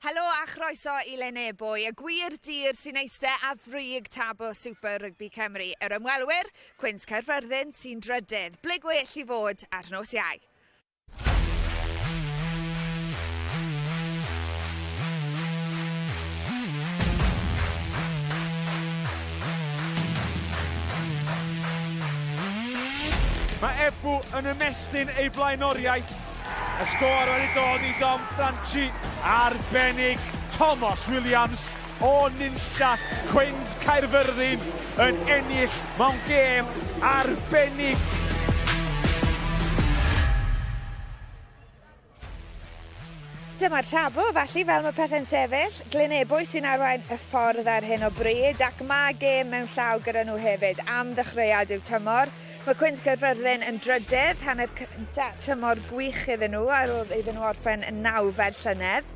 Helo a chroeso i Lynebwy, y gwir dir sy'n eistedd ar frig tabl Super Rygbi Cymru. Yr ymwelwyr, Cwins Caerfyrddin sy'n drydydd. Ble gwell i fod ar nos Iau? Mae Ebw yn ymestyn ei blaenoriaeth. Y sgôr wedi dod i Dom Franchi. Arbennig Tomos Williams o nunlla Cwins Caerfyrddin yn ennill mewn gêm arbennig. Dyma'r tabl, felly, fel mae pethau'n sefyll. Glyn Ebwy sy'n arwain y ffordd ar hyn o bryd, ac mae gêm mewn llaw gyda nhw hefyd am ddechreuad i'w tymor. Mae Cwins Caerfyrddin yn drydydd, hanner cyntaf tymor gwych iddyn nhw ar ôl iddyn nhw orffen yn nawfed llynedd.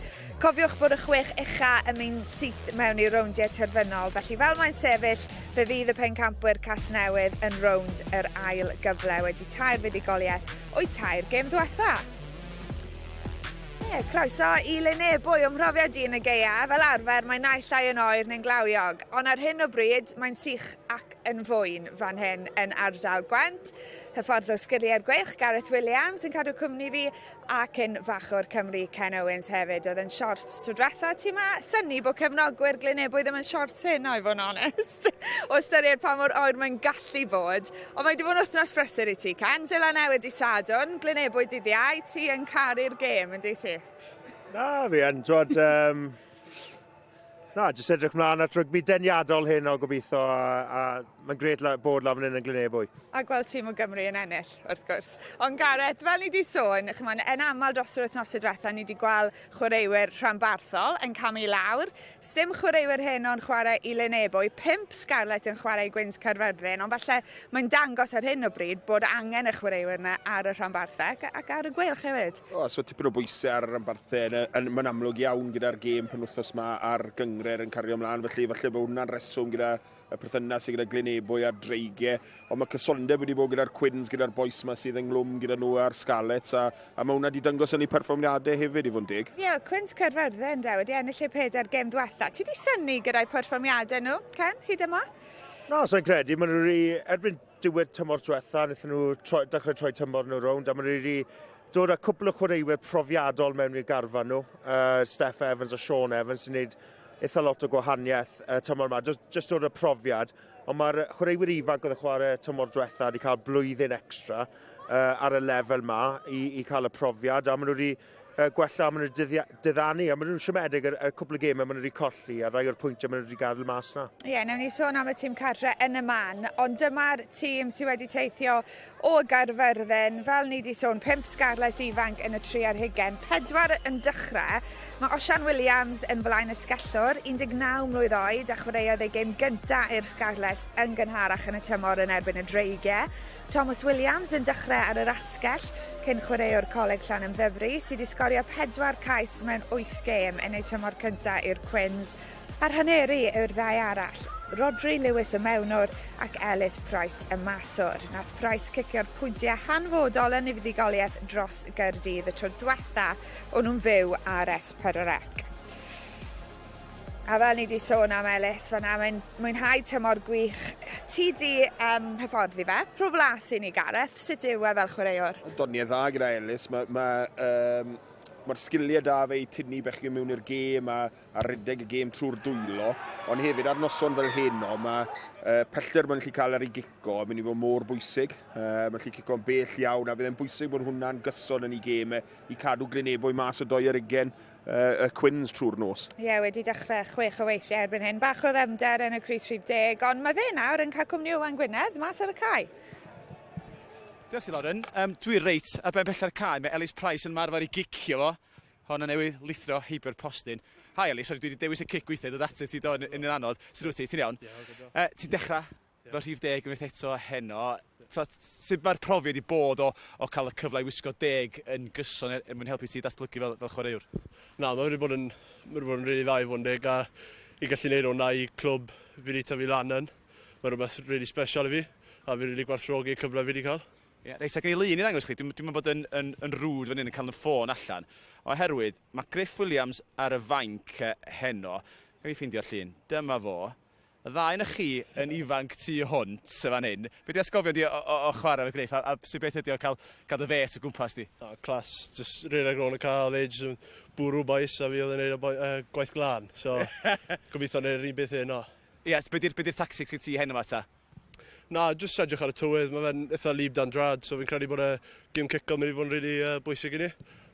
Cofiwch bod y chwech ucha yn mynd syth mewn i'r rowndiau terfynol, felly fel mae'n sefyll, fe fydd y pencampwyr Casnewydd yn rownd yr ail gyfle wedi tair fuddugoliaeth o'u tair gêm ddwetha. Ie, croeso i Lynebwy. O'm mhrofiad i yn y gaeaf, fel arfer mae naill ai yn oer neu'n glawiog, ond ar hyn o bryd mae'n sych ac yn fwyn fan hyn yn ardal Gwent. Hyfforddwr sgiliau'r Gweilch, Gareth Williams, yn cadw cwmni fi, a cyn fachwr Cymru, Ken Owens hefyd. Oedd yn shorts tro diwetha. Ti'n ma synnu bod cefnogwyr Glynebwy ddim yn shorts hyn, i fod yn onest, o ystyried pa mor oer mae'n gallu bod. Ond mae wedi bod yn wythnos brysur i ti, Ken. Seland Newydd dydd Sadwrn, Glynebwy dydd Iau, ti yn caru'r gêm, yn dwyt ti? Na, fi yn, twod, Na, jyst edrych mlaen at rygbi deniadol hyn o gobeithio a, a mae'n gret la, bod lan fan hyn yn Glynebwy. A gweld tîm o Gymru yn ennill, wrth gwrs. Ond Gareth, fel ni wedi sôn, chymod, yn aml dros yr wythnosau diwetha, ni wedi gweld chwaraewyr rhanbarthol yn camu lawr. Sim chwaraewyr hyn o'n chwarae i Lynebwy, 5 Scarlet yn chwarae i Gwins Caerfyrddin, ond falle mae'n dangos ar hyn o bryd bod angen y chwaraewyr yna ar y rhanbarthau ac, ac ar y Gweilch hefyd. O, so tipyn o bwysau ar y rhanbarthau, yn, yn, mae'n amlwg iawn gyda'r gêm penwythnos yma a'r gynghrair yn cario ymlaen, felly falle bod hwnna'n reswm gyda y perthynas sydd gyda Glynebwy a'r Dreigiau, ond mae cysondeb wedi bod gyda'r Cwins, gyda'r bois yma sydd ynghlwm gyda nhw a'r Scarlets, a, a mae hwnna wedi dangos yn eu perfformiadau hefyd i fod yn deg. Ie, yeah, Cwins Caerfyrddin de, wedi ennill eu pedair gêm diwetha. Ti wedi synnu gyda'i perfformiadau nhw, Ken, hyd yma? Na, sa'n credu. Maen nhw wedi, erbyn diwedd tymor diwetha, wnaethon nhw troi, dechrau troi tymor nhw rownd, a maen nhw wedi dod â cwpl o chwaraewyr profiadol mewn i'r garfan nhw. Steff Evans a Sean Evans sy'n gwneud eitha lot o gwahaniaeth tymor yma. Just, just dod â profiad. Ond mae'r chwaraewyr ifanc oedd yn chwarae tymor diwetha wedi cael blwyddyn extra ar y lefel yma i, i cael y profiad, a maen nhw wedi gwella, maen nhw wedi diddanu, a maen nhw'n siomedig yr, y cwpl o gemau maen nhw wedi colli, a rai o'r pwyntiau maen nhw wedi gadael mas na. Ie, yeah, newn ni sôn am y tîm cartre yn y man, ond dyma'r tîm sydd wedi teithio o Gaerfyrddin, fel ni wedi sôn, 5 Scarlet ifanc yn y 3 ar hugen, 4 yn dechrau. Mae Osian Williams yn flaen ysgellwr, 19 mlwydd oed, a chwaraeodd ei gêm gyntaf i'r Scarlets yn gynharach yn y tymor yn erbyn y Dreigiau. Tomos Williams yn dechrau ar yr asgell, cyn chwaraewr Coleg Llanymddyfri, sydd wedi sgorio 4 cais mewn 8 gêm yn ei tymor cyntaf i'r Cwins, a'r haneri yw'r ddau arall, Rhodri Lewis y mewnwr ac Ellis Price y maswr. Nath Price cicio'r pwyntiau hanfodol yn ei fuddugoliaeth dros Gaerdydd y tro dwetha o'n nhw'n fyw ar S4C. A fel ni 'di sôn am Ellis fan'na mae'n mwynhau tymor gwych. Ti 'di yym hyfforddi fe. Rho flas i ni Gareth, sut yw e fel chwaraewr? Doniau dda gyda Ellis. Mae ma, um, mae'r sgiliau da fe i tynnu bechgyn mewn i'r gêm a, a rhedeg y gêm trwy'r dwylo. Ond hefyd ar noson fel heno, mae pellter mae'n gallu cael ar ei gico yn mynd i fod mor bwysig. Mae'n gallu cico'n bell iawn a fydd e'n bwysig bod hwnna'n gyson yn ei gêm e i cadw Glynebwy mas o 2 ar 20 y Cwins trwy'r nos. Ie, yeah, wedi dechrau chwech o weithiau erbyn hyn. Bach o ddefnder yn y crys rhif 10, ond mae fe nawr yn cael cwmni Owain Gwynedd mas ar y cae. Diolch ti, Lauren. Dwi reit ar ben pella'r cae. Mae Ellis Price yn marfer i gicio fo. Hon yn newydd lithro heibio'r postyn. Hi Ellis, sori, dwi wedi dewis y cic gweitha i ddod atat ti do yn, yn anodd. Sut wyt ti? Ti'n iawn? Ie, yeah, Ti'n dechrau fel rhif deg unwaith eto heno. So, sut mae'r profiad wedi bod o, o cael y cyfle i wisgo deg yn gyson er, er mwyn helpu ti datblygu fel, fel chwaraewr? Na, mae wedi bod yn, mae wedi bod yn rili dda i fod yn deg a i gallu gwneud hwnna i clwb fi wedi tyfu lan yn. Mae rhywbeth rili special i fi a fi rili gwerthfawrogi y cyfle fi wedi cael. Ie, reit, a gen i lun i ddangos chi. Dwi'n dwi bod yn, yn, yn rwd fan hyn yn cael y ffôn allan. Oherwydd, mae Griff Williams ar y fainc heno. Ga i ffeindio'r llun. Dyma fo. Y ddau na chi yn ifanc tu hwnt fan hyn. Be di atgofion di o, o, o chwarae efo Griff? A, a sut beth ydi o cael, cael dy fes o gwmpas di? Na, class. Just rhedeg rownd y car, oedd e jyst yn bwrw bois a fi oedd yn neud y boi, gwaith glân. So, gobeithio neud yr un beth heno. Ie, yes, be di'r be di tactics i ti heno ma ta? Na, jyst edrych ar y tywydd, mae fe'n eitha lib dan drad, so fi'n credu bod y game kick yn mynd i fod yn really bwysig i ni.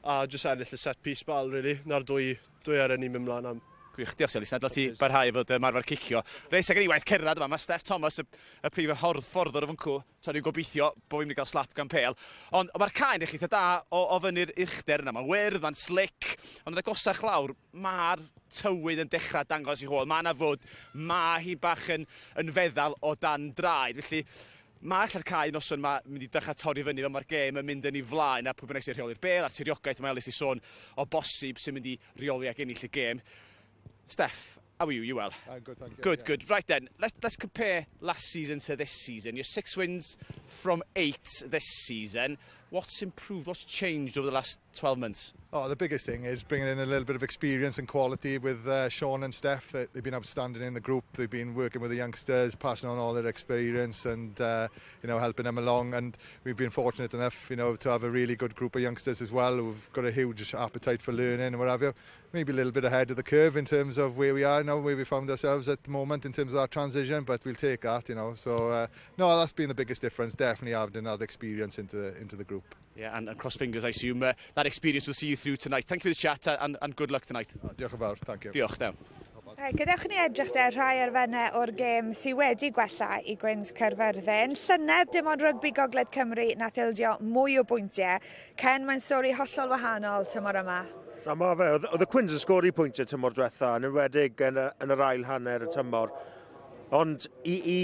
A jyst ennill y set piece bal, really. Na'r dwy, dwy ar ni'n mynd mlaen am. Gwych, diolch Elis. Na, ti barhau fod ymarfer cicio. Reit, ag i waith cerdded yma, mae Steph Thomas, y, y prif hyfforddwr o fyncw, tra dwi'n gobeithio bod fi'n mynd i gael slap gan Pêl. Ond mae'r cae yn eitha da o, o fyny'r uchder yna. Mae'n wyrdd, mae'n slick, ond yn agosach lawr, mae'r tywydd yn dechrau dangos i hôl. Mae yna fod, mae hi bach yn, yn feddal o dan draed. Felly, mae allan cae noson yma mynd i dechrau torri fyny fel mae'r gêm yn mynd yn ei flaen a pwy bynnag sy'n rheoli'r bel a'r tiriogaeth mae Elis i sôn o bosib sy'n mynd i reoli ac ennill y gêm. Steph, how are you? You well? I'm good, thank you. Good, yeah. good. Right then, let's compare last season to this season. You're 6 wins from 8 this season. What's improved? What's changed over the last 12 months? Oh, the biggest thing is bringing in a little bit of experience and quality with Sean and Steph. They've been outstanding in the group. They've been working with the youngsters, passing on all their experience and helping them along. And we've been fortunate enough to have a really good group of youngsters as well who've got a huge appetite for learning and what have you. Maybe a little bit ahead of the curve in terms of where we are now, where we found ourselves at the moment in terms of our transition, but we'll take that. So, no, that's been the biggest difference, definitely adding that experience into the group. Yeah, and cross fingers, I assume, that experience will see you through tonight. Thank you for the chat and good luck tonight. Diolch yn fawr, thank you. Diolch, Dew. Right, gadewch i ni edrych de rhai elfennau o'r gêm sydd wedi gwella i Gwins Caerfyrddin. Llynedd dim ond rygbi Gogledd Cymru nath ildio mwy o bwyntiau. Ken, mae'n stori hollol wahanol tymor yma. Na, ma fe. Oedd y Cwins yn sgori pwyntiau tymor diwetha, yn enwedig yn, yn yr ail hanner y tymor. Ond i, i,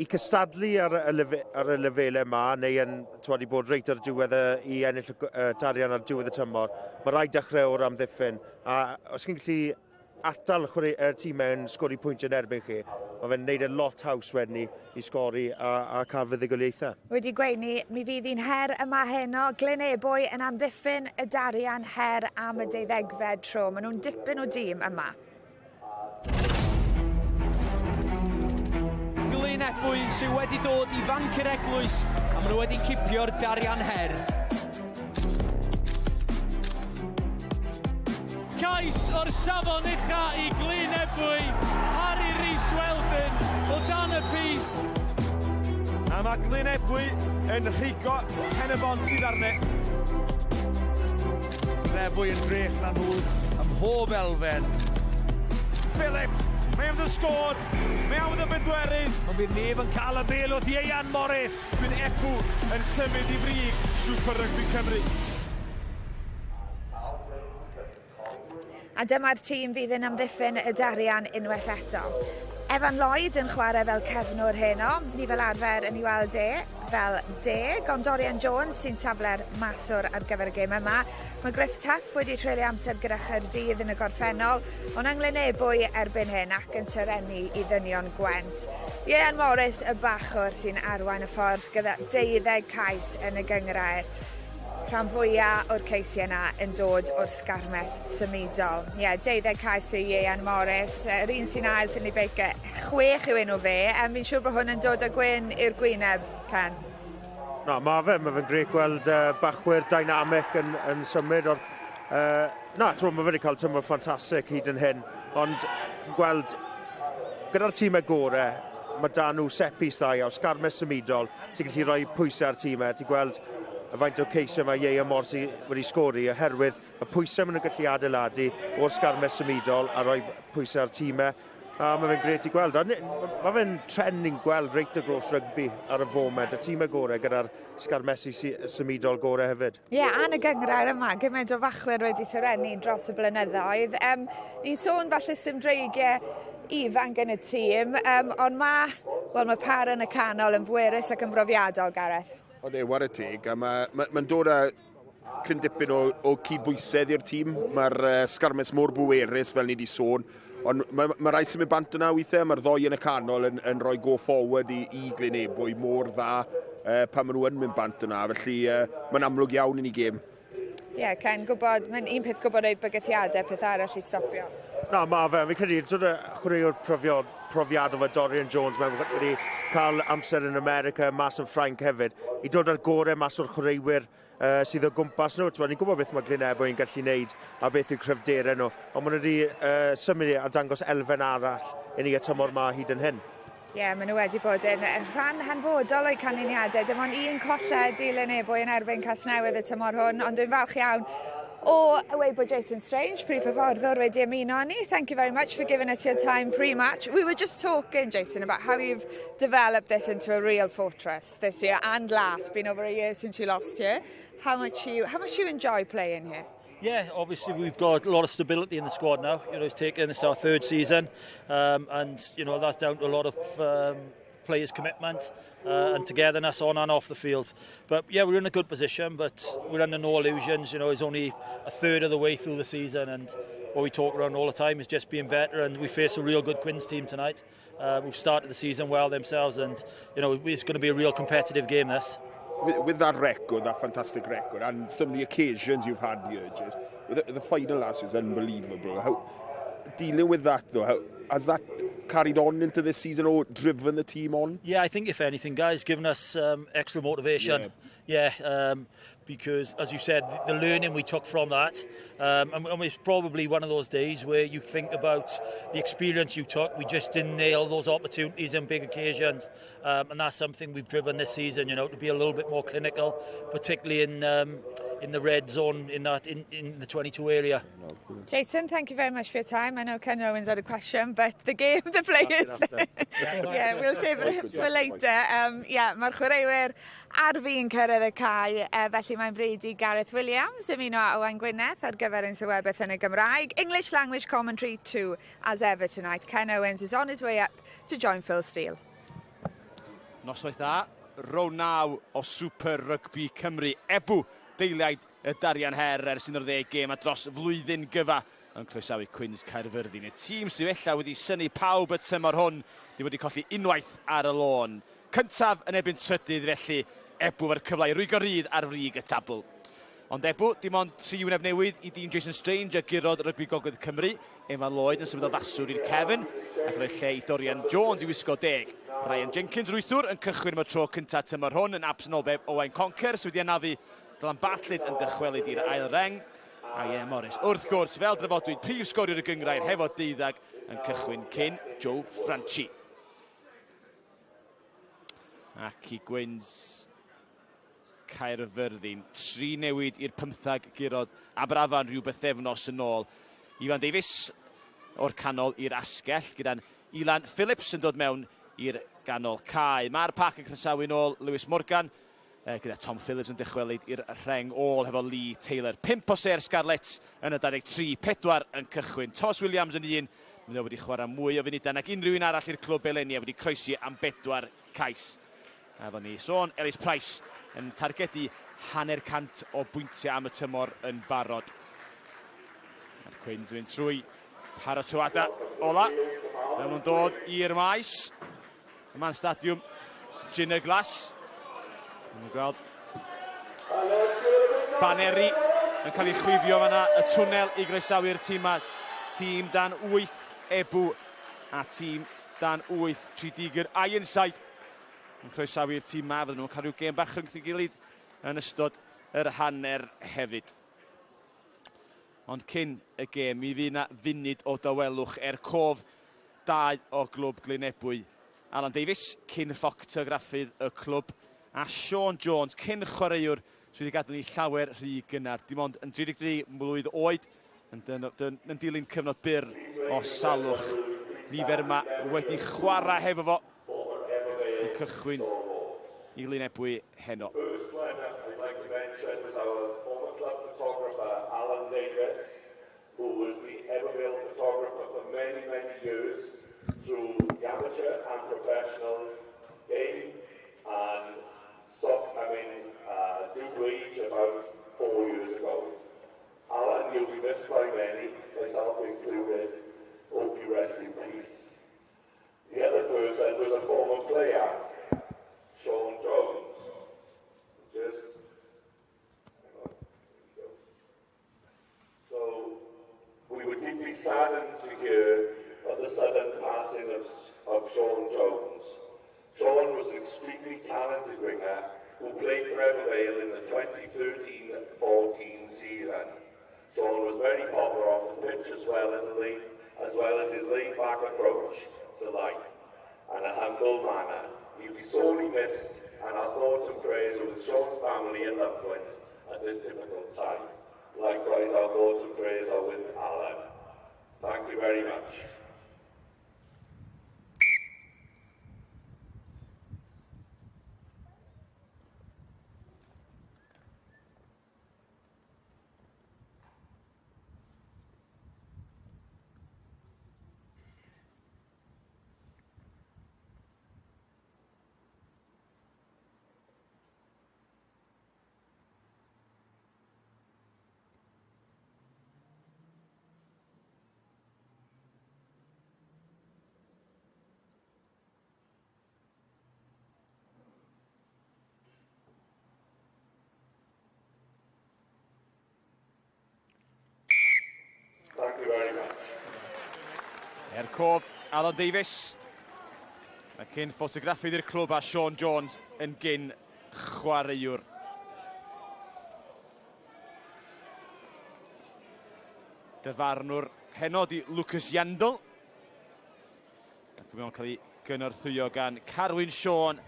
i cystadlu ar y, lefe, ar y lefelau yma, neu yn twad, i bod reit ar diwedd y, i ennill y darian ar diwedd y tymor, mae rhaid dechrau o'r amddiffyn. A os chi'n gallu atal chwarae, y tîmau yn sgori pwyntiau yn erbyn chi, mae fe'n neud e lot haws wedyn ni i sgori a, a cael fuddugoliaethau. Wedi gweud ni, mi fydd hi'n her yma heno. Glyn Ebwy yn amddiffyn y darian her am y deuddegfed tro. Maen nhw'n dipyn o dîm yma. Glyn Ebwy sydd wedi dod i fanc yr eglwys a maen nhw wedi cipio'r darian her. Cais o'r safon ucha i Glyn Ebwy, Harry Rhys Weldon o dan y pyst. A mae Glyn Ebwy yn rhigo pen y bont i ddarnau. Ebwy yn drech na nhw ym mhob elfen. Phillips, mae am y sgôr, mae am y bedwerydd. Ond bydd neb yn cael y bel wrth Ieuan Morris. Bydd Ebwy yn symud i frig Super Rugby Cymru. A dyma'r tîm fydd yn amddiffyn y darian unwaith eto. Evan Lloyd yn chwarae fel cefnwr heno. Ni fel arfer yn ei weld e fel deg, ond Dorian Jones sy'n safle'r maswr ar gyfer y gêm yma. Mae Griff Tuff wedi treulio amser gyda Chaerdydd yn y gorffennol, ond yng Nglynebwy erbyn hyn ac yn serennu i ddynion Gwent. Ieuan Morris, y bachwr sy'n arwain y ffordd gyda 12 cais yn y gynghrair. Rhan fwyaf o'r ceisiau yna yn dod o'r sgarmes symudol. Ie, yeah, 12 cais i Ieuan Morris. Yr un sy'n ail, Finley Baker, 6 yw enw fe. Fi'n siŵr bod hwn yn dod â gwên i'r gwyneb, Ken. Na, mae fe, mae fe'n grêt gweld bachwyr dynamic yn, yn symud. Ond, na, ti'n mae fe wedi cael tymor ffantastig hyd yn hyn. Ond gweld gyda'r tîmau gorau, mae da nhw set piece dda iawn, sgarmes symudol, sy'n gallu rhoi pwysau ar tîmau. Ti'n gweld y faint o ceisiau mae Ieuan Morris wedi sgori oherwydd y pwysau maen nhw'n gallu adeiladu o'r sgarmes symudol a rhoi pwysau ar tîmau. A mae fe'n grêt i gweld. A mae fe'n trend ni'n gweld reit o dros rygbi ar y foment. Y tîmau gorau gyda'r sgarmesu symudol gorau hefyd. Ie, yeah, a'n y gynghrair yma, gymaint o fachwyr wedi serennu dros y blynyddoedd. Ni'n sôn falle sy'n dreigiau ifanc yn y tîm, ond mae, wel, mae par yn y canol yn bwerus ac yn brofiadol, Gareth. O ne, whare teg, a mae'n ma, ma dod â cryn dipyn o, o cydbwysedd i'r tîm. Mae'r sgarmes mor bwerus, fel ni wedi sôn, ond mae ma rai sy'n mynd bant yna weithiau, mae'r ddoi yn y canol yn, yn rhoi go forward i, i Glyn Ebwy mor dda. pan maen nhw yn mynd bant yna, felly mae'n amlwg iawn i ni gêm. Ie, yeah, Ken, gwybod, mae'n un peth gwybod ei bygythiadau, peth arall i stopio. Na, mae fe, fi'n credu, dod y chwaraewr profiad, profiad o fe Dorian Jones, mae'n wedi cael amser yn America, mas yn Ffrainc hefyd, i dod â'r gorau mas o'r chwaraewyr sydd o gwmpas nhw. Ni'n gwybod beth mae Glyn Ebwy yn gallu wneud a beth yw cryfderau nhw, ond maen nhw wedi symud a dangos elfen arall i ni y tymor ma hyd yn hyn. Ie, yeah, maen nhw wedi bod yn rhan hanfodol o'i canlyniadau. Dim ond un colled i Lynebwy yn erbyn Casnewydd y tymor hwn, ond dwi'n falch iawn o ddweud bod Jason Strange, prif hyfforddwr, wedi ymuno â ni. Thank you very much for giving us your time pre-match. We were just talking, Jason, about how you've developed this into a real fortress this year and last. Been over a year since you lost here. How much you enjoy playing here? Yeah, obviously we've got a lot of stability in the squad now. It's taken this our third season, and that's down to a lot of players' commitment and togetherness on and off the field. But yeah, we're in a good position, but we're under no illusions. It's only a third of the way through the season, and what we talk around all the time is just being better. And we face a real good Quins team tonight. We've started the season well themselves, and it's going to be a real competitive game. This. With that record, that fantastic record, and some of the occasions you've had here, just the final last was unbelievable. How dealing with that though? How has that carried on into this season or driven the team on? Yeah, I think if anything, guys, given us extra motivation. Yeah, because as you said, the learning we took from that, and it's probably one of those days where you think about the experience you took. We just didn't nail those opportunities in big occasions, and that's something we've driven this season. To be a little bit more clinical, particularly in the red zone in the 22 area. Jason, thank you very much for your time. I know Ken Owens had a question, but the game, the players, yeah, we'll save it for later. Yeah, mae'r chwaraewyr ar fin cyrraedd y cae, felly mae'n bryd i Gareth Williams ymuno â Owain Gwynedd ar gyfer ein sylwebaeth yn y Gymraeg. English language commentary too, as ever tonight. Ken Owens is on his way up to join Phil Steele. Noswaith dda, rownd 9 o Super Rugby Cymru. Ebw, deiliaid y Darian Her ers 11 gêm a dros flwyddyn gyfa yn croesawu Cwins Caerfyrddin. Y tîm sydd ella wedi synnu pawb y tymor hwn, di wedi colli unwaith ar y lôn. Cyntaf yn erbyn trydydd felly, Ebw efo'r cyfle i rwygo rydd ar frig y tabl. Ond Ebw, dim ond tri wyneb newydd i dîm Jason Strange a gurodd Rygbi Gogledd Cymru. Evan Lloyd yn symud o faswr i'r cefn ac rhoi lle i Dorian Jones i wisgo 10. Ryan Jenkins wythwr yn cychwyn am y tro cyntaf tymor hwn yn absenoldeb Owain Conker sydd wedi anafu. Dylan Bartlett yn dychwelyd i'r ail reng. A Ian Morris, wrth gwrs, fel drafodwyd, prif sgoriwr y gyngrair hefo 12 yn cychwyn cyn Joe Franchi. Ac i Gwins Caerfyrddin. Tri newid i'r 15 gurodd Aberafan rhyw bythefnos yn ôl. Ifan Davies o'r canol i'r asgell gyda'n Ilan Phillips yn dod mewn i'r ganol cae. Mae'r pac yn croesawu nôl Lewis Morgan gyda Tom Phillips yn dychwelyd i'r rheng ôl hefo Lee Taylor. 5 o ser Scarlets yn y 23, 4 yn cychwyn. Thomas Williams yn un, mae wedi chwarae mwy o funudau nag unrhyw un arall i'r clwb eleni a wedi croesi am bedwar cais. A efo ni sôn, Ellis Price yn targedu 50 o bwyntiau am y tymor yn barod. A'r Cwins yn mynd trwy paratoadau ola. Fel nhw'n dod i'r maes. Yma'n stadiwm Gyn y Glas. Ni'n gweld baneri yn cael ei chwifio fanna, y twnnel i groesawu'r tîm. Tîm dan 8 Ebw a tîm dan 8 Tredegar Ironside yn croesawu'r tîm ma. Fydden nhw'n cael rhyw gêm bach rhwngth ei gilydd yn ystod yr hanner hefyd. Ond cyn y gêm, mi fydd yna funud o dawelwch er cof dau o glwb Glynebwy. Alan Davies, cyn ffotograffydd y clwb, a Sean Jones, cyn chwaraewr sydd wedi gadael ni llawer rhy gynnar. Dim ond yn 33 mlwydd oed, yn dilyn cyfnod byr o salwch. Nifer yma wedi chwarae hefo fo yn cychwyn i Lynebwy heno. First one I'd like to mention was our former club photographer, Alan Davis, who was the Ebbw Vale photographer for many, many years through the amateur and professional game and stopped coming due to age about 4 years ago. Alan, you'll be missed by many, myself included. Hope you rest in peace. The other person was a former player, Sean Jones. saddened to hear of the sudden passing of, of Sean Jones. Sean was an extremely talented winger who played for Ebbw Vale in the 2013-14 season. Sean was very popular off the pitch as well as, laid, as, well as his laid-back approach to life and a humble manner. He'll be sorely missed and our thoughts and prayers are with Sean's family and loved ones at this difficult time. Likewise, our thoughts and prayers are with Alan. Thank you very much. Thank you very much. Er cof, Alan Davies. Mae cyn ffotograffydd i'r clwb a Sean Jones yn gyn chwaraewr. Dyfarnwr heno di Lucas Yandel. Ac mae'n cael ei gynorthwyo gan Carwyn Sean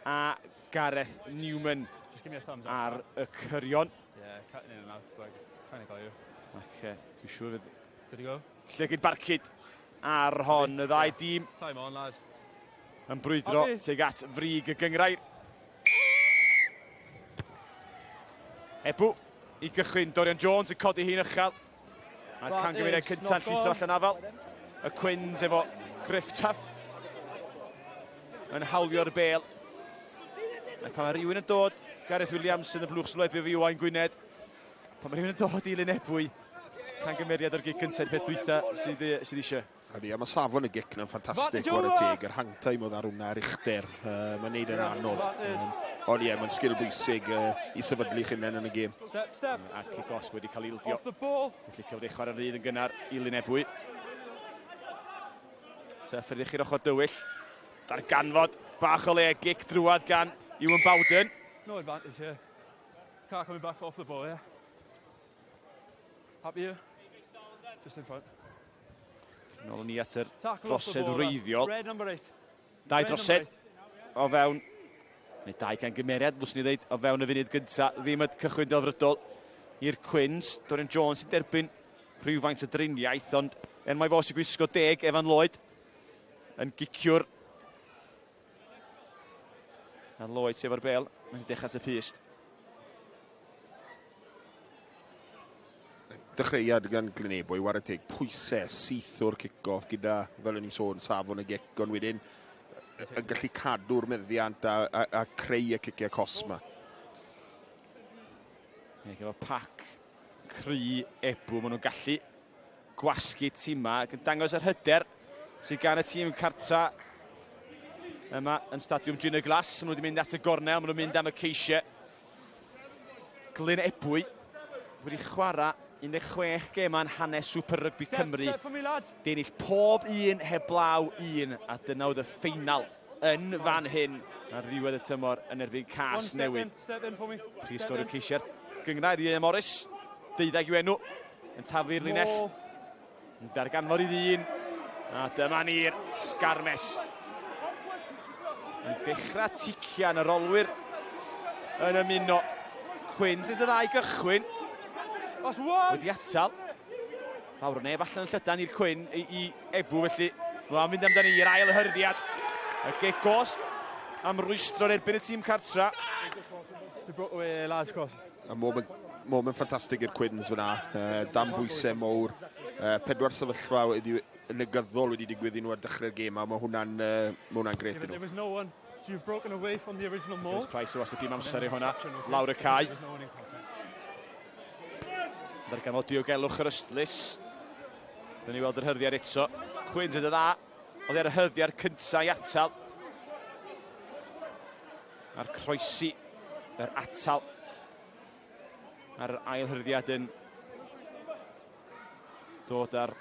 a Gareth Newman ar y cyrion. Yeah, cutting in and out, but kind of got you. Ac uh, dwi'n siŵr fydd... Good to go. Llygyd barcud ar hon, y ddau dîm. Time on, lad. Yn brwydro tuag at frig y gyngrair. Ebw i gychwyn, Dorian Jones yn codi hi'n uchel. Mae'r cangymeriad cyntaf yn llithro allan afal. Y Cwins efo Griff Tuff yn hawlio'r bel. Mae pan mae rhywun yn dod, Gareth Williams yn y blwch sylwebu fi Owain Gwynedd. Pan mae rhywun yn dod i Lynebwy, cangymeriad o'r gig cyntaf, peth dwytha sydd, sydd eisiau. Ydy, a mae safon y gic na'n ffantastig, chwarae teg. Yr hang time oedd ar hwnna, yr uchder, uh, mae'n neud yn anodd. Um, ond ie, mae'n sgil bwysig uh, i sefydlu chi'n yn y gêm. Step, step. A cic os wedi cael ildio. Off the ball. Felly cafodd ei chwarae'n rhydd yn gynnar i Lynebwy. Tuff ydych chi'r ochr dywyll. Darganfod bach o le, gic drwad gan Ewan Bowden. No advantage here. Car coming back off the ball, yeah. Happy here? Just in front. Nôl ni at yr drosedd wreiddiol. Dau drosedd o fewn, neu dau gan gymeriad, lwswn i ddeud, o fewn y funud gyntaf. Ddim y cychwyn delfrydol i'r Cwins. Dorian Jones sy'n derbyn rhywfaint o driniaeth, ond er mai fo sy'n gwisgo deg, Evan Lloyd yn giciwr. A Lloyd sef o'r bel, mae'n dechrau at y pyst. Dechreuad gan Glynebwy, ware teg, pwysau syth o'r kick-off gyda, fel o'n i'n sôn, safon y gic, ond wedyn yn gallu cadw'r meddiant a, a, a creu y ciciau cos ma. Ie, efo pac cry ebw, maen nhw'n gallu gwasgu tîmau ac yn dangos yr hyder sydd gan y tîm cartra yma yn Stadiwm Junior Glass. Maen nhw wedi mynd at y gornel, maen nhw'n mynd am y ceisiau. Glyn Ebwy wedi chwarae 16 gêm yn hanes Super Rugby Cymru. Di ennill pob un heblaw un, a dyna oedd y ffeinal yn fan hyn ar ddiwedd y tymor yn erbyn Cas Newydd. Prif sgoriwr ceisiau'r gynghrair Ian Morris, deuddeg yw enw, yn taflu'r linell. Yn darganfod i ddyn. A dyma ni'r sgarmes. Yn dechrau tician yr olwyr yn ymuno. Cwyn sydd y ddau gychwyn. Wedi atal. Fawr o neb allan yn llydan i'r Cwyn i, i Ebw felly. Mae'n mynd amdani i'r ail hyrddiad. Y gegos am rwystro'r erbyn y tîm cartra. A moment, moment ffantastig i'r Cwins fyna. Uh, dan bwysau mowr. Uh, pedwar sefyllfa wedi negyddol wedi digwydd i nhw ar dechrau'r gêm a mae hwnna'n uh, ma hwnna gret i nhw. No one, so you've broken away from the original mold. Chris Price o wastad dim amser i hwnna. Lawr y cae. Ddarganfod diogelwch yr ystlys. Dyna ni weld yr hyrddiad eto. Cwins yn dda. Oedd ar y hyrddiad cyntaf i atal. A'r croesi, yr atal. A'r ail hyrddiad yn dod ar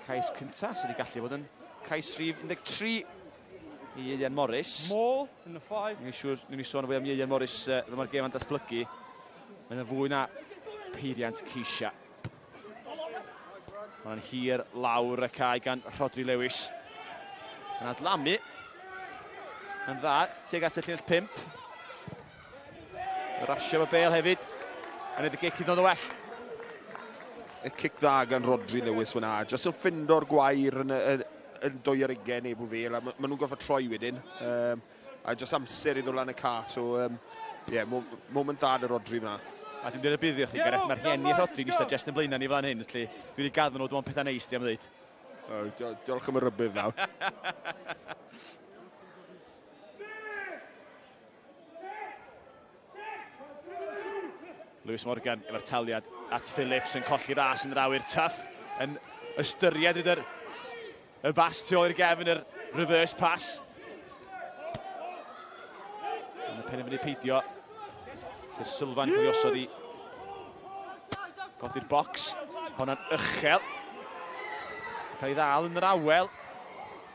Cais cyntaf sydd wedi gallu bod yn cais rhif 13 i Ieuan Morris. Maul in the five. Ni'n siŵr, ni'n sôn fwy am Ieuan Morris uh, fel mae'r gêm yn datblygu. Mae'n fwy na peiriant ceisia. Mae'n hir lawr y cae gan Rhodri Lewis. Yn adlamu. Yn dda, tuag at y llinell 5. Rasio efo bel hefyd. Yn edrych gic i ddod o well. Y cic dda gan Rodri Lewis fyna. Jyst yn ffindo'r gwair yn, yn, yn dwy ar ugen neu fel. A maen nhw'n gorfod troi wedyn. Um, a jyst amser i ddod lan y ca. So, um, yeah, moment dda dy Rodri fyna. A dwi'n dweud y buddio chdi, Gareth, mae'r rhieni Rodri yn eistedd jyst yn blaenau ni fan hyn, felly dwi wedi gadw nhw, dwi'n pethau neis di am ddeud. Oh, diolch am y rybudd nawr. Lewis Morgan efo'r taliad at Phillips yn colli ras yn yr awyr. Tuff yn ystyried yr, y bas tu ôl i'r gefn, yr reverse pass. Yn y penderfynu peidio. Yr sylfaen cael ei osod i godi'r bocs. Honna'n uchel. Cael ei ddal yn yr awel.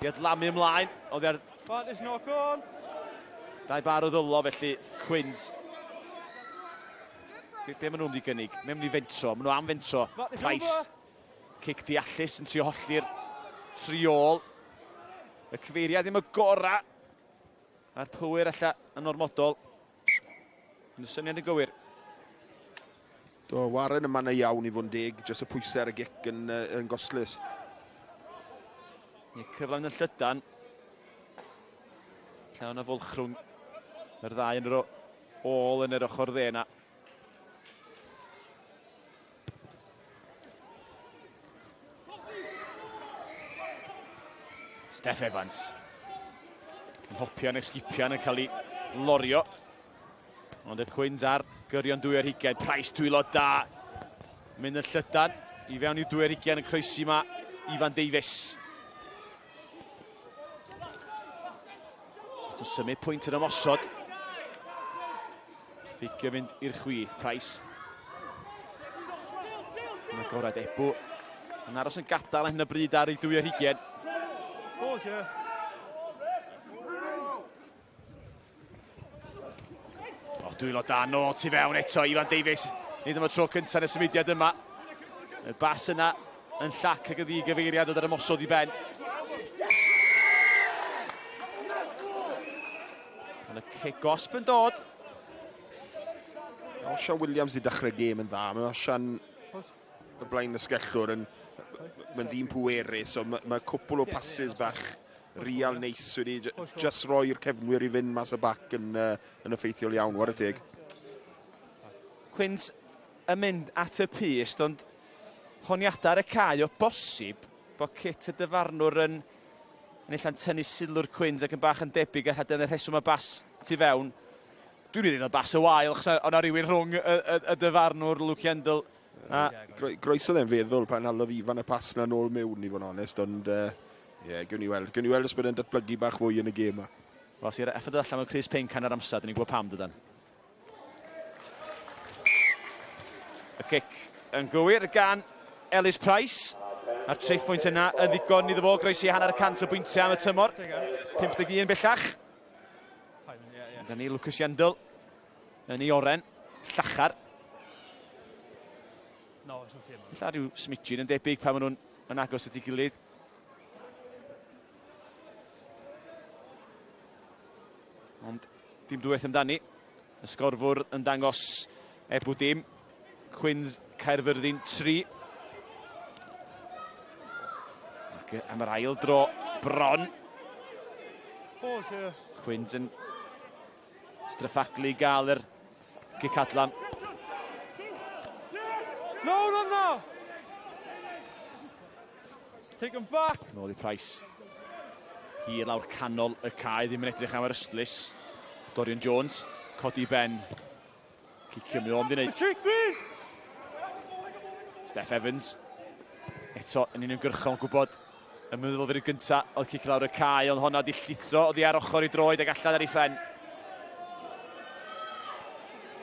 Di adlamu ymlaen. Oddi ar But it's not gone. Dau bar o ddylo felly Quins. Be, be maen nhw'n mynd i gynnig? Mae'n mynd i fentro. Maen nhw am fentro. Price. Cic deallus yn trio hollti'r triol. Y cyfeiriad ddim y gorau. A'r pwyr alla yn ormodol. Yn y syniad yn gywir. Do, Warren yn manna iawn i fod yn deg, jyst y pwysau ar y gic yn, yn goslus. Ie, cyfle yn llydan. Llawn o fwlch rhwng yr ddau yn yr ôl yn yr ochr dde yna. Steff Evans. Yn hopian ac sgipian yn cael ei lorio. Ond y Cwins ar gyrion 2 ar 20. Price dwylo da. Mynd yn llydan i fewn i'w 2 ar 20 yn croesi ma Ifan Davies. Eto symud pwynt yn ymosod. Ffugio fynd i'r chwith, Price. Yn agorad Ebw. Yn aros yn gadael ar hyn o bryd ar ei 2 ar 20. Pause here. O, dwylo da nôl tu fewn eto, Ifan Davies. Nid am y tro cyntaf yn y symudiad yma. Y bas yna yn llac ac yn ddigyfeiriad oedd ar ymosod i ben. Ond y cic gosb yn dod. Osian Williams i dechrau gêm yn dda. Mae Osian y blaen ysgellwr yn mae'n ddyn pwerus, so mae, mae cwpl o passes bach real neis wedi just roi'r cefnwyr i fynd mas y bac yn, uh, yn effeithiol iawn, whare teg. Quins yn mynd at y pyst, ond honiadau ar y cae o bosib bod kit y dyfarnwr yn yn ella'n tynnu sylw'r Cwins ac yn bach yn debyg a dyna'r rheswm y bas tu fewn. Dwi'n mynd i ddweud bas y wael, achos o'na rhywun rhwng y, y, y dyfarnwr Luke Yendall. A... Groeso dde'n feddwl pan halodd Ifan y pas na nôl mewn i fod yn onest, ond uh, yeah, gewn ni weld. Gewn ni weld os bod e'n datblygu bach fwy yn y gêm yma. Wel, sy'r effort allan mewn crys pinc hanner amser, dyn ni'n gwybod pam dydan. Y cic yn gywir gan Ellis Price. A'r triphwynt yna yn ddigon iddo fo groesi hanner y cant o bwyntiau am y tymor. 51 bellach. Dyna ni Lucas Yendel yn ei oren. Llachar. Ella rhyw smidgin yn debyg pan maen nhw'n yn agos at ei gilydd. Ond dim dwywaith amdani. Y sgorfwr yn dangos Ebw dim. Cwins Caerfyrddin 3. Ac am yr ail dro bron. Cwins yn stryffaglu gael yr gic adlam. No, no, no! Take him back! Nôl i Price. Hir lawr canol y cae, ddim yn edrych am yr ystlys. Dorian Jones, codi ben. Cicio mi o'n di wneud. Steff Evans. Eto yn uniongyrchol yn gwybod y meddylfryd gynta oedd cic lawr y cae, ond honna di llithro oddi ar ochr i droed ac allan ar ei phen.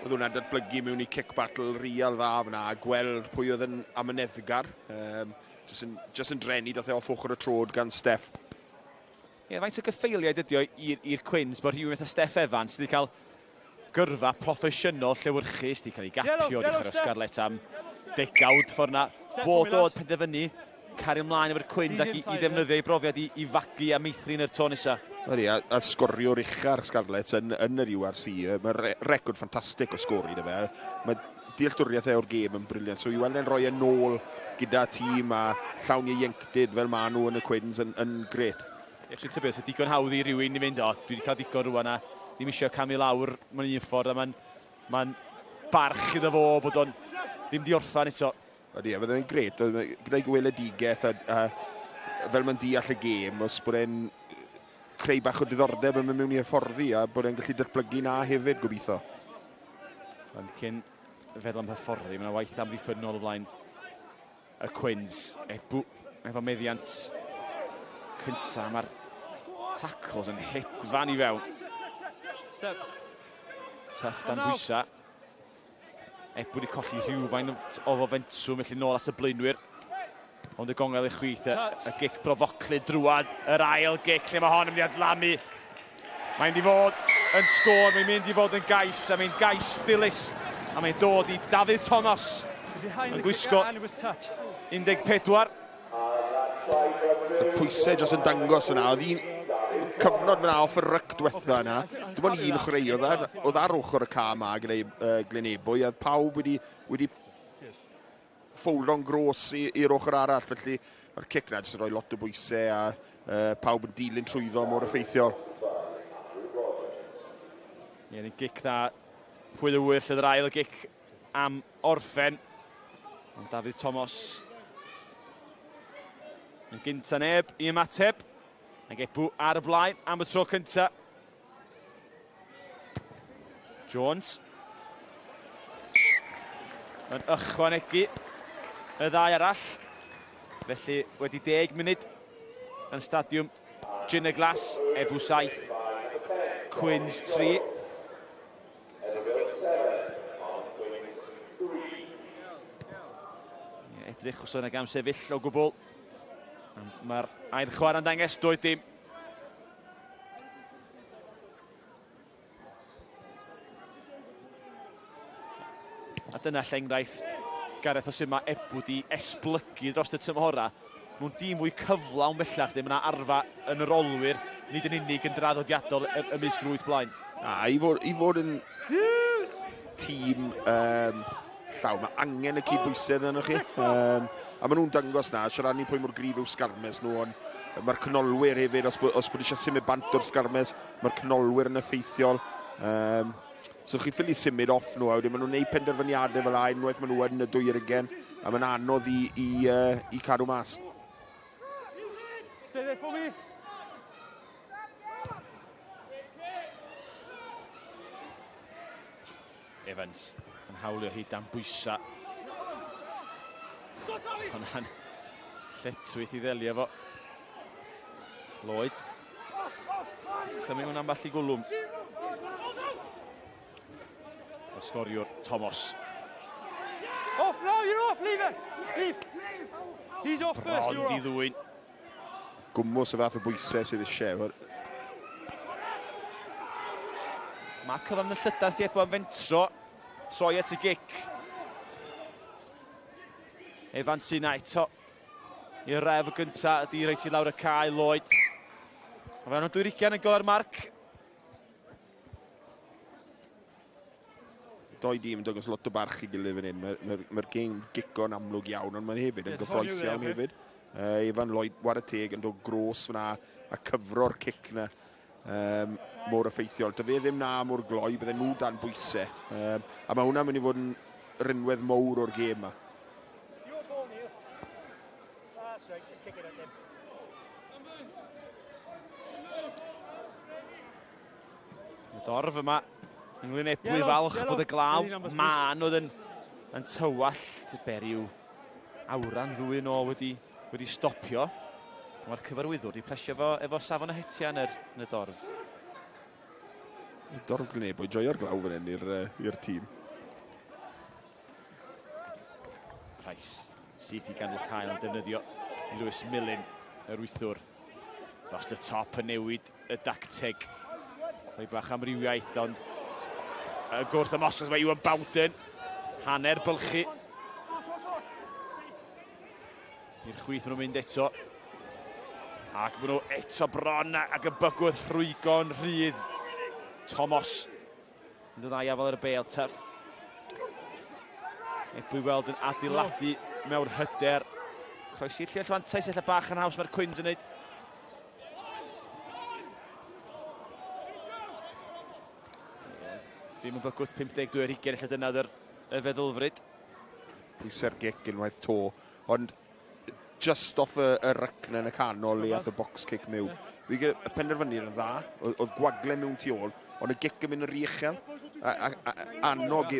Oedd hwnna'n datblygu mewn i kick battle real dda fyna, a gweld pwy oedd yn amyneddgar. Um, Jyst yn, just yn drenu, dath e off ochr y trod gan Steff. Ie, faint o gyffeiliaid ydi o i'r Cwins bod rhywun fatha Steff Evans sydd wedi cael gyrfa proffesiynol llewyrchus, wedi cael ei gapio, wedi chwarae Scarlets am degawd ffordd na. Bod o penderfynu cario ymlaen efo'r Cwins ac i, i ddefnyddio ei brofiad i, i fagu a meithrin yr to nesaf. Ydy, a, a sgoriwr ucha'r Scarlets yn, yn yr URC. Mae re, record ffantastig o sgori na fe. Mae dealltwriaeth e o'r gêm yn briliant. So i weld e'n rhoi e nôl gyda tîm a llawn ieuenctid fel maen nhw yn y Cwins yn, yn gret. Ie, dwi'n tybio, sy'n digon hawdd i rywun i fynd, o, dwi wedi cael digon rwan a ddim eisiau camu lawr mewn un ffordd, a mae'n ma barch iddo fo bod o'n ddim di orffan eto. Ydy, a fydde'n gret, gyda'i gweledigaeth a, a fel mae'n deall y gêm, os bod e'n creu bach o diddordeb yn mynd mewn i hyfforddi a bod e'n gallu datblygu na hefyd, gobeithio. Ond cyn feddwl am hyfforddi, mae yna waith amddiffynnol o flaen y Cwins. Ebw efo meddiant cynta, mae'r tackles yn hedfan i fewn. Step. Tuff dan bwysa. Ebw wedi colli rhywfaint o fofentwm, felly nôl at y blaenwyr. Ond y gongel i chwith, y, y gic brofoclyd drwad, yr ail gic lle mae hon yn mynd i adlamu. Mae'n mynd i fod yn sgôr, mae'n mynd i fod yn gais, a mae'n gais dilys, a mae'n dod i Dafydd Thomas yn gwisgo 14. Y pwysau dros yn dangos fyna, oedd un cyfnod fyna off y ryc diwetha yna, dim ond un chwaraewr oedd ar, oedd ar ochr y ca yma gyda'i uh, Glyn Ebwy, a pawb wedi, wedi ffowldo'n gros i'r ochr arall, felly mae'r cic na jyst yn rhoi lot o bwysau a uh, pawb yn dilyn trwyddo mor effeithiol. Ie, ni'n gic dda. Pwy y wyr lle yr ail gic am orffen. Ond Dafydd Thomas yn gynta neb i ymateb. Ac Ebw ar y blaen am y tro cynta. Jones yn ychwanegu y ddau arall. Felly wedi 10 munud yn stadiwm Gin y Glas, Ebw 7, Cwins 3. Edrych os yna gam sefyll o gwbl. Mae'r ail chwarae'n dangos, doedd dim. A dyna lle enghraifft Gareth o sut mae Ebw di esblygu dros y tymhora. Nhw'n dîm fwy cyflawn bellach, ddim yna arfa yn yr olwyr, nid yn unig yn draddodiadol ymysg rwyth blaen. Na, i fod, i fod yn tîm um, llawn, mae angen y cydbwysedd yno chi. Um, a maen nhw'n dangos na, siarad ni pwy mor gryf yw sgarmes nhw, ond mae'r canolwyr hefyd, os, os bod eisiau symud bant o'r sgarmes, mae'r canolwyr yn effeithiol. Um, so chi ffili symud off nhw, a wedyn maen nhw'n gwneud penderfyniadau fel la, unwaith maen nhw yn y dwy'r a mae'n anodd i, i, uh, i cadw mas. Stay there for me. Evans yn hawlio hi dan bwysa. Hwna'n lletchwith i ddelio efo. Lloyd. Symud mewn ambell i gwlwm. Y sgoriwr Thomas. Off now, you're off, leave it! Leave! He's off first, you're off. Bron di ddwyn. Gwmws y fath o bwysau sydd eisiau. Mae cyfan y llydas di ebo am fentro. Troi at y gic. Evan sy'n eto i'r ref gynta ydi reit i lawr y cae Lloyd. Mae fe'n dwy'r ugain yn go'r marc. Doi dîm yn dangos lot o barch i gilydd fan hyn. Mae'r mae, mae gêm gico'n amlwg iawn, ond mae'n hefyd yn gyffroes iawn hefyd. Uh, Evan Lloyd, war y teg, yn dod gros fyna a cyfro'r cic na um, mor effeithiol. Dyfe ddim na mor gloi, bydde nhw dan bwysau. Um, a mae hwnna'n mynd i fod yn rinwedd mowr o'r gêm yma. Y dorf yma yng Nghlynebwy falch bod y glaw mân oedd yn, yn tywallt beriw awran ddwy yn ôl wedi, wedi stopio. Mae'r cyfarwyddwr wedi plesio efo, efo safon y hetiau yn, yr, yn y dorf. Y dorf Glynebwy, joio'r glaw fan hyn i'r tîm. Price. Syth i ganol cael yn defnyddio Lewis Millen, yr wythwr. Dros y top yn newid y dacteg. Rhoi bach amrywiaeth, ond y gwrth ymosod mae Iwan Bowden. Hanner bylchu. I'r chwith maen nhw'n mynd eto. Ac maen nhw eto bron ac yn bygwth rhwygo'n rhydd. Thomas yn dod â'i afael ar y bêl, tyff. Ebwy weld yn adeiladu mewn hyder. Croesi'r llinell fantais, ella bach yn haws mae'r Cwins yn neud. Ddim yn bygwth 52 ar 20, ella dyna yr, y feddylfryd. Pwysau'r gic unwaith to, ond just off y, y ryc na yn y canol le ath y box kick mewn. Fi gyda y penderfyniad yn dda, oedd gwagle mewn tu ôl, ond y gic yn mynd yn rhy uchel. A, a, a, annog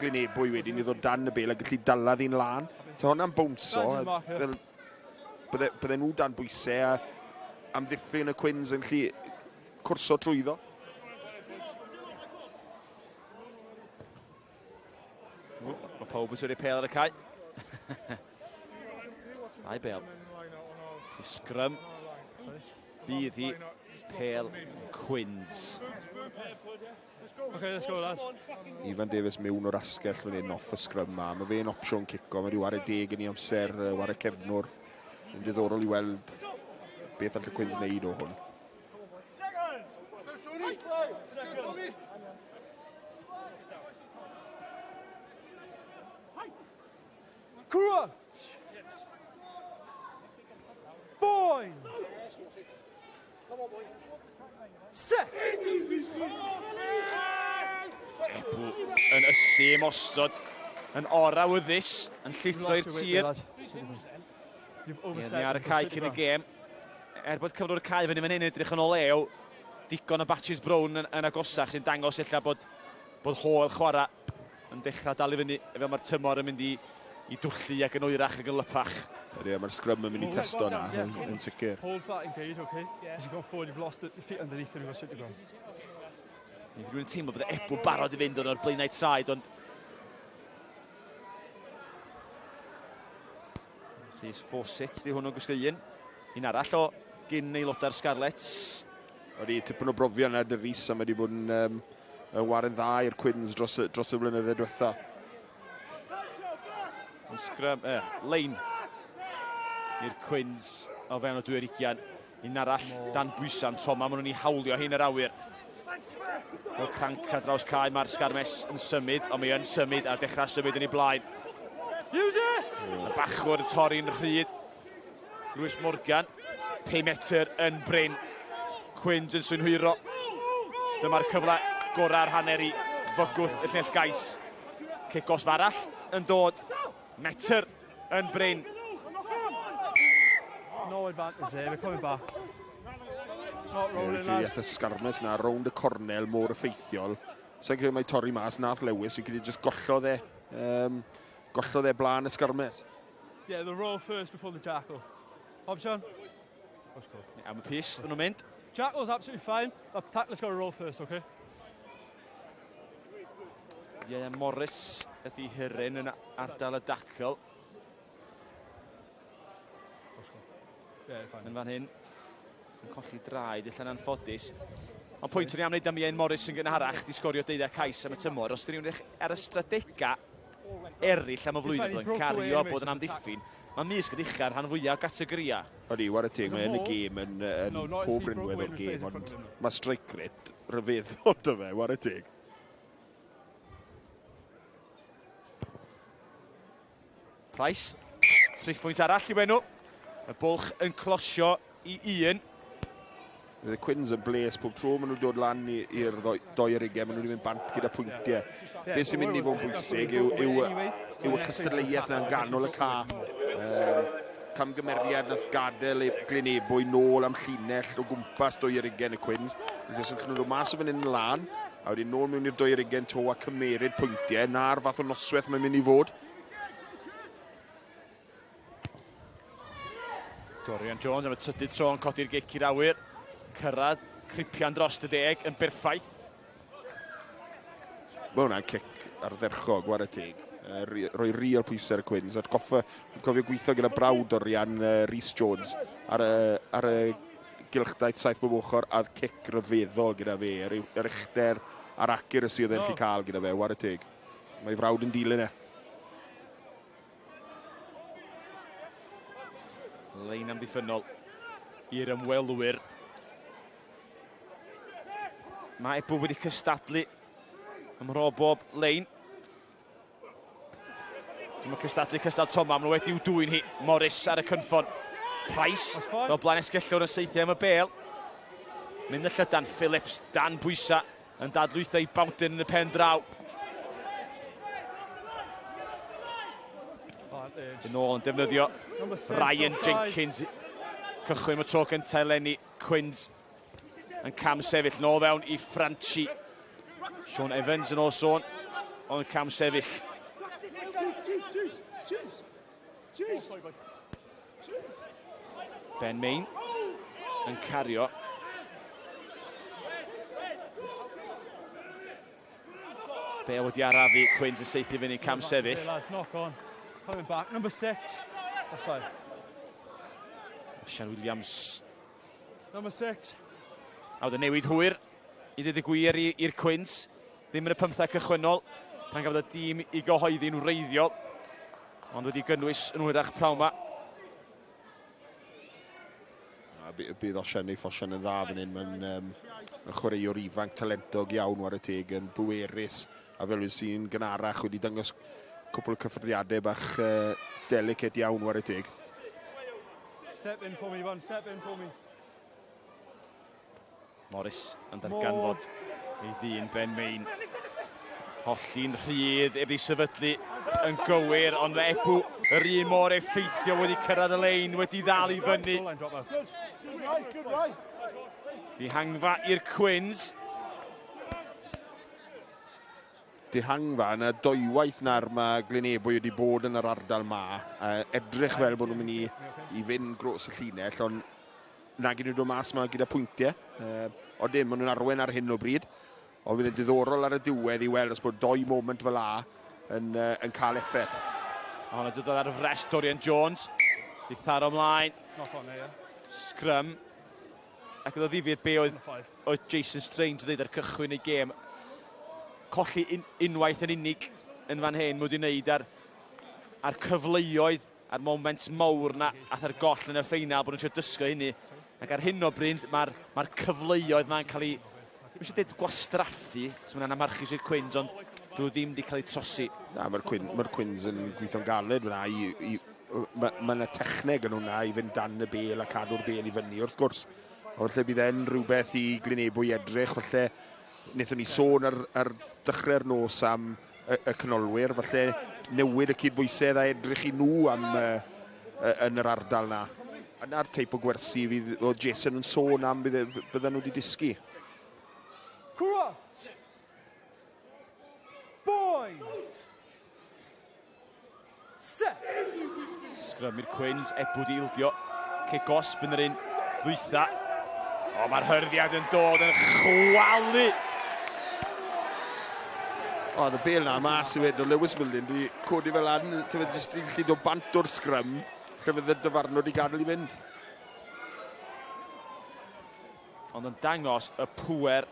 Glyn Ebwy wedyn i ddod dan y bel a gallu dala ddi'n lan. Ta hwnna'n bownso, fel, bydde, bydde nhw dan bwysau a amddiffyn y Cwins yn llu cwrso trwyddo. Mae pawb yn tynnu pêl ar y cae. Dau bêl. Sgrym. Bydd hi pêl Cwins. Okay, let's go, lads. Ifan Davies mewn o'r asgell fan hyn off y sgrym ma. Mae fe'n opsiwn cico, mae wedi ware deg yn ei amser, ware cefnwr. Yn diddorol i weld beth all y Cwins wneud o hwn. Crouch! Boy! Set! Ebw yn ysu ymosod yn orawyddus, yn llithro i'r tir. Ie, ar y cae cyn y gêm. Er bod cyflwr y cae fyny fan hyn yn edrych yn olew, digon o batches brown yn, yn agosach sy'n dangos ella bod, bod hoel chwarae yn dechrau dal i fyny fel mae'r tymor yn mynd i, i dwllu ac yn oerach ac yn lypach. Ydy, mae'r sgrym yn mynd i testo na, yn, yn sicr. Hold that engage, okay? As you go forward, you've lost the feet underneath and you've got to sit the ground. Nid rhywun yn teimlo bod y ebw barod i fynd o'n blaenau traed, ond Rhys Fawcett di hwnnw'n gwisgo un. Un arall o gyn aelodau'r Scarlets. Ydy, tipyn o brofiad yna dy Rhys a mae wedi bod yn um, yn waren dda i'r Cwins dros, dros y blynydde diwetha. Yn sgrym, eh, lein i'r Cwins o fewn o 22. Un arall dan bwysau am tro 'ma, maen nhw'n ei hawlio hi'n yr awyr. Fel cranc ar draws cae, mae'r Sgarmes yn symud, ond mae yn symud a dechrau symud yn ei blaen. Use it! Y bachwr yn torri'n rhyd. Lewis Morgan, 5 metr yn brin. Quins yn synhwyro. Dyma'r cyfle gorau ar hanner i fygwth y llinell gais. Cic gosb arall yn dod. Metr yn brin. No advantage there, they're coming back. Not rolling, lads. Aeth y sgarmes na rownd y cornel mor effeithiol. Sa'n credu mai torri mas nath Lewis, fi'n credu jyst gollodd e, um, gollodd e blaen y sgarmes. Yeah, the roll first before the jackal. Option? Am y pys, dyn nhw'n mynd. Jackal's absolutely fine. The tackler's got to roll first, okay? Ieuan Morris ydy Hyryn yn ardal y dacl. Yn fan hyn, yn colli draed allan anffodus. Ond pwynt o'n i am wneud am Ian Morris yn gynharach, di sgorio deuddeg cais am y tymor. Os dyn ni'n edrych ar y stradegau eraill am y flwyddyn, bod yn cario, bod yn amddiffyn, mae mysg yr ucha'r rhan fwyaf o gategorïau. Odi, whare teg, mae yn y gêm yn, yn pob rinwedd o'r gêm, ond mae strike rate rhyfeddol dy fe, whare teg. Price, triphwynt arall i Wenw. Y bwlch yn closio i un. Bydd y Cwins yn bles pob tro maen nhw'n dod lan i'r doi ar ugain, maen nhw'n mynd bant gyda pwyntiau. Be sy'n mynd i fod yn bwysig yw, yw, yw y cystadleuaeth na'n ganol y ca. Um, camgymeriad nath gadael e Glyn Ebwy nôl am llinell o gwmpas dwy ar ugain y Cwins. Felly os nhw'n dod mas o fan hyn yn lan, a wedyn nôl mewn i'r dwy ar ugain to a cymeryd pwyntiau, na'r fath o noswaith mae'n mynd i fod. Dorian Jones am y trydydd tro yn codi'r gic i'r awyr. Cyrraedd, cripian dros y deg yn berffaith. Mae hwnna'n cic ardderchog, ware teg. Uh, rhoi real pwysau ar y Cwins. Atgoffa, fi'n cofio gweithio gyda brawd Dorian, uh, Rhys Jones, ar y, ar y gylchdaith saith bob ochr, a cic ryfeddol gyda fe, yr, yr uchder a'r accuracy oedd e'n gallu cael gyda fe, ware teg. Mae frawd yn dilyn e. Lein amddiffynnol i'r ymwelwyr. Mae Ebw wedi cystadlu ym mhro bob lein. Dwi'n cystadlu cystad tro ma, maen nhw wedi'w dwyn hi. Morris ar y cynffon. Price, fel blaen esgellwr yn saethu am y bel. Mynd y llydan, Phillips dan bwysa yn dadlwytho i Bowden yn y pen draw. Yn ôl yn defnyddio Ryan Jenkins. Cychwyn am y tro gyntaf eleni. Quins yn cam sefyll nôl fewn i Franchi. Sean Evans yn ôl sôn, ond cam sefyll. Ben Main yn cario. Bale wedi arafu, Quins yn saethu fyny cam sefyll. Knock on. Coming back, number six. Offside. Osian Williams. Number six. A wedyn newid hwyr i ddweud y gwir i'r Cwins. Ddim yn y pymtheg cychwynnol pan gafodd y dîm i gyhoeddi'n wreiddiol. Ond wedi gynnwys yn hwyrach prawn ma. A bydd Osian neu Osian yn dda fan hyn. Mae'n um, chwaraewr ifanc talentog iawn war y teg yn bwerus. A fel wyt sy'n gynharach wedi dangos cwpl o cyffyrddiadau bach uh, delicate iawn war y teg. Step in for me, one. Step in for me. Morris yn darganfod ei ddyn Ben Main. Hollti'n rhydd, ef di sefydlu yn gywir, ond fe Ebw yr un mor effeithio wedi cyrraedd y lein, wedi ddal i fyny. Dihangfa i'r Cwins. Dihangfa yna dwywaith nawr mae Glyn Ebwy wedi bod yn yr ardal ma. Edrych fel bod nhw'n mynd i, i fynd gros y llinell, ond nag nhw'n dod mas ma gyda pwyntiau. Uh, o dim, maen nhw'n arwen ar hyn o bryd. Ond fydd yn diddorol ar y diwedd i weld os bod doi moment fel a yn, uh, yn cael effaith. A hwnna dod ar y fres Dorian Jones. Di tharo ymlaen. Scrum. Ac oedd o ddifyr be oedd, oedd Jason Strange yn dweud ar cychwyn ei gêm. Colli un, unwaith yn unig yn fan hyn, mwyd i wneud ar, ar cyfleoedd a'r moment mawr 'na ath ar goll yn y ffeinal, bod nhw'n trio dysgu hynny. Ac ar hyn o bryd, mae'r mae cyfleoedd ma'n cael ei, ddim eisiau dweud gwastraffu, so mae'n amharchus i'r Cwins, ond dyn nhw ddim wedi cael eu trosi. Na, mae'r Cwin, mae Cwins yn gweithio'n galed fyna i, i mae ma yna techneg yn hwnna i fynd dan y bel a cadw'r bel i fyny, wrth gwrs. Ond falle bydd e'n rhywbeth i Glynebwy edrych, falle wnaethon ni sôn ar, ar dechrau'r nos am y, y canolwyr, falle newid y cydbwysedd a edrych i nhw am, uh, yn yr ardal na. Yna'r teip o gwersi fydd o Jason yn sôn am bydd, bydden nhw wedi dysgu. Cwrt! Boy! Set! Sgrym i'r Cwins, Ebw di ildio. Cic gosb yn yr un ddwytha. O, mae'r hyrddiad yn dod yn chwalu. O, y bel na mas i wedi, o Lewis Millen di codi fel lan, ti'n fe jyst yn gallu dod bant o'r sgrym, lle fydd y dyfarnwr di gadael i fynd. Ond yn dangos y pŵer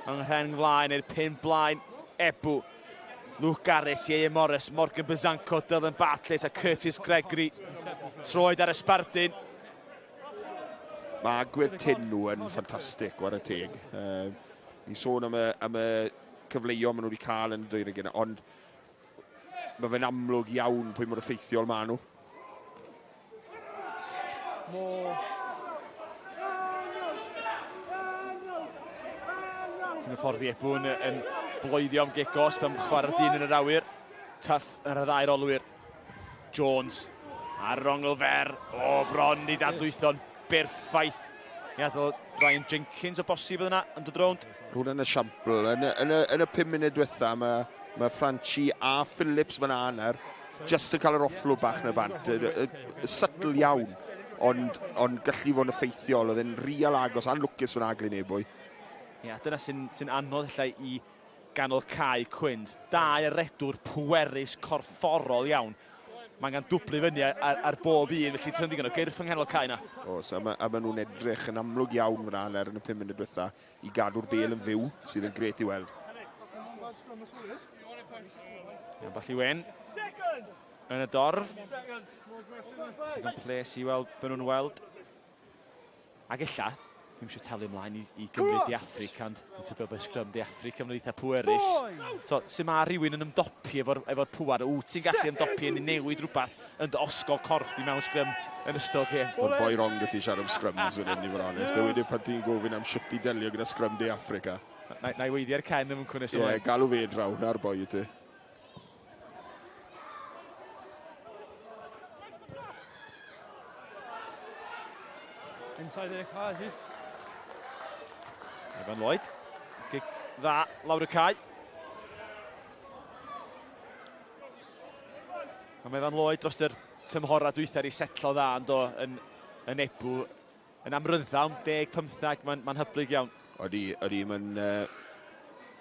yng nghren flaen i'r pum blaen. Ebw, Luke Garris, Ieuan Morris, Morgan Bazanko, Dylan Bartlett a Curtis Gregory. Troed ar y sbardun. Mae agwedd tyn nhw yn ffantastig, war y teg. Uh, ni'n sôn am y, am y cyfleoedd maen nhw wedi cael yn y dwyrain gyda, ond mae fe'n amlwg iawn pwy mor effeithiol maen nhw. Sy'n y ffordd i Ebwn yn bloeddio am gic gosb am chwarae dyn yn yr awyr. Tuff yn rhyddhau'r olwyr. Jones ar yr ongl fer. O, bron i dadlwytho'n berffaith. I adael Ryan Jenkins o bosib yna yn dod rownd. Hwna'n esiampl. Yn y, yn y, yn y 5 munud diwetha, mae, mae Franchi a Phillips fyna nawr, just yn cael yr offlw bach na bant. Subtle iawn, ond, ond gallu fod yn effeithiol. Oedd e'n real agos, anlwcus fyna Glyn Ebwy. Ia, dyna sy'n sy anodd ella i ganol cae Cwins. Dau redwr pwerus corfforol iawn. Mae angen dwblu fyny ar, ar, ar bob un, felly ti'n ddigon o gyrff yng nghanol cae yna. Oes, a, ma, a maen nhw'n edrych yn amlwg iawn fyna hanner yn y 5 munud diwetha i gadw'r bel yn fyw, sydd yn gret i weld. Ambell i wen yn y dorf. Digon ples i weld beth nhw'n weld. Ac ella, ddim eisiau talu ymlaen i, i Gymru De Affrica, ond dwi'n tybio bod sgrym De Affrica yn eitha pwerus. So, sut mae rhywun yn ymdopi efo'r efo pŵar? Wyt ti'n gallu ymdopi yn newid rhywbeth yn dy osgo corff di mewn sgrym yn ystod gêm? Mae'r boi wrong gyda ti siarad am scrums fan hyn, i fod yn onest. Ewyd pan ti'n gofyn am siwt i delio gyda sgrym De Affrica. Na, na i weiddi ar Ken am cwnes ymlaen. Ie, yeah, galw fe draw, na'r boi i ti. Inside there, car, is he? Evan Lloyd. Gic dda lawr y cae. A mae Evan Lloyd dros yr tymhorau dwytha i setlo dda yn do yn, yn ebw. Yn amryddawn, 10-15, mae'n ma hyblyg iawn. Odi, odi, mae'n... Uh,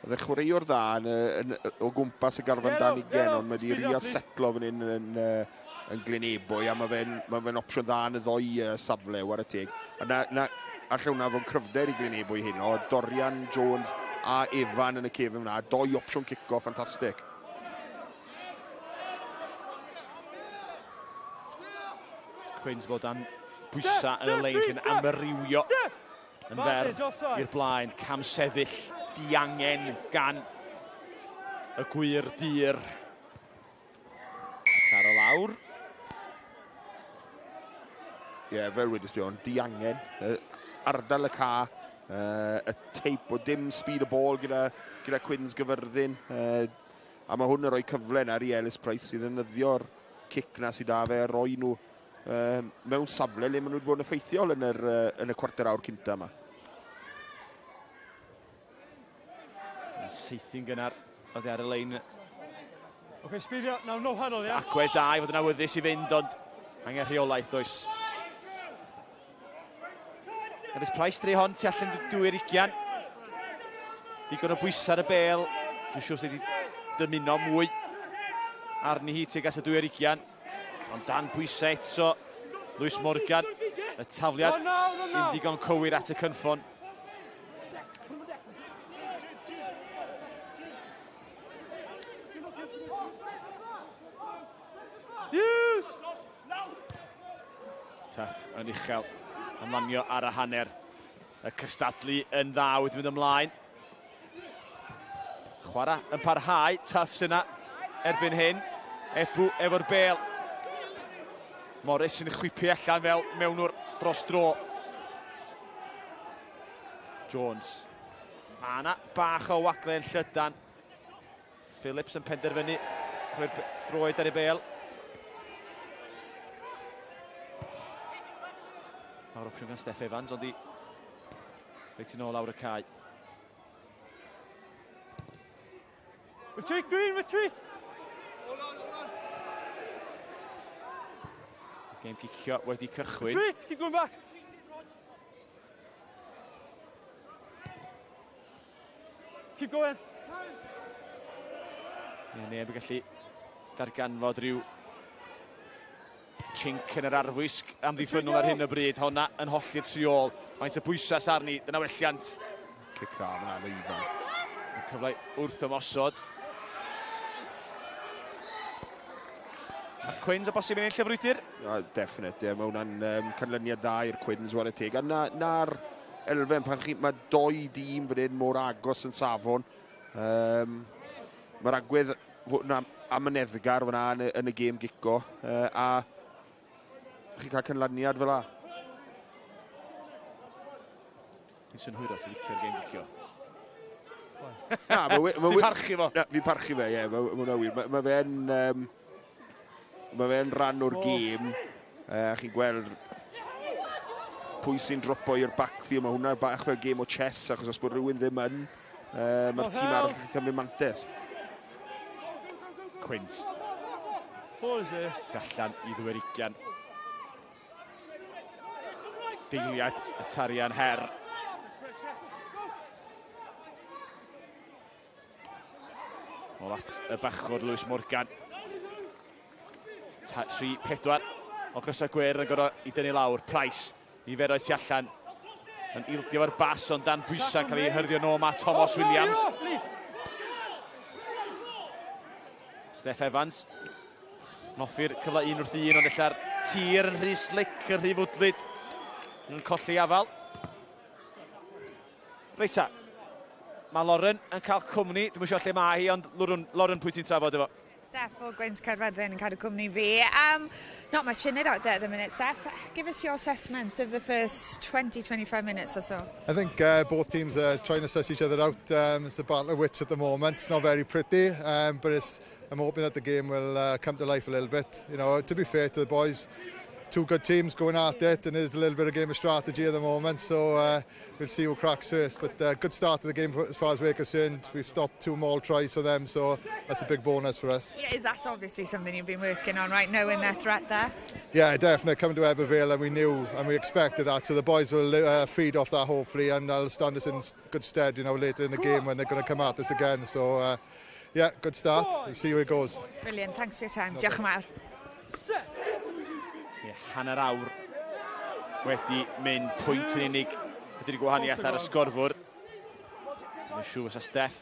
oedd e chwaraewr dda yn, yn, o gwmpas y garfan dan ugen, ond mae wedi rio setlo fan hyn yn, yn, yn Glynebwy, a mae fe'n ma fe opsiwn dda yn y ddoi uh, safle, war y teg. A na, na, alle hwnna fod yn cryfder i Glynebwy heno, Dorian Jones a Evan yn y cefn fyna, doi opsiwn cico ffantastig. Quins bod dan bwysau yn y lein sy'n amrywio yn fer i'r blaen. Cam sefyll diangen gan y gwir dir. Taro lawr. Ie, yeah, fel wedys ti ond diangen. Ardal y ca, uh, y teip o dim speed o ball gyda, gyda Quins gyfyrddin. Uh, a mae hwn yn rhoi cyfle nawr i Ellis Price i ddefnyddio'r cic na sydd da fe a roi nhw um, mewn safle le maen nhw wedi bod yn effeithiol yn, yr, uh, yn y cwarter awr cynta yma. Seithi'n gynnar oddi ar y lein. Okay, speed up now, no huddle, yeah? Agwedd da i fod yn awyddus i fynd, ond angen rheolaeth, does. Ellis Price drwy hon tu allan dwy'r ugian. Digon o bwysau ar y bel. Dwi'n siŵr sydd wedi dymuno mwy arni hi tuag at y dwy'r ugian. Ond dan bwysau eto, Lewis Morgan, y tafliad ddim digon cywir at y cynffon. Tuff yn uchel am lanio ar y hanner. Y cystadlu yn dda wedi mynd ymlaen. Chwarae yn parhau, Tuff sy'n yna erbyn hyn. Ebw efo'r bel. Morris yn chwipu allan fel mewnwr dros dro. Jones. Mae yna bach o wagle'n llydan. Phillips yn penderfynu rhoi'r droed ar ei bel. Mawr opsiwn gan Steff Evans, ond i reit yn ôl lawr y cae. Retreat, Green, retreat! Gêm gicio wedi cychwyn. Retreat, keep going back! Keep going. Ie, neb yn gallu darganfod rhyw chink yn yr arfwisg amddiffynnol ar hyn o bryd. Honna yn holli'r tu ôl. Faint o bwysas arni, dyna welliant. Cic dda fyna, fe Ifan. Y cyfle wrth ymosod. Mae'r Cwins o bosib yn ennill y frwydr? Uh, definite, ie. Yeah. Mae hwnna'n um, canlyniad dda i'r Cwins, whare teg. A na'r na elfen pan chi... Mae doi dîm fan hyn mor agos yn safon. Um, Mae'r agwedd na, amyneddgar fyna yn, yn y gêm gico. Uh, a chi'n cael canlyniad fel la. Dwi'n synhwyro ti'n licio'r gêm gicio. Na, ma' we- ma' Ti'n parchu fo? Na, fi'n parchu fe, ie, ma' ma' hwnna wir. Ma' ma' fe'n um, ma' fe'n rhan o'r gêm. Uh, chi'n gweld pwy sy'n dropo i'r backfield, mae hwnna bach fel game o chess, achos os bod rhywun ddim yn, uh, mae'r tîm arall yn cymryd mantes. Quint. Tu allan i ddwy'r ugian. Deiliad y tarian her. Ôl at y bachwr Lewis Morgan. 3, 4 o grysau gwyr yn gorau i dynnu lawr. Price, niferoedd tu allan. Yn ildio fo'r bas ond dan bwysau cael ei hyrddio nôl mae Thomas Williams. Steph Evans. Noffi'r cyfle un wrth un ond ella'r tir yn rhy slic, yn rhy fwdlyd. Yn colli afal. Reit ta, mae Lauren yn cael cwmni, dwi'm yn siŵr lle mae hi, ond Lauren, Lauren pwy ti'n trafod efo? Steph o Gwynt Caerfyrddin yn cadw cwmni fi. Not much in it out there at the minute, Steph. Give us your assessment of the first 20-25 minutes or so. I think both teams are trying to suss each other out. It's a battle of wits at the moment. It's not very pretty, but I'm hoping that the game will come to life a little bit. You know, to be fair to the boys, two good teams going at it, and it's a little bit of game of strategy at the moment, so we'll see who cracks first. But good start to the game as far as we're concerned. We've stopped 2 more tries for them, so that's a big bonus for us. Yeah, is that obviously something you've been working on, right? Knowing their threat there? Yeah, definitely. Coming to Ebbw Vale, and we knew and we expected that, so the boys will feed off that hopefully, and they'll stand us in good stead, you know, later in the game when they're going to come at us again. So yeah, good start. We'll see where it goes. Brilliant. Thanks for your time. Diolch yn fawr. Ie, hanner awr wedi mynd, pwynt yn unig ydy'r gwahaniaeth ar y sgorfwr. Mae'n siŵr fysa Steph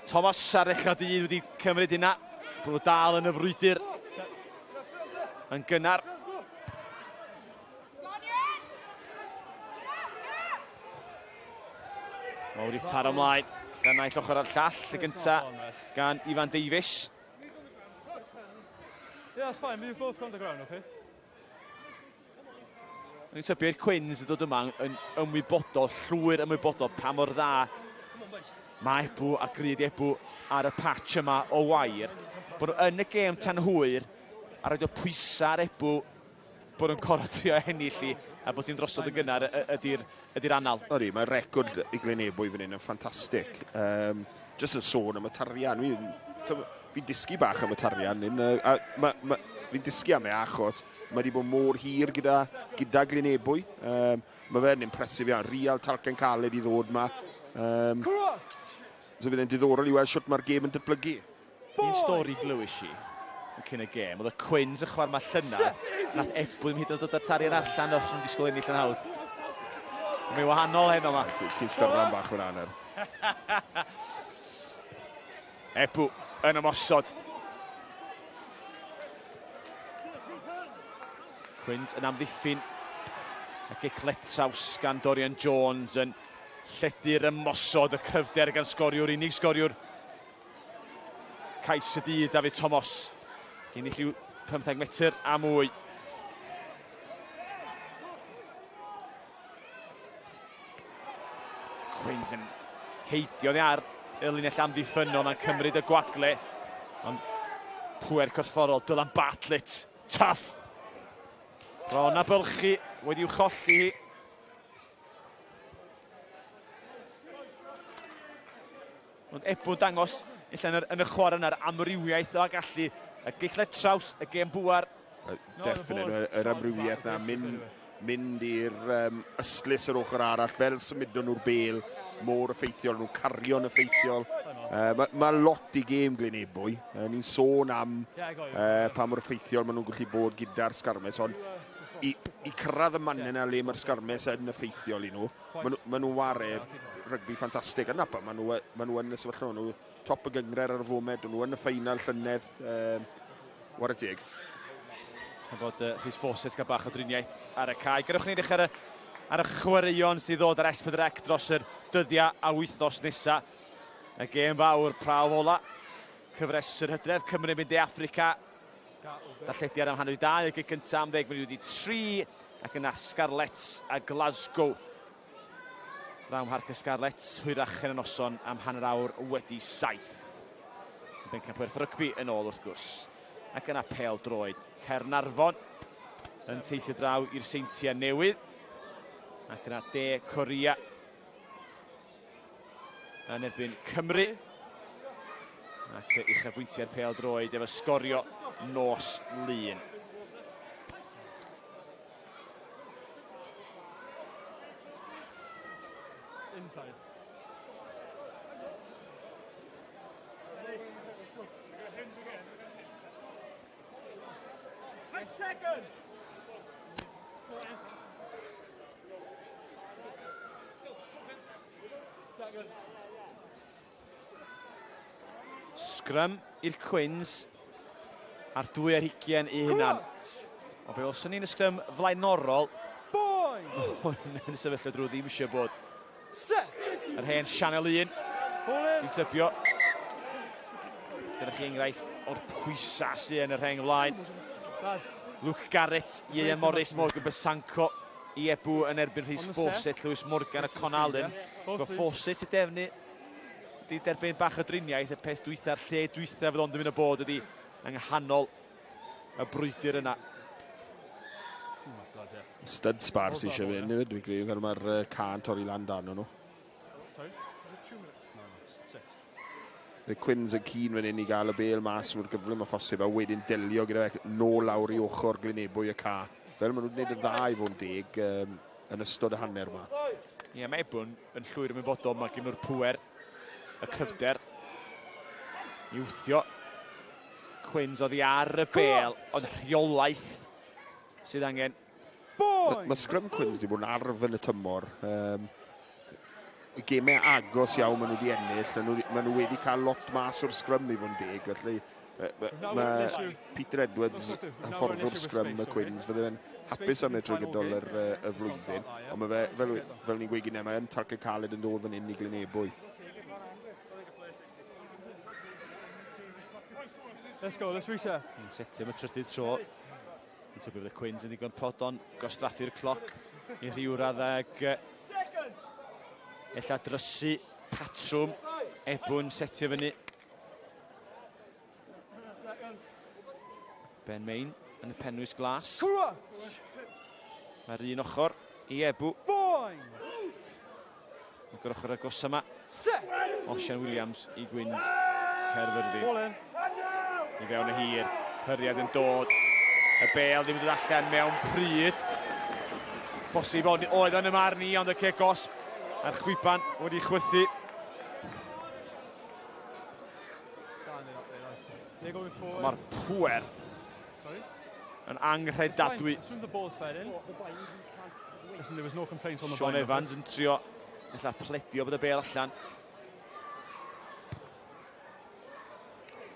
Thomas ar ddechrau dydd wedi cymryd hynna. Bod nhw dal yn y frwydr yn gynnar. Mae wedi tharo ymlaen gan naill ochr a'r llall. Y gynta gan Ifan Davies. Yeah, that's fine, but you've both gone to ground, okay? O'n i'n tybio i'r Cwins yn dod yma yn ymwybodol, llwyr ymwybodol pa mor dda mae Ebw a Gryd Ebw ar y patch yma o wair. Bod nhw yn y gêm tan hwyr a roed o pwysau ar Ebw bod nhw'n corfod trio ennill i a bod ti'n drosodd yn gynnar ydy'r ydy anal. Odi, mae record i Glyn Ebwy fan hyn yn ffantastig. Just yn sôn am y tarian, fi'n fi dysgu bach am y tarian hyn, a fi'n dysgu am e achos mae wedi bod mor hir gyda Glyn Ebwy. Mae fe'n impressive iawn, real talcen caled i ddod ma. So fydd e'n diddorol i weld sut mae'r gêm yn datblygu. Un stori glywys i yn cyn y gêm, oedd y Cwins y chwarae ma llynedd, nath Ebwy ddim hyd yn oed dod â'r tarian allan os yn disgwyl ennill yn hawdd. Mae'n wahanol heno ma. Ti'n styrran bach o'n aner. Ebw yn ymosod. Cwins yn amddiffyn. Y gic letraws gan Dorian Jones yn lledu'r ymosod, y cryfder gan sgoriwr, unig sgoriwr cais y dydd, David Thomas. Ennill i'w 15 metr a mwy. Cwins yn heidio oddi ar y linell amddiffynnol, mae'n cymryd y gwagle. Ond pwer corfforol, Dylan Bartlett, tough. Bron a bylchu, wedi'w cholli hi. Ond Ebw dangos ella yn, yr, yn y chwarae yna'r amrywiaeth o gallu y gicle traws, y gêm bŵar. Definite, yr amrywiaeth na, mynd, mynd i'r ystlys yr ochr arall, fel symudon nhw'r bel, mor effeithiol, nhw'n cario'n effeithiol. Mae ma lot i gêm Glyn Ebwy. Ni'n sôn am pa mor effeithiol maen nhw'n gallu bod gyda'r sgarmes, ond i cyrraedd y mannau yna le mae'r sgarmes yn effeithiol i nhw, maen nhw, ma nhw'n ware rygbi ffantastig. A napa, maen nhw, ma nhw yn y sefyllfa, maen nhw top y gynghrair ar y foment, maen nhw yn y ffeinal llynedd, ware teg. Tra bod Rhys Fawcett gael bach o driniaeth ar y cae. Gadewch ni edrych ar y chwaraeon sydd ddod ar S4C dros yr dyddiau a wythnos nesaf. Y gêm fawr, prawf ola, cyfres yr hydref, Cymru mynd i Affrica. Darllediad am 2:30, y gic gyntaf am 3:50, ac yna Scarlets a Glasgow. Draw Mharc y Scarlets, hwyrach yn y noson am 7:30. Bencampwriaeth rygbi yn ôl wrth gwrs. Ac yna pêl droed Caernarfon yn teithio draw i'r Seintiau Newydd. Ac yna De Corea yn erbyn Cymru. Ac uchafbwyntiau'r pêl droed efo sgorio nos Lun. Inside. Scrum i'r Cwins a'r 22 i hunan. Ond fe welson ni'n y sgrym flaenorol, hwn yn sefyllfa drwy ddim eisiau bod. Yr hen Sianel 1, dwi'n tybio. Dyna chi enghraifft o'r pwysau sydd yn y rheng flaen. Luke Garrett, Ieuan Morris, Morgan Besanco i Ebw yn erbyn Rhys Fawcett, Lewis Morgan a Con Allen. Gwr Fawcett y defnu di derbyn bach o driniaeth, y peth dwytha'r lle dwytha fydd ond yn mynd o bod ydi yng nghanol y brwydr yna. Stud spar sy'n eisiau fynd hefyd, dwi'n credu, fel mae'r uh, can torri lan dan nhw. The Quins yn cyn fan hyn i gael y bel mas mor gyflym a phosib a wedyn delio gyda fe nôl lawr i ochr Glynebwy y ca. Fel maen nhw'n gwneud yn dda i fod yn deg um, yn ystod y hanner yma. Ie, yeah, mae Ebwn yn llwyr ymwybodol, mae gen nhw'r pŵer, y cryfder i wthio Quins oddi ar y bel, ond rheolaeth sydd angen. Mae ma Scrum Quins wedi bod yn arf yn y tymor. Um, y gemau agos iawn maen nhw wedi ennill, maen nhw, maen nhw wedi cael lot mas o'r scrum i fod yn deg, felly mae Peter Edwards, hyfforddwr scrum y Quins, fydde fe'n hapus am e trwy gydol yr, y flwyddyn, ond mae fe, fel, fel ni'n gweud gyda, mae yn talcau caled yn dod fan hyn i Glynebwy. Let's go, let's reset. Yn setio am y trydydd tro. Yn tybio fydd y Cwins yn ddigon prodon gwastraffu'r cloc i rhyw raddau ag ella drysu patrwm Ebwn setio fyny. Ben Main yn y penwys glas. Mae'r un ochr i Ebw. Ac yr ochr agos yma, Osian Williams i Gwyns Caerfyrddin. I fewn y hir, hyriad yn dod. Y bel ddim yn dod allan mewn pryd. Bosib oedd yn y marn i, ond y cic gosb a'r chwiban wedi chwythu. Mae'r pŵer yn anghredadwy. Sean Evans yn trio ella pledio bod y bel allan.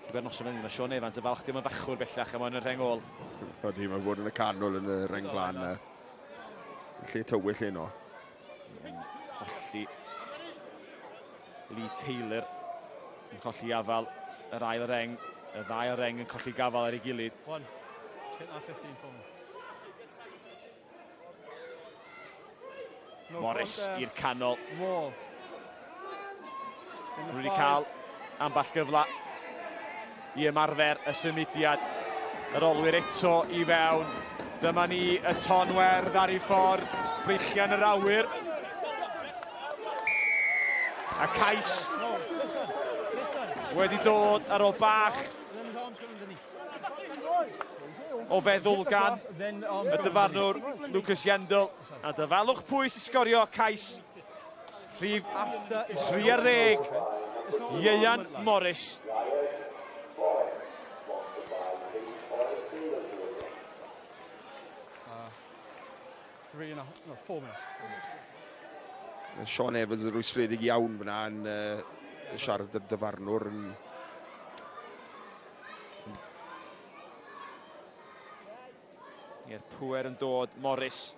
Ti'n noson fan hyn, mae Sean Evans yn falch dim yn fachwr bellach a mae'n y rheng ôl. Ydy, mae'n bod yn y canol yn y rheng flan. Lle tywyll heno. Colli Lee Taylor yn colli afal yr ail reng, y ddau reng yn colli gafal ar ei gilydd. One. Get that 15 for me. No Morris i'r canol. Nhw wedi cael ambell gyfle i ymarfer y symudiad. Yr olwyr eto i fewn. Dyma ni y ton werdd ar ei ffordd. Breichian yr awyr. A cais wedi dod ar ôl bach o feddwl gan y dyfarnwr Lucas Yendel. A dyfalwch pwy sy'n sgorio cais Rhif 30, Ieuan Morris. Sean Evans yn rwystredig iawn fyna yn uh, siarad y dyfarnwr yn I'r pŵer yn dod, Morris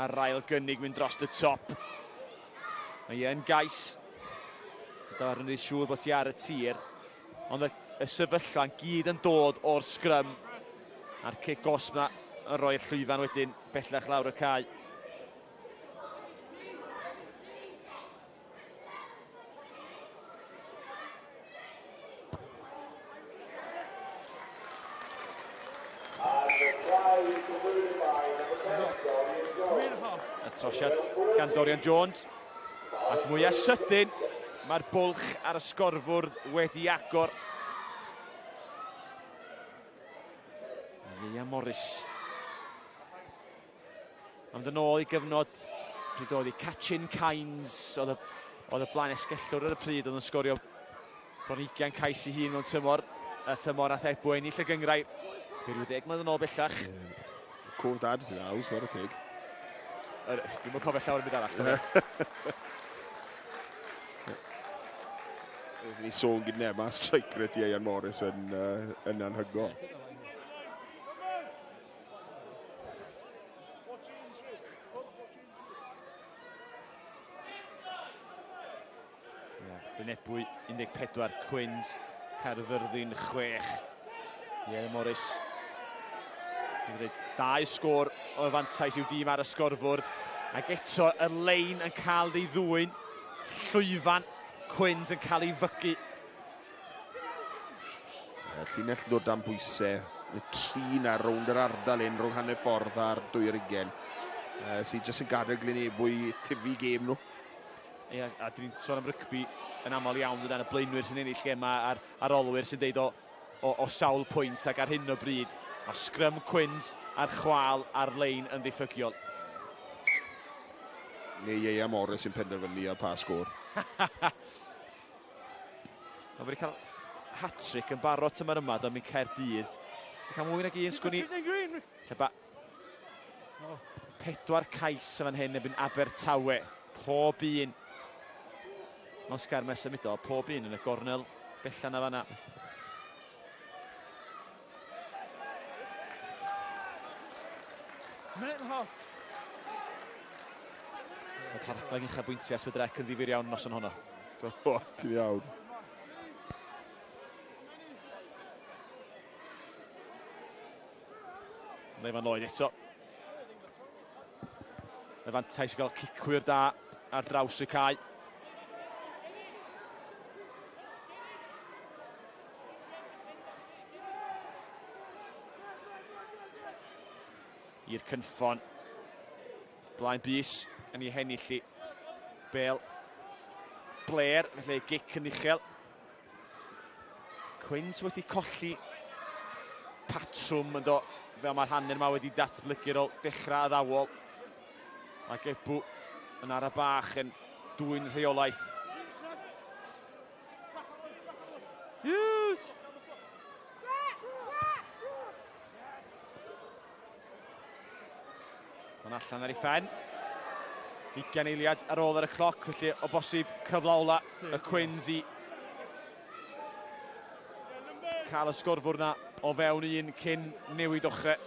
A'r ail gynnig mynd dros y top. Mae e'n gais. Dyma'r yn siŵr bod ti ar y tir. Ond y, y sefyllfa'n gyd yn dod o'r sgrym. A'r cic gosb na yn rhoi'r llwyfan wedyn bellach lawr y cae. Y trosiad gan Dorian Jones. Ac mwyaf sydyn, mae'r bwlch ar y sgorfwrdd wedi agor. Leia Morris. Ond yn ôl i gyfnod pryd oedd i Catchin Kynes, oedd y, oedd y blaen esgellwr ar y pryd, oedd yn sgorio bron 20 cais i hun mewn tymor, y tymor nath Ebw ennill y gyngrair. Be rhyw ddeg mlynedd yn ôl bellach. Yeah. Cof dad sy'n haws, mae'r teg. Dwi'n mwyn cofio llawer yn byd arall. Oeddwn ni sôn gyda mae strike rate Ieuan Morris yn, uh, yn anhygol. Yeah, Glynebwy 14, Cwins, Caerfyrddin 6. Ie, Morris. Dau sgôr o fantais i'w dîm ar y sgorfwrdd. Ac eto y lein yn cael ei ddwyn. Llwyfan Cwins yn cael ei fygu. Llinell ddod dan bwysau. Y trin ar rownd yr ardal un rhwng hanner ffordd a'r dwy'r ugen. Sydd jyst yn gadael Glynebwy tyfu gêm nhw. Ie, a dyn ni'n sôn am rygbi yn aml iawn, dydan, y blaenwyr sy'n ennill gemau a'r arolwyr sy'n deud o, o, o sawl pwynt ac ar hyn o bryd mae sgrym Cwins a'r chwal ar lein yn ddiffygiol. Neu Ieuan Morris sy'n penderfynu ar pa sgôr. Mae wedi cael hat-trick yn barod tymor yma, do, mi'n Caerdydd. Wedi cael mwy nag un, sgwn i. Lle ba... Pedwar cais yn fan hyn erbyn Abertawe. Pob un mewn sgarmes symudol, pob un yn y gornel bella na fanna. Minute and a half. Oedd rhaglen uchafbwyntiau S4C yn ddifyr iawn noson honno. Do, ti'n iawn. Levan Lloyd eto. Y fantais i gael cicwyr da ar draws y cae. I'r cynffon. Blaen bys yn ei hennill i. Bel. Blair, felly gic yn uchel. Quins wedi colli patrwm yn do, fel mae'r hanner yma wedi datblygu ar ôl dechrau addawol. Mae Gebw yn ara bach yn dwyn rheolaeth. Use! Mae'n allan ar ei phen. 20 eiliad ar ôl ar y cloc, felly o bosib cyfle ola y Cwins i cael y sgorfwr na o fewn un cyn newid ochrau.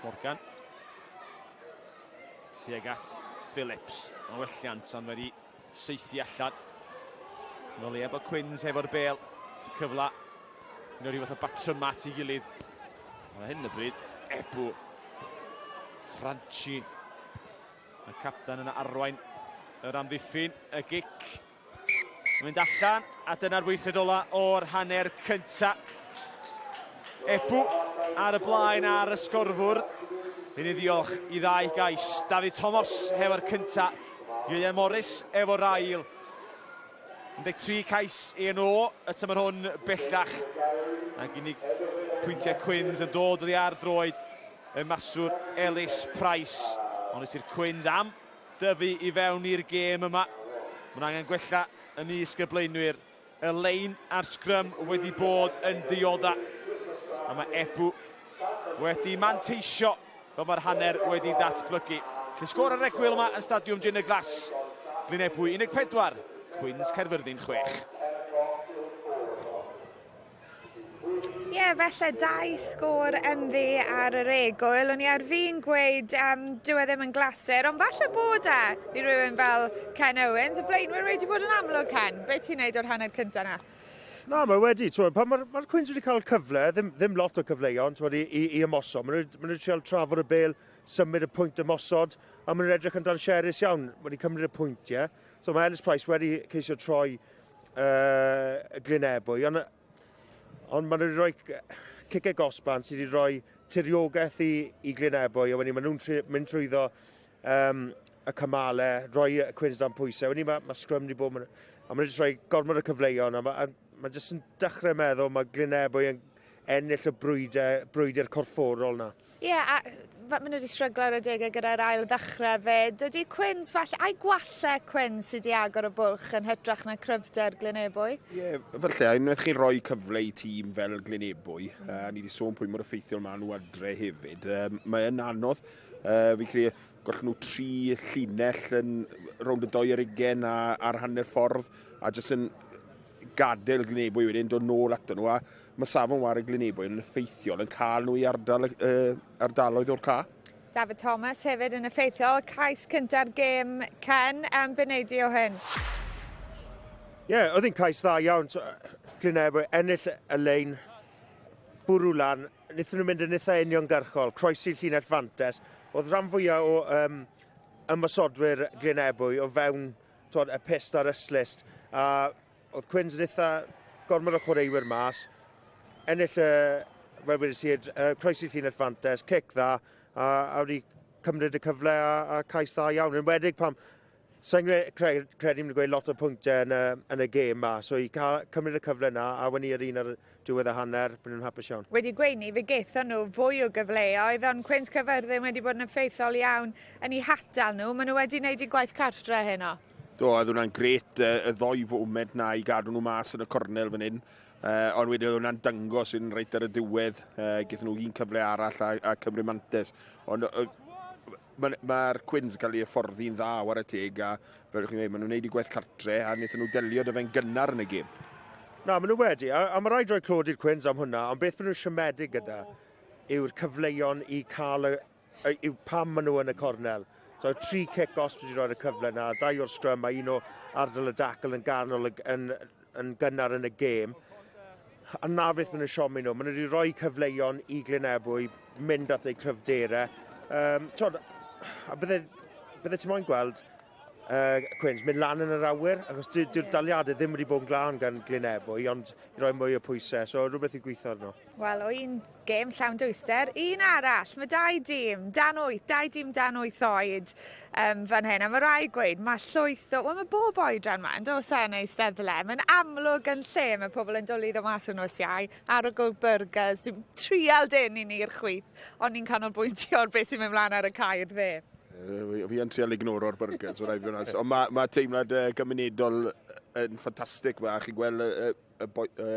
Morgan. Tuag at Phillips. Mae'n welliant ond wedi saethu allan. Mae'n leia bod Quins hefo'r bel. Cyfle. Yn rhyw fath o batrwm at ei gilydd. Ond ar hyn o bryd, Ebw. Franchi. Mae captan yn arwain yr amddiffyn. Y gic Mynd allan, a dyna'r weithred ola o'r hanner cynta. Ebw ar y blaen ar y sgorfwrdd. Hyn i ddiolch i ddau gais. David Thomas hefo'r cynta, Ieuan Morris efo'r ail. 13 cais i yn o y tymor hwn bellach. Ac unig pwyntiau Cwins yn dod oddi ar droed y maswr Ellis Price. Ond i'r Cwins am dyfu i fewn i'r gêm yma. Mae'n angen gwella ymysg y blaenwyr. Y lein a'r sgrym wedi bod yn diodda. A mae Ebw wedi manteisio fel mae'r hanner wedi datblygu. Lle sgôr ar egwyl yma yn Stadiwm Gyn y Glas. Glyn Ebwy 14, Cwins Caerfyrddin 6. Ie, yeah, felly dau sgôr ynddi ar yr egwyl. O'n i ar fi'n gweud um, dyw e ddim yn glasur, ond falle bod e i rhywun fel Ken Owens. Y blaenwyr wedi bod yn amlwg, Ken. Be ti'n neud o'r hanner cyntaf na? Na, mae wedi. Pan mae'r ma Cwins wedi cael cyfle, ddim, ddim lot o cyfleon i, i, i ymosod. Maen nhw wedi trial trafod y bel, symud y pwynt ymosod, a maen nhw'n edrych yn danserus iawn. Wedi cymryd y pwyntiau. So mae Ellis Price wedi ceisio troi uh, Glyn Ebwy, ond ond maen nhw wedi rhoi cicau gosban sydd wedi rhoi tiriogaeth i, i Glyn Ebwy, a wedyn maen nhw'n mynd trwyddo um, y cymalau, rhoi y Cwins dan pwysau. Wedyn mae, mae sgrym wedi bod, a maen nhw wedi rhoi gormod o cyfleon, a mae, a mae jyst yn dechrau meddwl mae Glyn Ebwy yn ennill y brwydr, brwydr corfforol na. Ie, yeah, a maen nhw wedi stryglo ar adegau gyda'r ail ddechrau fyd. Ydy Cwins falle, a'i gwallau Cwins sydd wedi agor y bwlch yn hytrach na cryfder Glynebwy? Ie, yeah, falle, a unwaith chi'n rhoi cyfle i tîm fel Glynebwy, mm. ni wedi sôn pwy mor effeithiol maen nhw adre hefyd, um, mae yn anodd. Uh, fi'n credu, gollen nhw tri llinell yn rownd y doi ar ugen a, ar hanner ffordd, a jyst yn gadael Glynebwy wedyn, dod nôl ato nhw, a mae safon ware Glynebwy yn effeithiol yn cael nhw i ardal, uh, ardaloedd o'r ca. David Thomas hefyd yn effeithiol, cais cynta'r gêm Ken, am um, be o hyn? Ie, yeah, oedd hi'n cais dda iawn. So, Glynebwy ennill y lein, bwrw lan, wnaethon nhw mynd yn eitha uniongyrchol, croesi'r llinell fantes. Oedd rhan fwyaf o um, ymosodwyr Glynebwy o fewn twod, y pist a'r yslist. A oedd Cwins yn eitha gormod o chwaraewyr mas. Ennill y, fel wedi i, uh, croesi llinell fantes, cic dda, a, a wedi cymryd y cyfle a, a cais dda iawn. Yn wedig pam, sa'n credu, credu mynd i gweud lot o pwyntiau yn y, yn y gêm ma, so i cael, cymryd y cyfle na a wyn i'r un ar diwedd y hanner, byd nhw'n hapus iawn. Wedi gweud ni, fe gaethon nhw fwy o gyfleoedd, ond Cwins Cyfyrddin wedi bod yn effeithiol iawn yn eu hatal nhw. Maen nhw wedi gwneud eu gwaith cartre heno. Do, oedd hwnna'n gret, y ddoi foment na i gadw nhw mas yn y cornel fan hyn. Uh, ond wedyn oedd hwnna'n dangos yn reit ar y diwedd. Uh, Gaethon nhw un cyfle arall a, a cymryd mantes. Ond uh, mae'r ma, Cwins yn cael ei hyfforddi'n dda war y teg a fel chi'n dweud, maen nhw'n gwneud i gwaith cartre a wnaethon nhw delio dy fe'n gynnar yn y gêm. Na, maen nhw wedi, a, a mae rhaid rhoi clod i'r Cwins am hwnna, ond beth maen nhw'n siomedig gyda yw'r cyfleon i cael y, yw pam maen nhw yn y cornel. So tri cic os wedi rhoi'r cyfle na, dau o'r scrum a un o ardal y dacl yn ganol yn, yn, yn gynnar yn y gêm. A na beth maen nhw'n siomi nhw. Maen nhw wedi rhoi cyfleon i Glynebwy mynd at eu cryfderau. Um, twod, a bydde, bydde ti moyn gweld uh, Cwins mynd lan yn yr awyr, achos dyw'r dy daliadau ddim wedi bod yn glân gan Glynebwy, ond i roi mwy o pwysau, so rhywbeth i gweithio arno. Wel, o un gêm llawn dwyster, un arall, mae dau dîm, dan wyth, dau dîm dan wyth oed um, fan hyn, a mae rai gweud, mae llwyth o, wel mae bob oedran ma, yn dos e yn eisteddle, mae'n amlwg yn lle mae pobl yn dwlu ddod mas o'n nos iau, arogl burgers, dim trial dyn i ni'r chwith, ond ni'n canolbwyntio ar beth sy'n mynd mlaen ar y cae i'r dde. Fi yn trial ignoro'r burgers, mae rhaid fi fod Ond mae, mae teimlad uh, gymunedol yn ffantastig ma. Chi'n gweld y, y, y, boi, y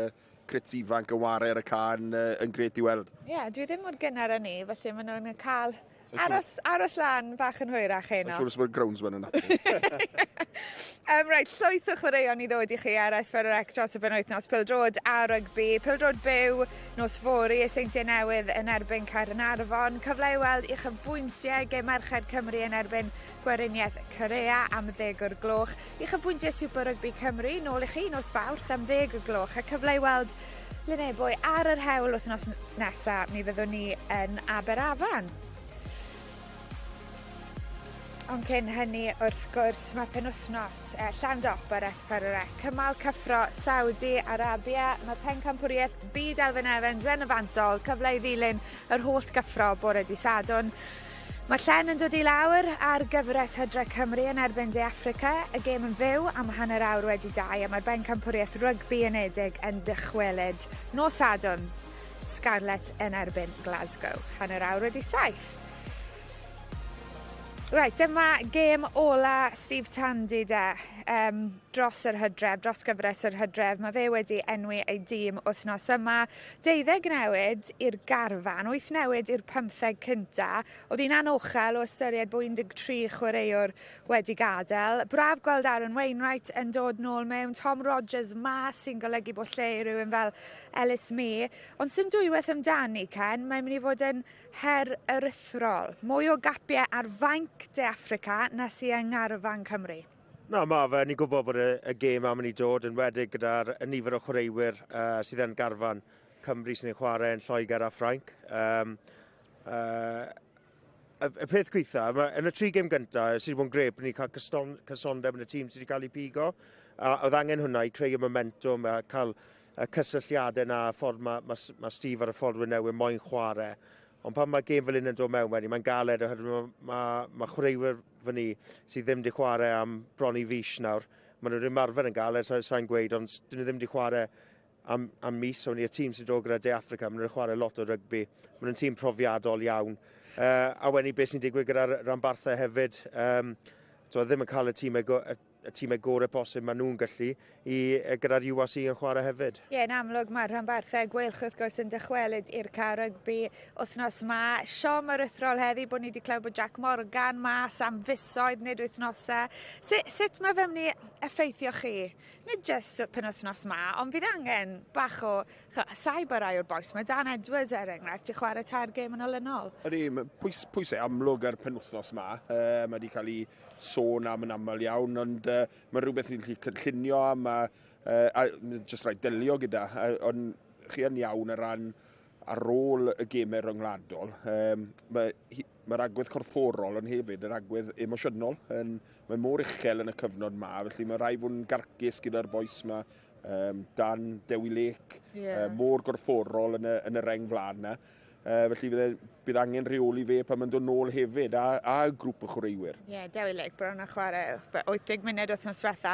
crits ifanc yn wario ar y can uh, yn gret i weld. Ie, yeah, dwi ddim mor gynnar â ni, felly maen nhw'n cael aros, aros lan bach yn hwyrach heno. Sa'n siŵr os mae'r groundsman yn hapus. um, reit, llwyth o chwaraeon i ddod i chi ar S4C dros y penwythnos. Pildrod a rygbi, pildrod byw nos fory, y Seintiau Newydd yn erbyn Caernarfon. Cyfle i weld uchafbwyntiau gêm Merched Cymru yn erbyn Gweriniaeth Corea am ddeg o'r gloch. Uchafbwyntiau Super Rygbi Cymru nôl i chi nos Fawrth am ddeg o'r gloch a cyfle i weld Lynebwy ar yr hewl wythnos nesa mi fyddwn ni yn Aberafan. Ond cyn hynny, wrth gwrs, mae penwythnos eh, llawn dop ar S4C. Cymal cyffro Saudi Arabia. Mae pencampwriaeth byd Elfyn Evans yn y fantol. Cyfle i ddilyn yr holl gyffro bore di Sadwrn. Mae llen yn dod i lawr ar gyfres Hydre Cymru yn erbyn De Affrica, y gêm yn fyw am hanner awr wedi dau a mae'r bencampwriaeth rygbi unedig yn dychwelyd nos Sadwrn, Scarlets yn erbyn Glasgow, hanner awr wedi saith. Reit, dyma gêm ola Steve Tandy de, um, dros yr hydref, dros gyfres yr hydref. Mae fe wedi enwi ei dîm wythnos yma. Deuddeg newid i'r garfan, wyth newid i'r pymtheg cynta. Oedd hi'n anochel o ystyried bod 13 chwaraewr wedi gadael. Braf gweld Aaron Wainwright yn dod nôl mewn, Tom Rogers mas sy'n golygu bod lle i rywun fel Ellis Mee. Ond sy'n dwywaith amdani, Ken, mae'n mynd i fod yn her aruthrol. Mwy o gapiau ar fainc De Affrica na sy yng ngharfan Cymru. Na, mae fe. Ni'n gwybod bod y, y gêm am yn ei dod, yn wedig gyda'r nifer o chwaraewyr uh, sydd yn garfan Cymru sydd yn chwarae yn Lloegr a Ffrainc. Um, uh, y, y peth gweitha, ma, yn y tri gêm gyntaf, sydd wedi bod yn greu, bod ni'n cael cyston, cysondeb yn y tîm sydd wedi cael ei pigo. A oedd angen hwnna i creu y momentum a cael y cysylltiadau na, y ffordd mae, mae, mae Steve ar y ffordd newydd moyn chwarae. Ond pan mae gêm fel un yn dod mewn wedyn, mae'n galed oherwydd mae, mae, mae chwaraewyr fyny sydd ddim wedi chwarae am bron i fis nawr. Maen nhw'n ymarfer yn galed, sa'n sa gweud, ond dyn nhw ddim wedi chwarae am, am mis, so ni'r tîm sy'n dod gyda De Africa, maen nhw'n chwarae lot o rygbi, maen nhw'n tîm profiadol iawn. Uh, a wedyn beth sy'n digwydd gyda'r ranbarthau hefyd, um, so, ddim yn cael y tîmau, y, y tîmau gorau posib maen nhw'n gallu i, gyda'r URC yn chwarae hefyd. Ie, yn amlwg mae'r rhanbarthau gweilch wrth gwrs yn dychwelyd i'r car rygbi wythnos ma. Siom aruthrol heddi bod ni wedi clywed bod Jack Morgan mas am fisoedd nid wythnosau. Sut, sut mae fe mynd i effeithio chi? Nid jyst y penwythnos ma, ond fydd angen bach o saib ar rai o'r bois. Mae Dan Edwards er enghraifft i chwarae tair gêm yn olynol. Ydy, mae pwys, pwysau amlwg ar penwythnos ma. Uh, mae wedi cael ei sôn am yn aml iawn, ond uh, mae rhywbeth ni'n gallu cynllunio am a, uh, a jyst rhaid delio gyda. Uh, ond chi yn iawn o ran ar ôl y gemau rhyngwladol, um, mae'r mae agwedd corfforol ond hefyd yr agwedd emosiynol yn, mae mor uchel yn y cyfnod ma, felly mae rhaid fod yn garcus gyda'r bois ma, um, Dan Dewi Lake, yeah. uh, mor gorfforol yn y, yn y reng flaen na. Uh, felly bydd, bydd angen rheoli fe pan mae'n dod nôl hefyd, a, a grŵp o chwaraewyr. Ie, yeah, Dewi Lake bron a chwarae 80 munud wythnos diwetha.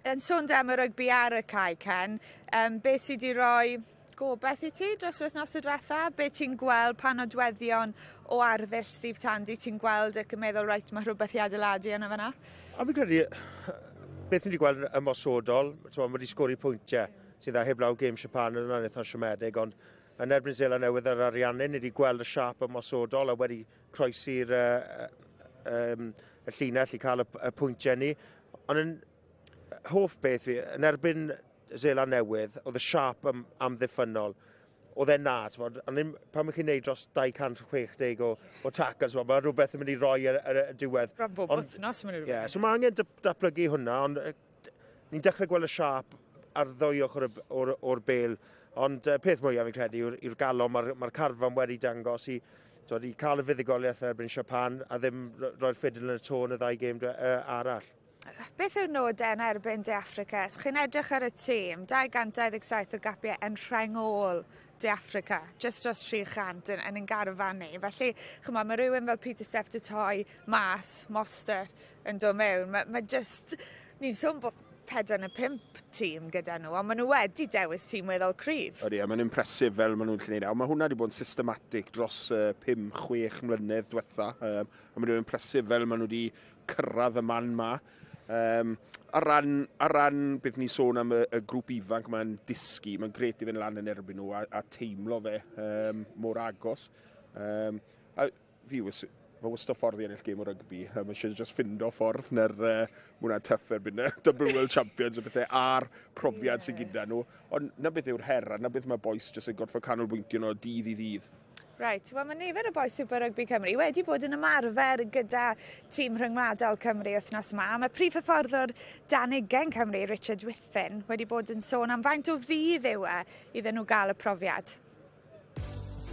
Yn sôn am y rygbi ar y cae, Ken, um, beth sydd wedi rhoi gobeith i ti dros yr wythnosau diwetha? Be ti'n gweld pa nodweddion o arddull Steve Tandy ti'n gweld ac yn meddwl, reit, mae rhywbeth i adeiladu yna fan'na? A fi'n credu, beth ni wedi gweld yn ymosodol, mae wedi sgori pwyntiau sydd dda heblaw gêm Japan yn yna'n eitha siomedig, ond yn erbyn Seland Newydd a'r Ariannin, ni wedi gweld y siap ymosodol a wedi croesi'r uh, um, y llinell i cael y, y pwyntiau ni. Ond yn hoff beth fi, yn erbyn Seland Newydd, oedd y siap am, amddiffynnol, oedd e na, t'mod, ond ddim, pan ych chi'n neud dros 260 o, o tackles, mae rhywbeth yn mynd i roi ar, ar y diwedd. Bron bob wythnos mae'n rhywbeth. Ie, yeah, so mae angen datblygu hwnna, ond ni'n dechrau gweld y siap ar ddwy ochr o'r, or bel, ond uh, peth mwyaf fi'n credu yw'r yw galon mae'r mae carfan wedi dangos i, twod, i cael y fuddugoliaeth erbyn Japan a ddim roi'r ffidil yn y to yn y ddau gêm uh, arall. Beth yw'r nodau yn erbyn De Affrica? Os chi'n edrych ar y tîm, 227 o gapiau yn rheng ôl De Affrica, jyst dros 300 yn, yn ein garfan ni. Felly, chymod, mae rhywun fel Peter Steff de Toy, mas, Mostert, yn dod mewn. Mae, mae just, ni'n sôn bod 4 neu 5 tîm gyda nhw, ond maen nhw wedi dewis tîm weddol cryf. Ydy, a mae'n impressive fel maen nhw'n gallu gwneud. E. Ond mae hwnna wedi bod yn systematic dros uh, 5-6 mlynedd diwetha. Um, a mae'n impressive fel maen nhw wedi cyrraedd y man ma. Um, ar ran, ar ran beth ni'n sôn am y, y grŵp ifanc mae'n disgu, mae'n gret i fynd lan yn erbyn nhw a, a teimlo fe um, mor agos. Um, a fi, mae wastad ffordd i ennill gêm o rygbi. Um, mae eisiau just ffindo ffordd na'r uh, mwna tough erbyn y Double World Champions a bethau a'r profiad yeah. sydd gyda nhw. Ond na beth yw'r her a na beth mae boys jyst yn gorfod canolbwyntio nhw dydd i ddydd. Reit, wel mae nifer o bois Super Rugby Cymru wedi bod yn ymarfer gyda tîm rhyngwladol Cymru wythnos yma. Mae prif hyfforddwr dan ugain Cymru, Richard Whiffen, wedi bod yn sôn am faint o fudd yw e iddyn nhw gael y profiad.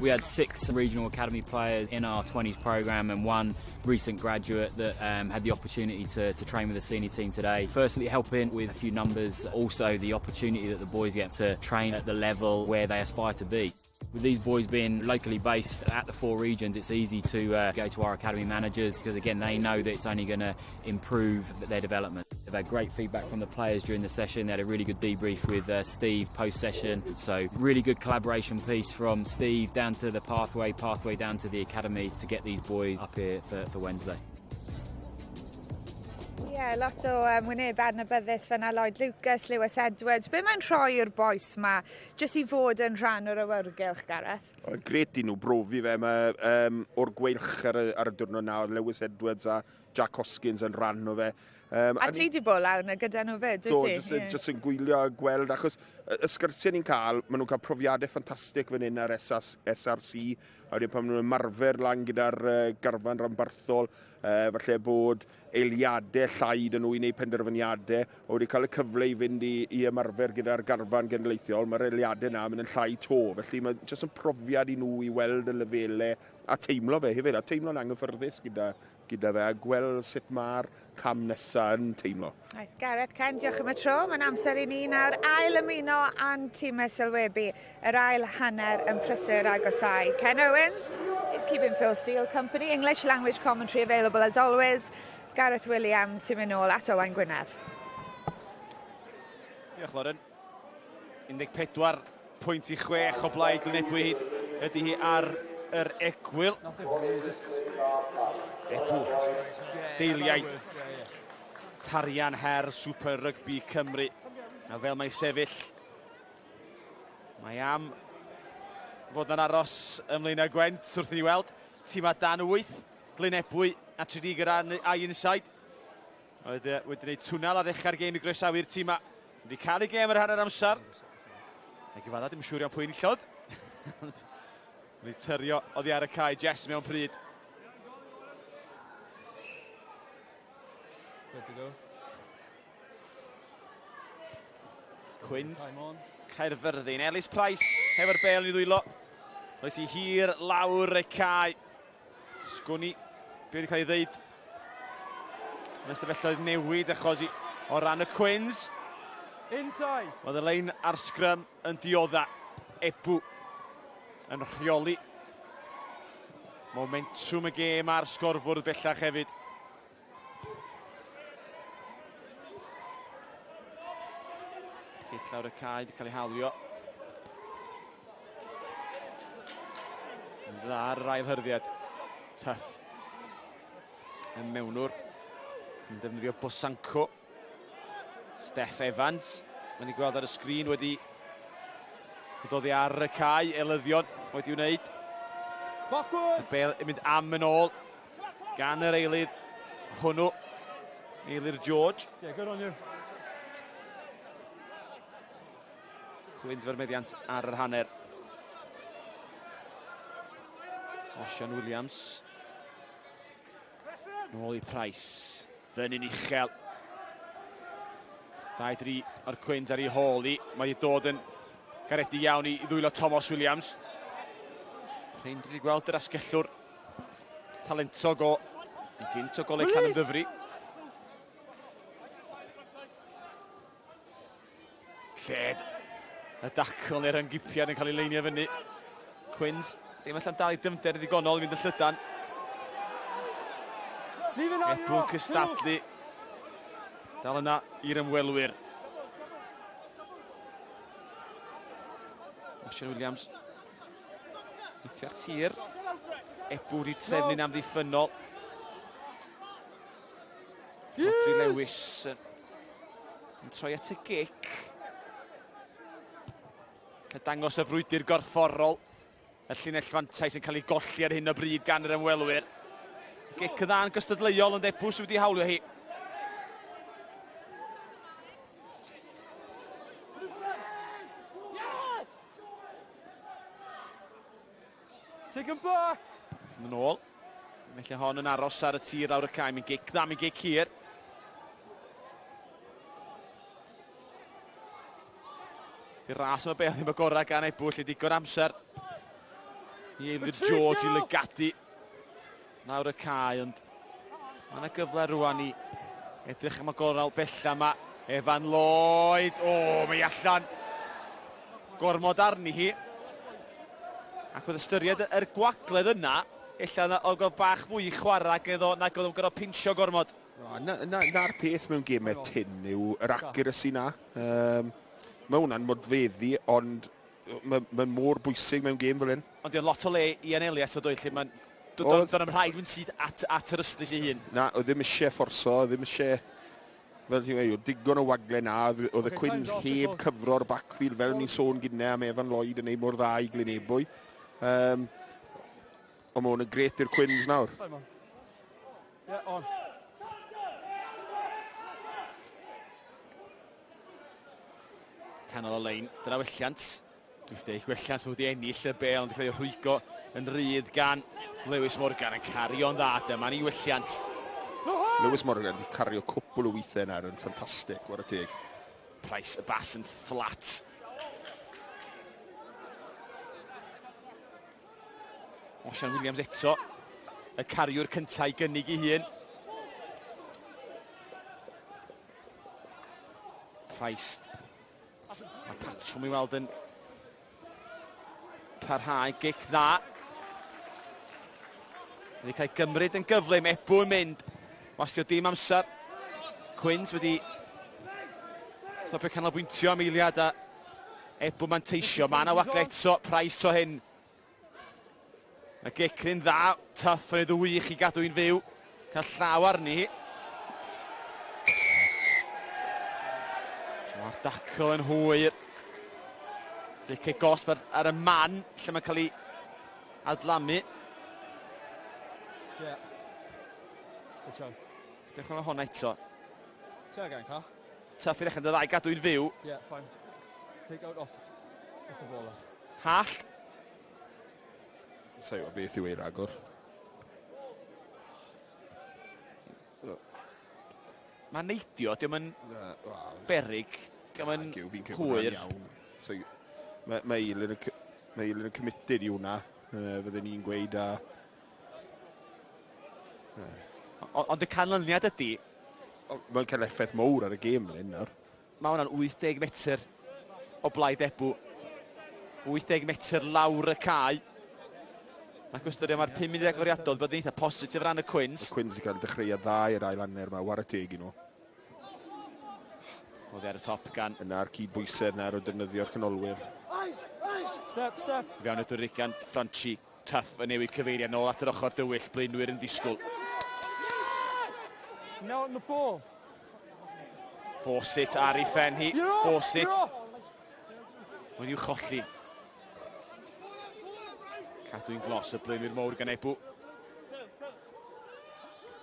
We had six regional academy players in our 20s program and one recent graduate that um, had the opportunity to, to train with the senior team today. Firstly, helping with a few numbers, also the opportunity that the boys get to train at the level where they aspire to be. With these boys being locally based at the four regions, it's easy to uh, go to our academy managers because, again, they know that it's only going to improve their development. They've had great feedback from the players during the session. They had a really good debrief with uh, Steve post-session. So really good collaboration piece from Steve down to the pathway, pathway down to the academy to get these boys up here for, for Wednesday. Ie, yeah, lot o um, wynebau adnabyddus fyna, Lloyd Lucas, Lewis Edwards. Be mae'n rhoi i'r bois ma, jyst i fod yn rhan o'r awyrgylch, Gareth? O, gret i nhw brofi fe. Mae um, o'r gweilch ar y, ar y diwrnod na, oedd Lewis Edwards a Jack Hoskins yn rhan o fe. Um, a ti di bod lawr na gyda nhw fyd, wyt ti? Do, jyst, yeah. jyst yn gwylio a gweld, achos y sgyrsiau ni'n cael, maen nhw'n cael profiadau ffantastig fan hyn ar SRC, a wedyn pan maen nhw'n ymarfer lan gyda'r uh, garfan ranbarthol, uh, falle bod eiliadau llai 'da nhw i wneud penderfyniadau, a wedi cael y cyfle i fynd i, i ymarfer gyda'r garfan genedlaethol, mae'r eiliadau na mynd yn llai to. Felly mae jyst yn profiad i nhw i weld y lefelau a teimlo fe hefyd, a teimlo'n anghyffyrddus gyda, gyda fe, a gweld sut mae'r cam nesaf yn teimlo. Right, Gareth Ken, diolch am y tro. Mae'n amser i ni nawr ail ymuno â'n tîmau sylwebu. Yr ail hanner yn prysur agosau. Ken Owens is keeping Phil Steele company. English language commentary available as always. Gareth Williams sy'n mynd nôl at Owain Gwynedd. Diolch, Lauren. 14 pwynt i 6 o blaid Glynebwy hyd ydy hi ar yr egwyl. Ebw, deiliaid tarian her Super Rugby Cymru. A fel mae sefyll, mae am fod yn aros ym Mlaenau Gwent wrth i ni weld tîmau dan 8, Glynebwy a Tredegar Ironside. Oedd wedi gwneud twnnel ar ddechrau'r gêm i groesawu'r tîmau. Wedi cael ei gêm yr hanner amser. Mae gyfadda dim siŵr iawn pwy enillodd. Wedi tyrio oddi ar y cae Jess mewn pryd. Good to go. Quins. Caerfyrddin. Ellis Price hefo'r bel yn ei ddwylo. Oes i hir lawr y cae. Sgwn i be wedi cael ei ddeud yn ystafelloedd newid achos i, o ran y Cwins. Inside. Oedd y lein ar sgrym yn diodda. Ebw yn rheoli momentwm y gêm a'r sgorfwrdd bellach hefyd. Cic lawr y cae wedi cael ei hawlio. Yn dda ar yr ail hyrddiad. Tuff. Y mewnwr. Yn defnyddio Bosanko. Steff Evans. Mae'n ei gweld ar y sgrin wedi dod i ar y cae. Elyddion wedi wneud. Backwards! Y bel yn mynd am yn ôl. Gan yr eilydd hwnnw, Eilir George. Yeah, good on you. Cwins fo'r meddiant ar yr hanner. Osian Williams. Nôl i Price. Fyny'n uchel. 2-3 o'r Cwins ar ei hôl i. Mae wedi dod yn garedig iawn i ddwylo Thomas Williams. Rhain wedi gweld yr asgellwr talentog o yn gynt o Goleg Llanymddyfri. Lled y dacl neu'r rhynggipiad yn cael ei leinio fyny. Quins ddim allan dal i dyfnder ddigonol i fynd yn llydan. Ebw'n cystadlu. Dal yna i'r ymwelwyr. Osian Williams Hitio'r tir. Ebw wedi trefnu'n amddiffynnol. Rhodri Lewis yn troi at y gic. Cael dangos y frwydr gorfforol. Y llinell fantais yn cael ei golli ar hyn o bryd gan yr ymwelwyr. Gic y dda'n gystadleuol ond Ebw sydd wedi hawlio hi. Take him back! Yn ôl. Felly hon yn aros ar y tir lawr y cae. Mae'n gic dda, mae'n gic hir. Di ras yma beth ddim y gorau gan Ebw, lle digon amser i Eilir George i lygadu lawr y cae, ond mae yna gyfle rwan i edrych am y gorau bella yma. Evan Lloyd, o, mae allan gormod arni hi. Ac oedd ystyried yr gwagledd yna, ella oedd oedd bach fwy i chwarae ag iddo nag oedd o'n gorfod pinsio gormod. Na'r na, na, na peth mewn gemau tyn yw yr accuracy na. Um, mae hwnna'n modfeddu, ond mae'n ma mor bwysig mewn gêm fel hyn. Ond diolch lot o le i anelu ato dwy, lle mae'n... Do'n am rhaid mynd sydd at, at yr ystlys ei hun. Na, oedd ddim eisiau fforso, oedd ddim eisiau... Fel ti'n gweud, digon o wagle na, oedd y Cwins heb cyfro'r backfield fel ni'n sôn gyda am Evan Lloyd yn ei mor dda i Glynebwy. Um, ond mae hwn yn gret i'r Cwins nawr. Yeah, on. Canol y lein, dyna welliant. Dwi'n dweud gwelliant, mae wedi ennill y bel, ond wedi cael ei rhwygo yn rhydd gan Lewis Morgan yn cario'n dda. Dyma ni welliant. Lewis Morgan wedi cario cwpl o weithiau nawr yn ffantastig, wara teg. Price y bas yn fflat. Osian Williams eto, y cariwr cyntaf i gynnig ei hun. Price. Mae patrwm i weld yn parhau. Gic dda. Wedi cael gymryd yn gyflym. Ebw yn mynd. Wastio dim amser. Quins wedi stopio canolbwyntio am eiliad a Ebw manteisio, mae yna wagle eto, Price tro hyn. Mae Gecrin dda, Tuff yn ei wych i gadw hi'n fyw. Cael llaw arni hi. Mae'r dacl yn hwyr. Lle cic gosb ar, ar y man lle mae'n cael ei adlamu. Yeah. Good job. Dechrau mae honna eto. Say again, Carl. Tuff i ddechrau, dy ddau gadw i'n fyw. Yeah, fine. Take out off, off the ball. Hallt. Sa'i o beth yw ei ragor. Mae'n neidio, diolch yn berig, diolch yn hwyr. So, mae, mae Eilun yn, mae Eilun yn committed i hwnna, fydden ni'n gweud, a... Ond y canlyniad ydy... Mae'n cael effaith mowr ar y gêm fan hyn nawr. Mae hwnna'n 80 metr o blaid Ebw. 80 metr lawr y cae. Ac ystyried mae'r 5 munud agoriadol bod yn eitha positif ran y Cwins. Y Cwins yn cael dechreuad dda i'r ail hanner yma, ware teg i nhw. Oddi ar y top gan... Yna'r cyd-bwysedd nawr o defnyddio'r canolwyr. Step, step. Fewn y dwr gan Franchi. Tuff yn newid cyfeiriad nôl at yr ochr dywyll, blaenwyr yn disgwyl. Now on the ball. Fawcett ar ei phen hi. Fawcett. Wedi'w cholli. Cadw'n glos y blaenwyr mowr gan Ebw.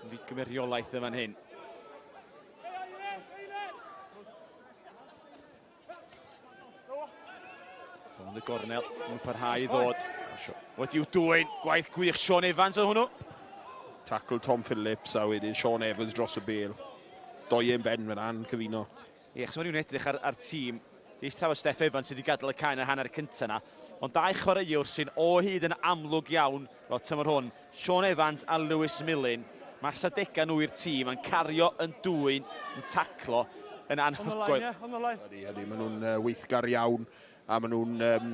Ddigymeriolaeth yn fan hyn. Ond y gornel, nhw'n parhau i ddod. Wedi'w dwyn, gwaith gwych Sean Evans oedd hwnnw. Tackle Tom Phillips a wedyn Sean Evans dros y bel. Doi yn ben fan an, cyfuno. Ie, achos mae rhywun edrych ar, ar tîm. Di trafod Steff Evans sydd wedi gadael y cae yn y hanner cyntaf na. Ond dau chwaraewr sy'n o hyd yn amlwg iawn fel tymor hwn. Sean Evans a Lewis Millen. Mae ystadegau nhw i'r tîm yn cario, yn dwyn, yn taclo, yn anhygoel. Ydy, ydy, maen nhw'n uh, weithgar iawn a maen nhw'n um,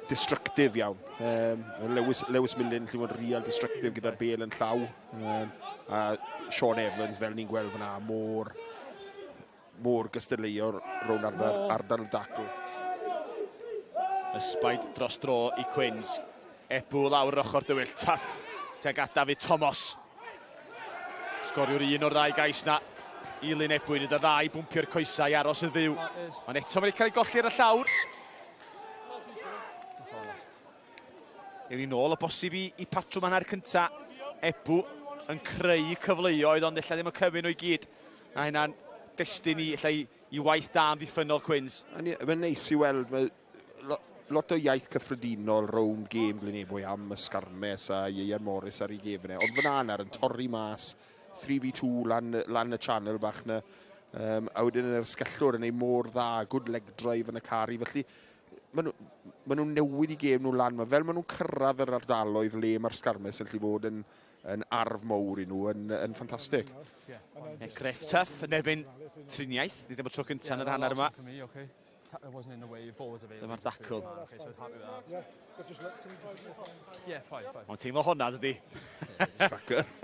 destructive iawn. Um, Lewis, Lewis Millen lle mae'n real destructive gyda'r bel yn llaw. Um, a Sean Evans, fel ni'n gweld fyna, mor, mor gystadleuol rownd ardal, ardal y dacl. Ysbaid dros dro i Quins. Ebw lawr yr ochr dywyll. Tuff tuag at David Thomas. Sgoriwr un o'r ddau gais na. Ilyn Ebwy nid y ddau bwmpio'r coesau i aros yn fyw. Ond eto mae'n cael ei golli ar y llawr. Ewn ni nôl o bosib i, i patrwm hanner cynta. Ebw yn creu cyfleoedd, ond ella ddim yn cyfyn nhw i gyd. A hynna'n destun i, ella i, i waith da amddiffynnol Cwins. Mae'n neis i weld, mae lot o iaith cyffredinol rownd gêm Glynebwy am y sgarmes a Ieuan Morris ar ei gefn e. Ond fyna nawr yn torri mas 3v2 lan, lan y channel bach na. Um, a wedyn yn yr ysgellwr yn ei mor dda, good leg drive yn y cari. Felly maen nhw, maen nhw'n newid i gêm nhw lan. Mae fel maen nhw'n cyrraedd yr ardaloedd le mae'r sgarmes yn gallu fod yn, yn arf mowr i nhw, yn, yn ffantastig. Yeah, Griff Tuff yn erbyn triniaeth, nid am y tro cyntaf yn yr hanner yma. Dyma'r dacl. Mae'n teimlo honna, dydy?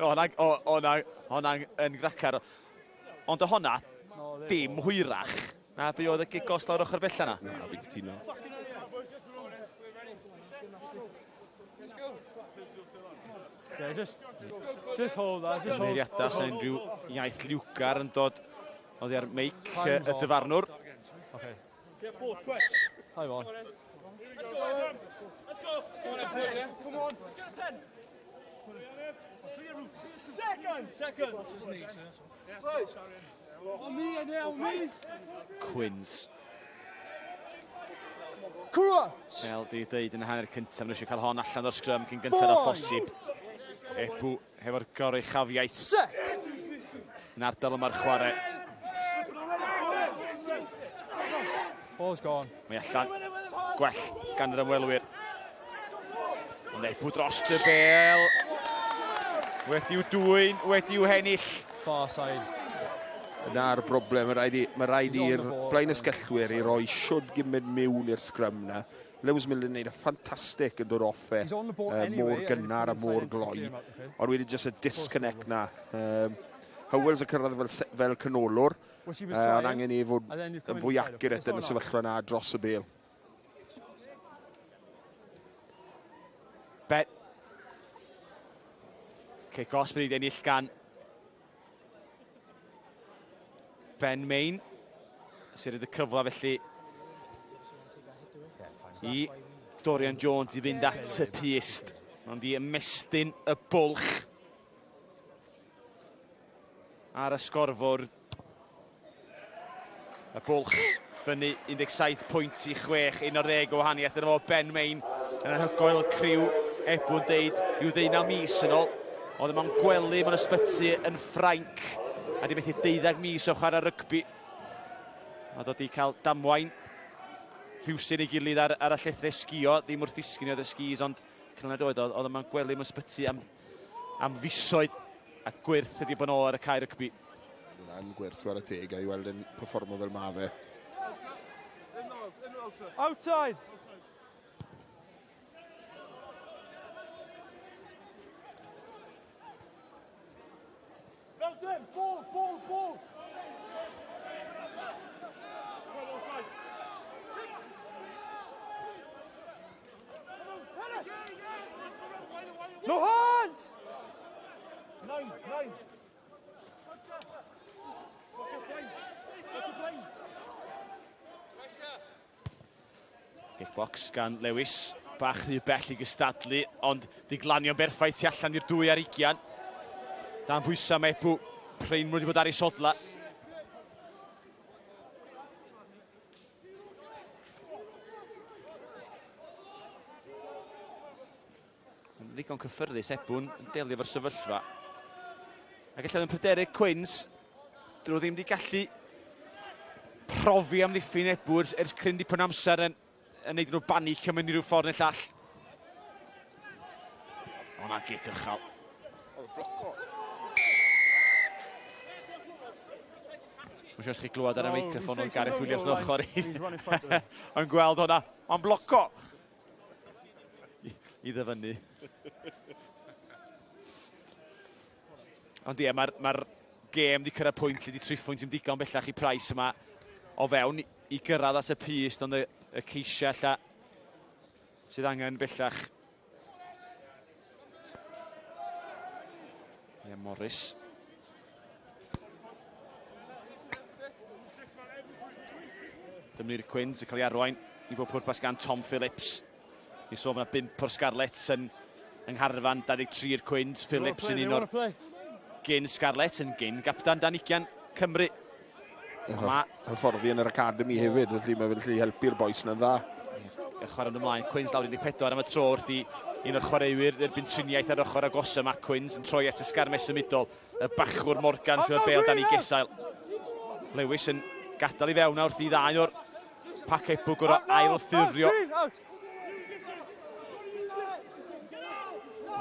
Honna, honna yn gracar. Ond o honna, dim hwyrach na be oedd y gig gos lawr ochr bella na. Na, fi'n cytuno. Yeah, just, just hold that, just hold. Ymddiheuriadau os unrhyw iaith liwgar yn dod oddi ar meic y dyfarnwr. Okay. Time on. Come on. Second, second. On me, on me. Quins. Cwra! Fel di dweud yn y hanner cyntaf, maen nhw eisiau cael hon allan o'r sgrym cyn gyntaf â phosib. Ebw hefo'r goruchafiaeth. Set! Yn ardal yma'r chwarae. Ball's gone. Mae allan gwell gan yr ymwelwyr. Ond Ebw dros y bel. Wedi'w dwyn, wedi'w hennill. Far side. Yna'r broblem, mae rhaid, i, mae rhaid i'r blaen ysgellwyr i roi siwd gymaint mewn i'r sgrym na. Lewis Miller yn gwneud y ffantastig yn dod off e, mor gynnar a mor gloi. Ond wedyn jyst y disconnect na. Um, Howells yn cyrraedd fel, fel canolwr. Uh, ond angen i fod yn fwy accurate yn y sefyllfa yna dros y bel. Bet. Cic os bydd ennill gan Ben Main. Sy'n rhaid y cyfle felly i Dorian Jones i fynd at y pyst. Ond i ymestyn y bwlch ar y sgorfwrdd. Y bwlch fyny 17 pwynt i 6, 11 o wahaniaeth. Dyna fo Ben Main yn anhygoel criw Ebw'n deud rhyw ddeunaw mis yn ôl. Oedd e mewn gwely mewn ysbyty yn Ffrainc a di methu deuddeg mis o chwarae rygbi. Mae dod i cael damwain rhywsyn ei gilydd ar, ar y llethrau sgio, ddim wrth ddisgyn oedd y skis, ond cynnydd oedd, oedd e mewn gwely mewn ysbyty am, am fisoedd a gwyrth ydi bod yn ôl ar y cae rygbi. Hwnna'n gwyrth chwarae teg a i weld yn performo fel ma fe. Outside! Belton, ball, ball, ball! No hands! Nine, nine. Kickbox gan Lewis, bach rhy bell i gystadlu, ond di glanio'n berffaith tu allan i'r dwy ar ugian. Dan bwysau mae Ebw, prin wedi bod ar ei sodla. Yn ddigon cyffyrddus Ebwn yn delio efo'r sefyllfa. Ac ella yn pryderu Cwins, dyn nhw ddim wedi gallu profi amddiffyn Ebw ers, ers cryn dipyn amser yn, yn neud nhw banicio mewn i ryw ffordd neu llall. O na, gic uchel. Mae'n siŵr os chi glywed ar y meicroffon oedd Gareth Williams yn ochr i. Yn gweld hwnna. Mae'n bloco! I, i ddyfynnu. Ond ie, mae'r ma gêm wedi cyrraedd pwynt lle di triphwynt ddim digon bellach i Price yma o fewn i gyrraedd at y pyst, ond y, y ceisiau lla sydd angen bellach. Ie, Morris. Dymni'r Quins yn cael ei arwain i bob pwrpas gan Tom Phillips. Ni sôn bod yna bump o'r Scarlets yn yng ngharfan 23i'r Quins. Phillips yn un o'r gyn Scarlets, yn gyn gaptan dan ugian Cymru. Ma... Hyfforddi yn yr academy hefyd, felly mae fe'n gallu helpu'r bois yna'n dda. Y chwarae ymlaen, Quins lawr 14 am y tro wrth i un o'r chwaraewyr dderbyn triniaeth ar ochr agosa. Mae Quins yn troi at y sgarmes symudol. Y bachwr Morgan sydd o'r bel dan ei gesail. Lewis yn gadael i fewn nawr wrth i ddau o'r pac ebwg o'r ail ffurfio.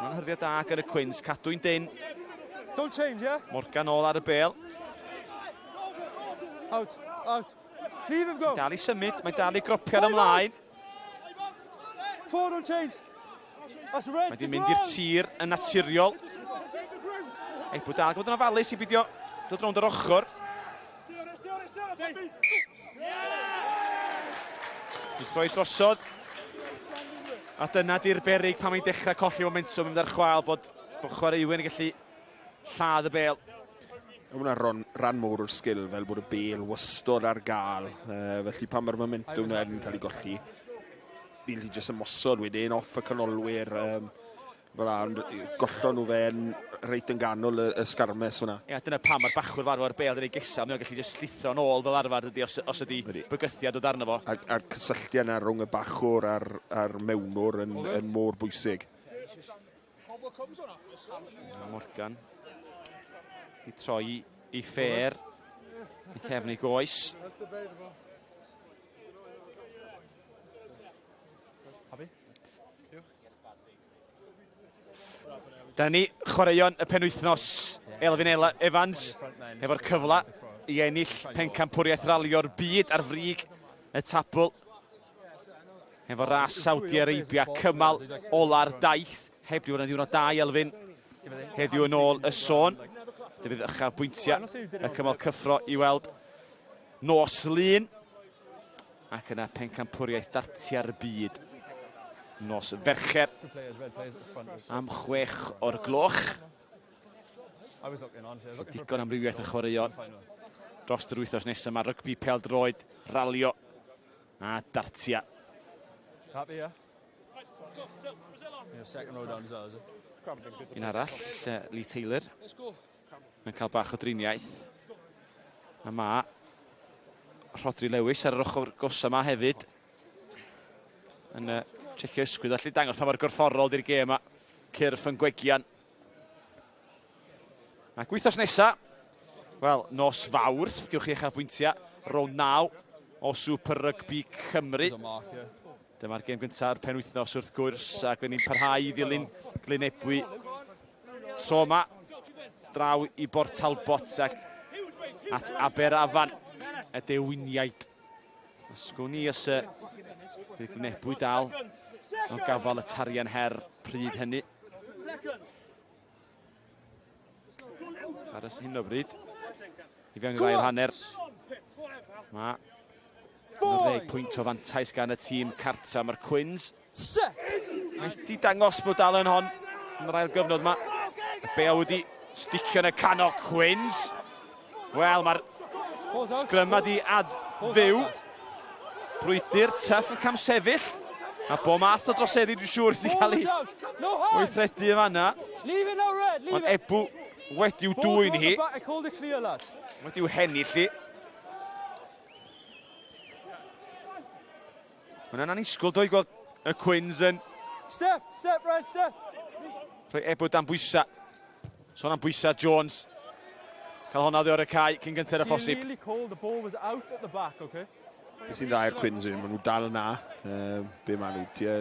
Mae'n hyrddiad da gan y Cwins, cadw'n dyn. Don't change, yeah? Morgan ôl ar y bel. Out, out. Leave him go. Dal i symud, mae dal i gropian ymlaen. Four, don't change. Mae di mynd i'r tir yn naturiol. Ei, bod dal bod yn ofalus i beidio dod rownd yr ochr. Di troi drosodd. A dyna di'r berig pan mae'n dechrau colli momentum mynd ar chwal bod, bod chwaraewyr yn gallu lladd y bel. Mae hwnna'n ran, ran mowr o'r sgil fel bod y bel wastod ar gael. Uh, felly pan mae'r momentum yn cael ei golli, ni'n gallu jyst ymosod wedyn off y canolwyr. Um, fel la, ond gollon nhw fe'n reit yn ganol y, y sgarmes fyna. Ia, dyna pam mae'r bachwr farw ar bel yn ei gesa, mae'n gallu jyst llithro yn ôl fel arfer dydy os, os ydy bygythiad dod arno fo. A'r cysylltiad yna rhwng y bachwr a'r, a'r mewnwr yn, yn mor bwysig. Morgan i troi i ffer i cefn ei goes. Dyna ni, chwaraeon y penwythnos. Elfyn Evans efo'r cyfle i ennill pencampwriaeth ralio'r byd ar frig y tabl. Efo ras Saudi Arabia, cymal ola'r daith. Heb di fod yn ddiwrnod da i Elfyn heddiw yn ôl y sôn. Dyfydd uchaf bwyntiau y cymal cyffro i weld. Nos Lun. Ac yna pencampwriaeth dartiau'r byd nos Fercher am 6 o'r gloch. So digon amrywiaeth o chwaraeon dros yr wythnos nesaf. Mae rygbi, pêl-droed, ralio a dartiau. Happy, yeah? Yeah, second row down as well, is it? Un arall, Lee Taylor. Mae'n cael bach o driniaeth. A mae Rhodri Lewis ar yr ochr gosa yma hefyd. Yn uh, checio ysgwydd. Allu dangos pa mor gorfforol di'r gêm yma. Cyrff yn gwegian. Ac wythnos nesa, wel, nos Fawrth, gewch chi eich bwyntiau, rownd 9 o Super Rugby Cymru. Dyma'r gêm gyntaf ar penwythnos wrth gwrs, ac fe ni'n parhau i ddilyn Glyn Ebwy. Tro yma, draw i Bort Talbot ac at Aberafan, y dewiniaid. Sgwn i os y bydd Glyn Ebwy dal o gafal y tarian her pryd hynny. Ar hyn o bryd, i fewn i'r ail hanner. Mae 10 pwynt o fantais gan y tîm cartra. Mae'r Cwins wedi dangos bod dal yn hon yn yr ail gyfnod yma. Y bel wedi sticio yn y canol. Cwins. Wel, mae'r sgrym di ad fyw. Brwydr tuff yn camsefyll. A bo math o droseddu dwi'n siŵr wedi cael ei weithredu yn fanna. Ond Ebw wedi'w dwyn hi. Wedi'w hennill hi. Mae'n annisgwyl doi gweld y Cwins yn... Step, step, right, step! Rhoi Ebw dan bwysa. Sôn am bwysau Jones. Cael honna oddi ar y cae cyn gynted â phosib. Really called the ball was out at the back, okay? Be sy'n dda i'r Cwins yw, maen nhw dal yna. Um, be maen nhw, tua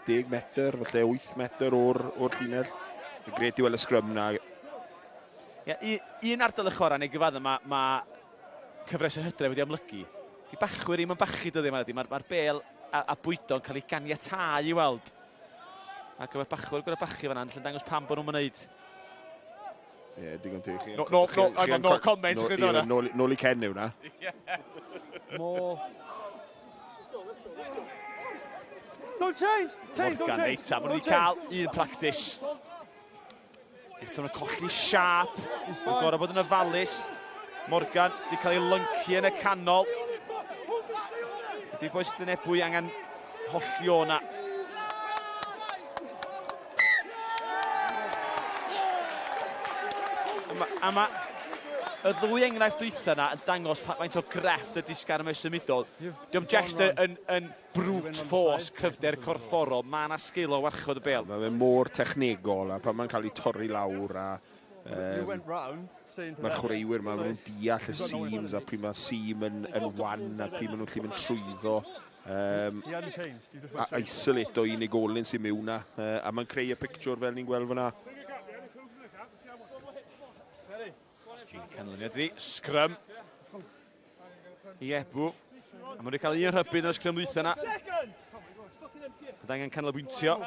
10 metr, falle 8 metr o'r, or llinell. Y gret i weld y sgrym na. Ia, un ardal y chwarae neu gyfadda mae ma cyfres y hydref wedi amlygu. Di bachwyr ddim yn bachu dyddiau yma, mae'r ma bel a, a bwydo yn cael ei ganiatáu i weld. Ac efo'r bachwr gyda bachu fan'na, yn dangos pam bod nhw'n mynd. Ie, yeah, digon teg. No, no, no, no, no comment. No, no, nôl i Ken yw na. More. Don't change! Change, don't Morgan change! Neita, maen nhw wedi cael un practice. Eto nhw'n colli siap. Mae'n gorau bod yn ofalus. Morgan wedi cael ei lyncu yn y canol. Dydy boes Glynebwy angen hollti o'na. A ma, y ddwy enghraifft dwytha yna yn dangos pa, faint o grefft ydy sgarmau symudol. Diolch jest yn, yn, yn brute force, cryfder corfforol, mae yna sgil o warchod y bêl. Mae fe mor technegol a pan mae'n cael ei torri lawr a um, mae'r chwaraewyr ma, maen nhw'n deall y seams a pryd mae seam yn, yn wan a pryd maen nhw'n gallu mynd trwyddo. Um, a isolate o unigolyn sy'n mewn na. Uh, a mae'n creu y picture fel ni'n gweld fyna. Canlyniad i sgrym i Ebw. A maen wedi cael un rhybudd yn y sgrym ddwytha yna. Bydd angen canolbwyntio.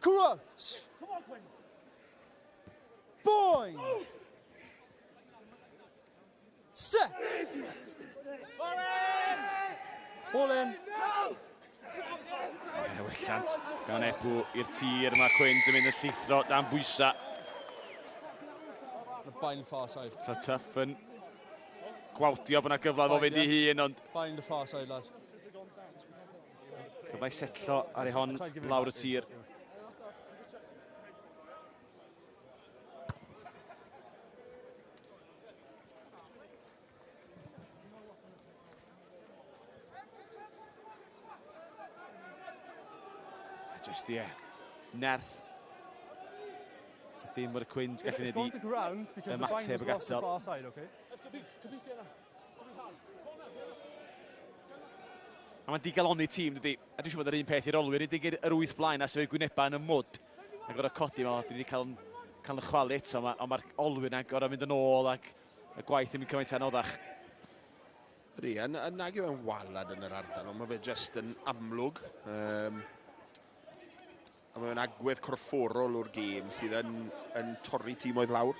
Crouch! Boing! Set! Ball in. Wellant gan Ebw i'r tir. Mae Quins yn mynd yn llithro dan bwysa. The bind far side. Rhatyff yn gwawdio bod yna gyfle fo fynd i hun, ond... Bind the far side, lad. Cyfle i setlo ar ei hon lawr y tir. A just, ie, yeah, nerth. Dim bod y Cwins gallu neud i ymateb y gatal. A mae'n digalonni tîm, dydy. A dwi'n siŵr bod yr un peth i'r olwyr, i yr wyth blaen a sef eu gwynebau yn y mwd. A gorau codi, ma, dwi wedi cael, cael y chwalu eto, ma, ond mae'r olwyn yn gorau mynd yn ôl ac y gwaith ddim yn cymaint anoddach. Ydy, a, a nag yw e'n walad yn yr ardal, ond mae fe jyst yn amlwg. Um, A mae'n agwedd corfforol o'r gêm sydd yn, yn torri tîmoedd lawr.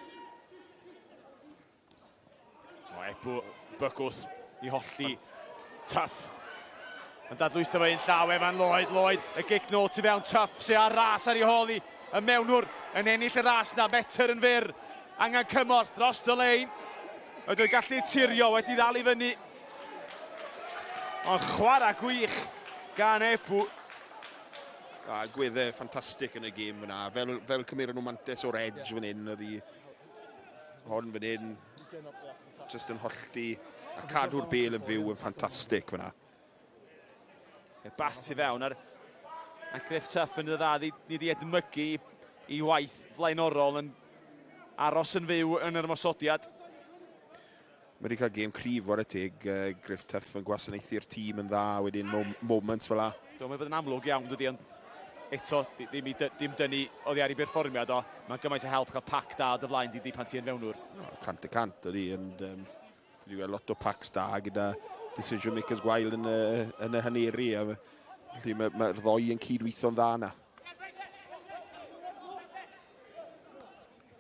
O, Ebw, bygwth i holli. Tuff. Yn dadlwytho fe un llaw, Evan Lloyd, Lloyd, y gic nôl tu fewn, Tuff sy'n ar ras ar ei hôl i. Y mewnwr yn ennill y ras na, metr yn fyr. Angen cymorth dros y lein. Ydy o'n gallu tirio, wedi ddal i fyny. Ond chwarae gwych gan Ebw. A gweddau ffantastig yn y gêm fyna. Fel, fel cymeron nhw mantes o'r edge fan hyn, oedd hi hon fan hyn, just yn hollti a cadw'r bel yn fyw yn ffantastig fyna. Y bas tu fewn ar, a Griff Tuff yn dda, ni wedi edmygu i waith flaenorol yn aros yn fyw yn yr ymosodiad. Mae wedi cael gêm cryf war y teg, Griff Tuff yn gwasanaethu'r tîm yn dda wedyn moments fel la. Do, mae'n bod yn amlwg iawn dydy, ond eto, ddim, i, dim dynnu oddi ar ei berfformiad o. Mae'n gymaint o help cael pac da o dy flaen di, di pan ti yn fewnwr. No, 100% ydy, ond um, dwi wedi gweld lot o pacs da gyda decision makers gwael yn y, yn y haneri. A felly mae'r mae ddoi yn cydweithio'n dda yna.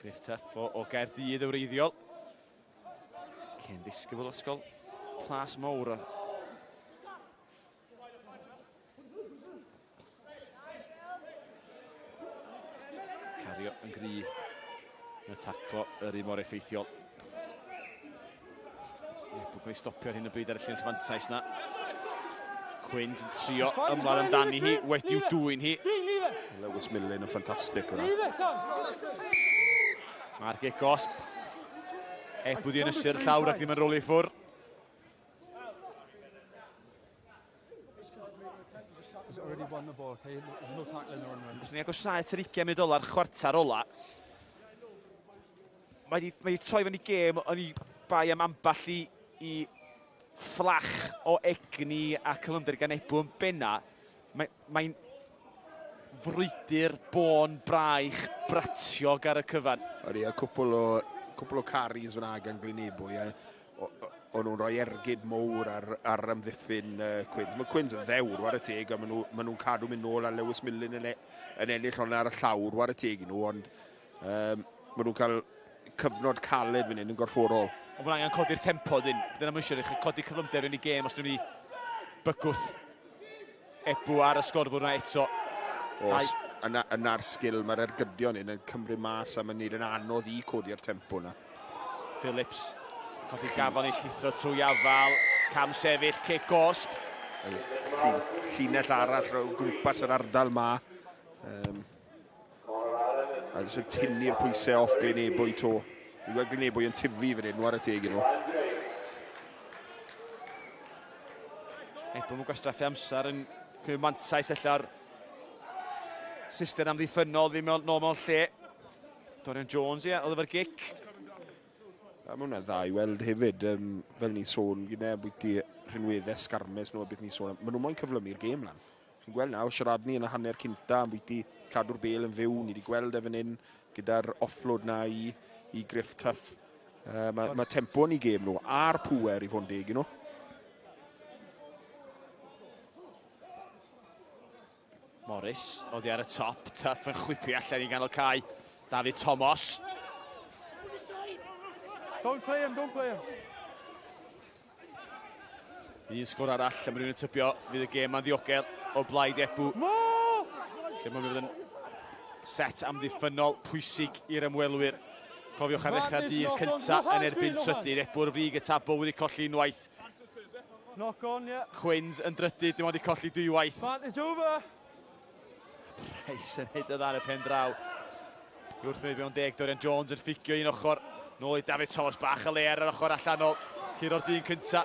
Griff Tuff o, o Gaerdydd y wreiddiol. Cyn ddisgybl ysgol Plas Mowr. Cario yn gry yn y taclo yr un mor effeithiol. Ebwg yn ei stopio ar hyn o bryd ar y llinell fantais na. Quinns yn trio ymlaen amdani hi, wedi'w dwy'n hi. Lewis Millen yn ffantastig hwnna. Mae'r gic gosb. Ebwg di ynysu'r llawr ac ddim yn roli ffwr. Wrth ni agosáu at yr 20 munud ola'r chwarter ola. Mae wedi, mae wedi troi fyny gêm, o'n i bai am ambell i, i fflach o egni a cyflymder gan Ebw yn benna. Mae'n mae frwydr bôn braich bratiog ar y cyfan. Ydy, a cwpl o, cwpl o carries fyna gan Glyn Ebwy. O'n nhw'n rhoi ergyd mowr ar, ar amddiffyn uh, Quins. Mae Quins yn ddewr, war y teg, a maen nhw'n nhw, nhw cadw mynd nôl a Lewis Millen yn, e, yn ennill hwnna ar y llawr, war y teg i nhw, ond um, maen nhw'n cael cyfnod caled fan hyn yn gorfforol. Ond mae'n angen codi'r tempo dyn. Dyna mae eisiau codi cyflymder yn ei gêm os nhw'n i bygwth Ebw ar y sgorfwr yna eto. Os, yna, yna'r sgil, mae'r ergydion hyn yn cymryd mas a mae'n neud yn anodd i codi'r tempo yna. Phillips, colli gafel neu llithro trwy afal, cam sefyll, cic gosb. Llinell arall o gwmpas yr ardal ma. Um, a jyst yn tynnu'r pwysau off Glyn Ebwy to. Dwi'n gweld Glyn Ebwy yn tyfu fan hyn, war y teg i nhw. Ebwm yn gwastraffu amser yn cymryd mantais ella'r system amddiffynnol ddim mewn, nôl mewn lle. Dorian Jones, ie, oedd efo'r gic. A mae hwnna'n dda i weld hefyd, um, fel ni'n sôn, gyda bwyty rhinweddau sgarmes nhw a beth ni'n sôn, maen nhw moyn cyflymu'r gêm lan. Chi'n gweld nawr, siarad ni yn y hanner cynta am bwyty cadw'r bel yn fyw, ni wedi gweld e fan hyn gyda'r offload na i, i Griff Tuff. Uh, mae, mae tempo yn ei gêm nhw, a'r pŵer i fod yn deg i nhw. Morris, oddi ar y top, Tuff yn chwipio allan i ganol cae. David Thomas. Don't play him, don't play him. Un sgwr arall, a mae rhywun yn tybio fydd y gêm ma'n ddiogel o blaid Ebw. Lle mae'n mynd yn set amddiffynnol pwysig i'r ymwelwyr. Cofiwch ar ddechrau dydd cyntaf yn erbyn trydydd. Ebw ar frig y tabl wedi colli unwaith. Knock on, yeah. Quins yn drydydd, dim ond wedi colli dwywaith. Advantage over. Price yn neud y dda ar y pen draw. I wrth wneud mewn deg, Dorian Jones yn ffugio un ochr. Nôl i David Thomas, bach y le ar yr ochr allanol. Curo'r dyn cynta.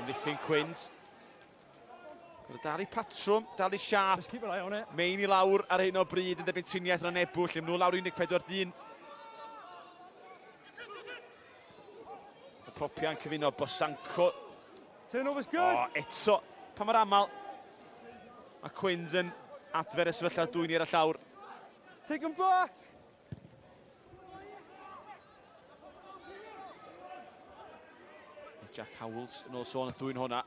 Amddiffyn Quins. Gwrdd dal i patrwm, dal i siap. Mein i lawr ar hyn o bryd yn derbyn triniaeth yn Ebw, lle maen nhw lawr 14 dyn. Y propiau'n cyfuno Bosanko. Turnover's good. O, eto, pa mor aml mae Quins yn adfer y sefyllfa dwy'n ar y llawr. Take him back! Jack Howells yn ôl sôn y ddwy'n hwnna.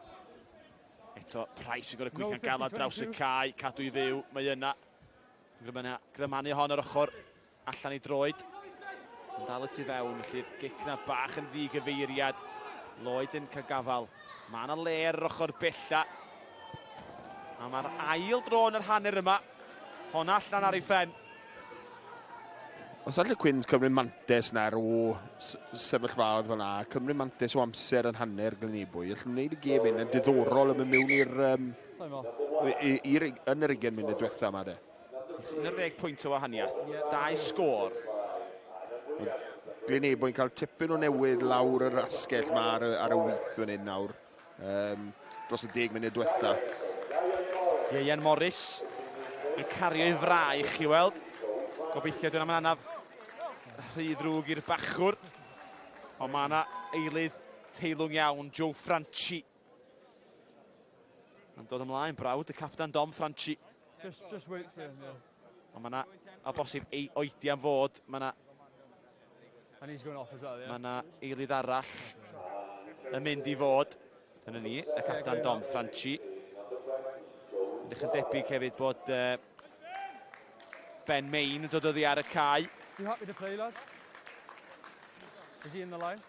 Eto Price yn gorau gweithio'n galad draws y cae, cadw i fyw, mae yna. Grymanu hon ar ochr allan i droed. Yn dal y tu fewn, felly'r gic na bach yn ddigyfeiriad. Lloyd yn cael gafal. Mae yna le ar yr ochr bella. A mae'r ail dro yn yr hanner yma. Honna allan ar ei phen. Os all y Cwins cymryd mantes nawr o sefyllfaoedd fel 'na, cymryd mantes o amser yn hanner Glynebwy, allan nhw wneud y gêm hyn yn diddorol yn mynd mewn i'r um, i'r yn yr 20 munud diwetha yma de. 11 pwynt o wahaniaeth, dau sgôr. Glynebwy'n cael tipyn o newydd lawr yr asgell ma ar y, ar y wyth fan hyn nawr. Um, dros y deg munud diwetha. Ieuan Morris yn cario ei fraich i weld. Gobeithio dwi'n am anaf rhy ddrwg i'r bachwr. Ond mae yna eilydd teilwng iawn, Joe Franchi. Yn dod ymlaen, brawd y captan Dom Franchi. Just, just wait for him, yeah. Ond mae yna, a bosib, ei oedi am fod, mae yna... And he's going off as well, yeah. Mae yna eilydd arall yn mynd i fod. Dyna ni, y captan Dom Franchi. Ydych yn debyg hefyd bod uh, Ben Main yn dod oddi ar y cae. You happy to play, lads? Is he in the line?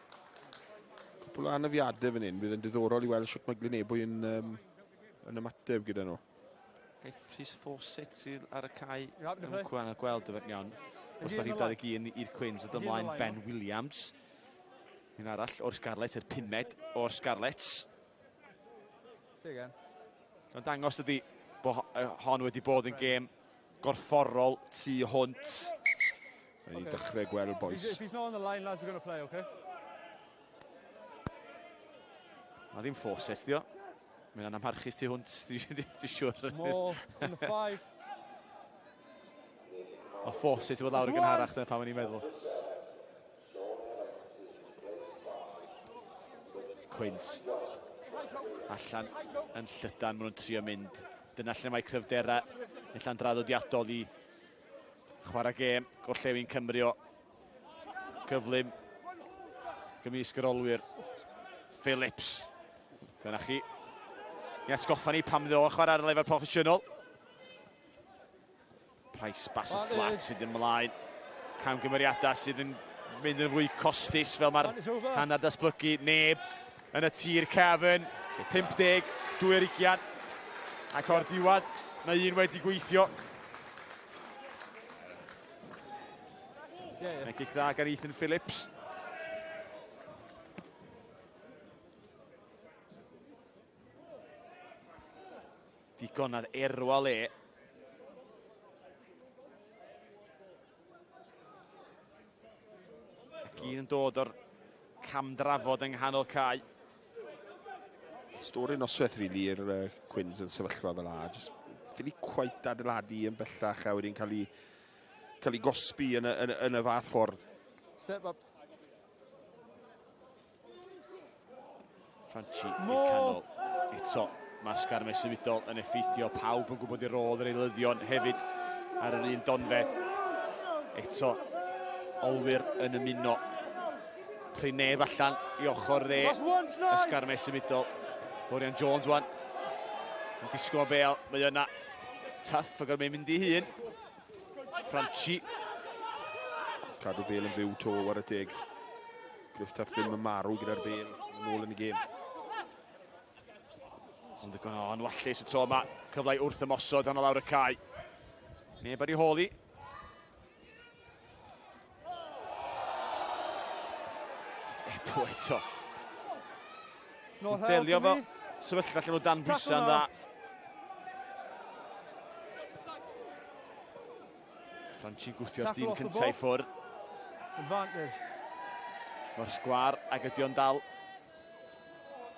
Cwpl o anafiadau fan hyn, bydd yn diddorol i weld sut mae Glynebwy yn, um, yn ymateb gyda nhw. Caiff Rhys Fawcett sydd ar y cae yn cwan a gweld y iawn. Wrth mae rhif 21 i'r Cwins yn ymlaen Ben Williams. Un arall o'r Scarlets, yr pumed o'r Scarlets. Say again. Mae'n dangos ydy bod hon wedi bod yn gêm gorfforol tu hwnt. Mae'n okay. dechrau gweld boys. If he's not on the line, lads, we're going to play, okay? Mae ddim Fawcett, dio. Mae'n anamharchus tu hwnt, dwi'n siŵr. More on the five. O Fawcett i fod lawr yn gynharach na pam o'n i'n meddwl. Cwins. Allan yn llydan, maen nhw'n trio mynd. Dyna lle mae cryfderau ella'n draddodiadol i chwarae gêm gorllewin Cymru o gyflym gymysg yr olwyr. Phillips. Dyna chi. I atgoffa ni pam ddo chwarae ar y lefel proffesiynol. Price bas y fflat sydd yn ymlaen. Camgymeriadau sydd yn mynd yn fwy costus fel mae'r hanner datblygu. Neb yn y tir cefn. 50, 2 Ac o'r diwedd, mae un wedi gweithio. Yeah, yeah. Mae gic dda gan Ethan Phillips. Digon ar erwa le. Ac un yn dod o'r camdrafod yng nghanol cae. Stori noswaith rili i'r uh, Cwins yn sefyllfa fel la. Just ffili quite adeiladu yn bellach a wedyn cael ei, cael ei gosbi yn y, yn, yn y fath ffordd. Step up. Franchi i'r canol. Eto, mae sgarmes symudol yn effeithio. Pawb yn gwybod i rôl yr eilyddion hefyd ar yr un donfed. Eto, olwyr yn ymuno. Prin neb allan i ochr dde. Ysgarmes symudol. Dorian Jones wan. Yn disgwyl am bel. Mae yna. Tuff ac yn mynd i hun. Franchi. Cadw bel yn fyw to ar y teg. Griff Tuff ddim yn marw gyda'r bel yn ôl yn y gêm. Ond y yn wallus y tro yma. Cyfle wrth ymosod dan lawr y cae. Neb ar ei hôl i. Ebw eto. Delio fo sefyllfa lle nhw dan bwysau'n dda. Franchi gwthio'r dyn cyntaf i ffwrdd. Advantage. Mae'r sgwar ag ydy o'n dal.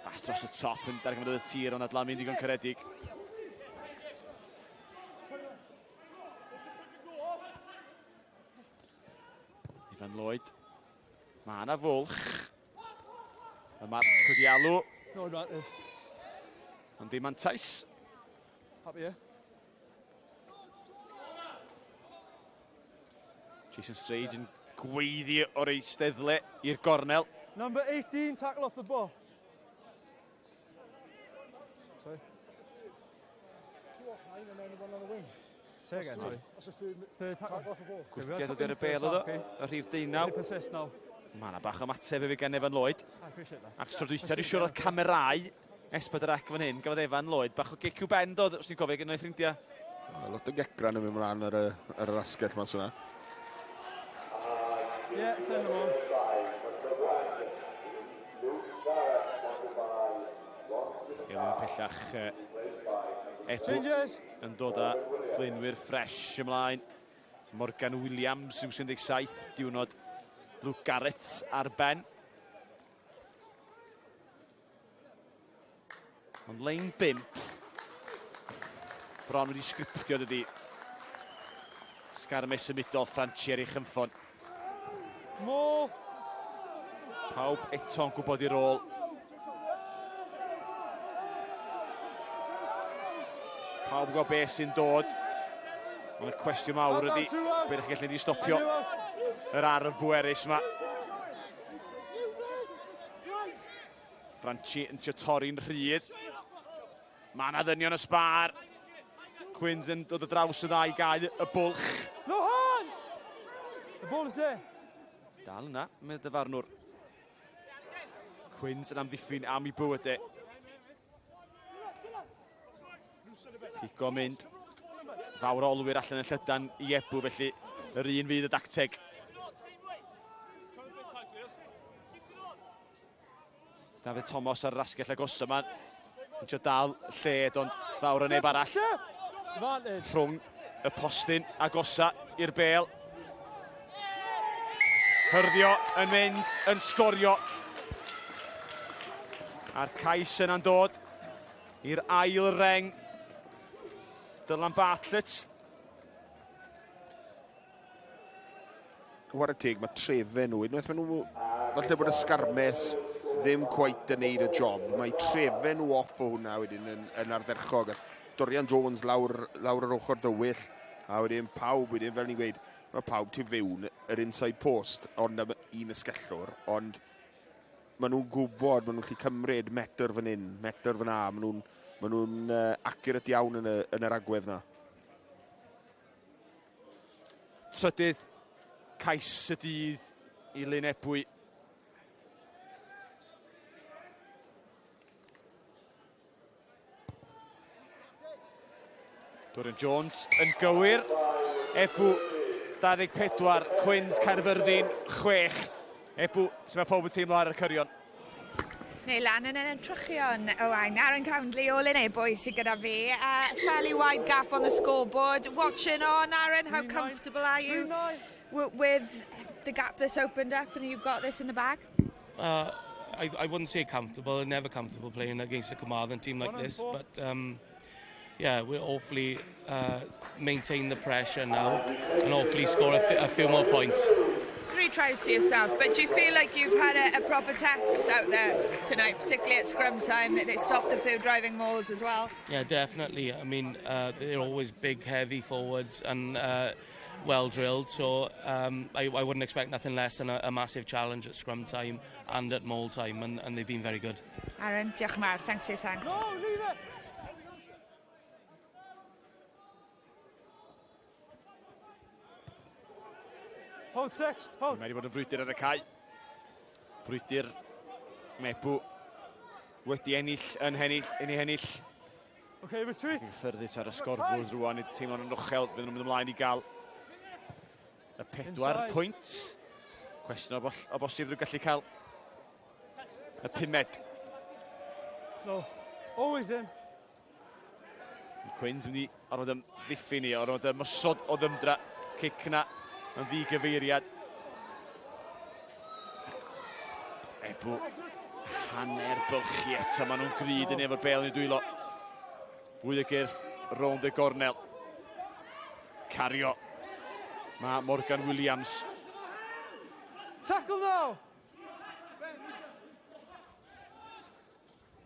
Bas dros y top yn darganfod y tir ond adlamu'n digon caredig. Ifan Lloyd. Mae yna fwlch. Y marc wedi alw. No advantage. Ond dim mantais. Happy, yeah? Jason Strage yn gweiddi o'r eisteddle i'r gornel. Number 18, tackle off the ball. Say again, sorry. That's a third, third tackle. Off the ball. Gwthiad oedd ar y bel oedd o, y rhif deunaw. Mae yna bach ymateb hefyd gan Evan Lloyd. Ac tro dwytha, dwi'n siŵr oedd camerau S4C fan hyn, gafodd Evan Lloyd bach o gic i'w ben dod, os ti'n cofio, gyda'i ffrindiau. Mae lot o gecran yn mynd mlaen ar y, ar yr asgell mas yna. Yeah, send them on. Elin pellach Ebw yn dod â blaenwyr ffres ymlaen. Morgan Williams yw 17, diwrnod Luke Garrett ar ben. Ond lein 5. Bron wedi sgriptio dydy. Sgarmes symudol Franchi ar ei chynffon. Mo! Pawb eto'n gwybod i rôl. Pawb yn gwybod beth sy'n dod. Ond y cwestiwn mawr ydy, beth ydych chi'n gallu stopio yr arf bwerus yma. Franchi yn trio torri'n rhydd. Mae yna ddynion y sbar. Quins yn dod o draws y ddau gau y bwlch. No hand! The ball is there. Dal yna, mae dyfarnwr. Quins yn amddiffyn am ei bywydau. Cico mynd. Fawr olwyr allan yn llydan i Ebw, felly yr un fydd y dacteg. Dafydd Thomas ar yr asgell agosa yma. Yn trio dal lled, ond fawr o neb arall. Rhwng y postyn agosa i'r bel. Hyrddio yn mynd, yn sgorio. A'r cais yna'n dod i'r ail reng. Dylan Bartlett. Chwarae teg, mae trefen nhw, unwaith maen nhw, falle bod y sgarmes ddim cweit yn neud y job, mae trefen nhw off o hwnna wedyn yn, yn ardderchog. Dorian Jones lawr, lawr yr ochr dywyll, a wedyn pawb wedyn, fel ni'n gweud, mae pawb tu fewn yr inside post, ond am un ysgellwr, ond maen nhw'n gwybod, maen nhw'n gallu cymryd metr fan hyn, metr fan 'na, maen nhw'n maen nhw'n uh, accurate iawn yn, y, yn yr agwedd na. Trydydd cais y dydd i Lyn Ebwy. Dorian Jones yn gywir. Ebw 24, Cwins Caerfyrddin 6. Ebw, sut mae pawb yn teimlo ar y cyrion? Neu lan yn yr entrychion, Owain. Aaron Cowndley o Lynebwy sydd gyda fi. Fairly wide gap on the scoreboard. Watching on, Aaron, how comfortable are you with the gap that's opened up and you've got this in the bag? Uh, I, I wouldn't say comfortable, never comfortable playing against a Carmarthen team like this, but um, yeah, we'll hopefully uh, maintain the pressure now and hopefully score a, a few more points. Three tries to yourself, but do you feel like you've had a, a proper test out there tonight, particularly at scrum time, that they stopped a few driving mauls as well? Yeah, definitely. I mean, uh, they're always big, heavy forwards and uh, well drilled, so um, I, I wouldn't expect nothing less than a, a massive challenge at scrum time and at maul time, and, and they've been very good. Aaron, diolch yn fawr. Thanks for your time. No, leave it! Hold six, hold. Mae wedi bod yn frwydr ar y cae. Brwydr Mebw wedi ennill yn hennill, yn ei hennill. Okay, retreat. Cyffyrddus ar y sgorfwrdd rwan, teimlo'n anochel, fydden nhw'n mynd ymlaen i gael y pedwar pwynt. Cwestiwn o, bos o bosib nhw'n gallu cael y pumed. No, always in. Cwins mynd i orfod ymddiffyn i, orfod ymosod o ddymdra. Cic na yn ddigyfeiriad. Ebw hanner bylchu eto, maen nhw'n gryd yn efo'r bel yn ei dwylo. Fwy o gyrff rownd y gornel. Cario. Mae Morgan Williams. Tackle now!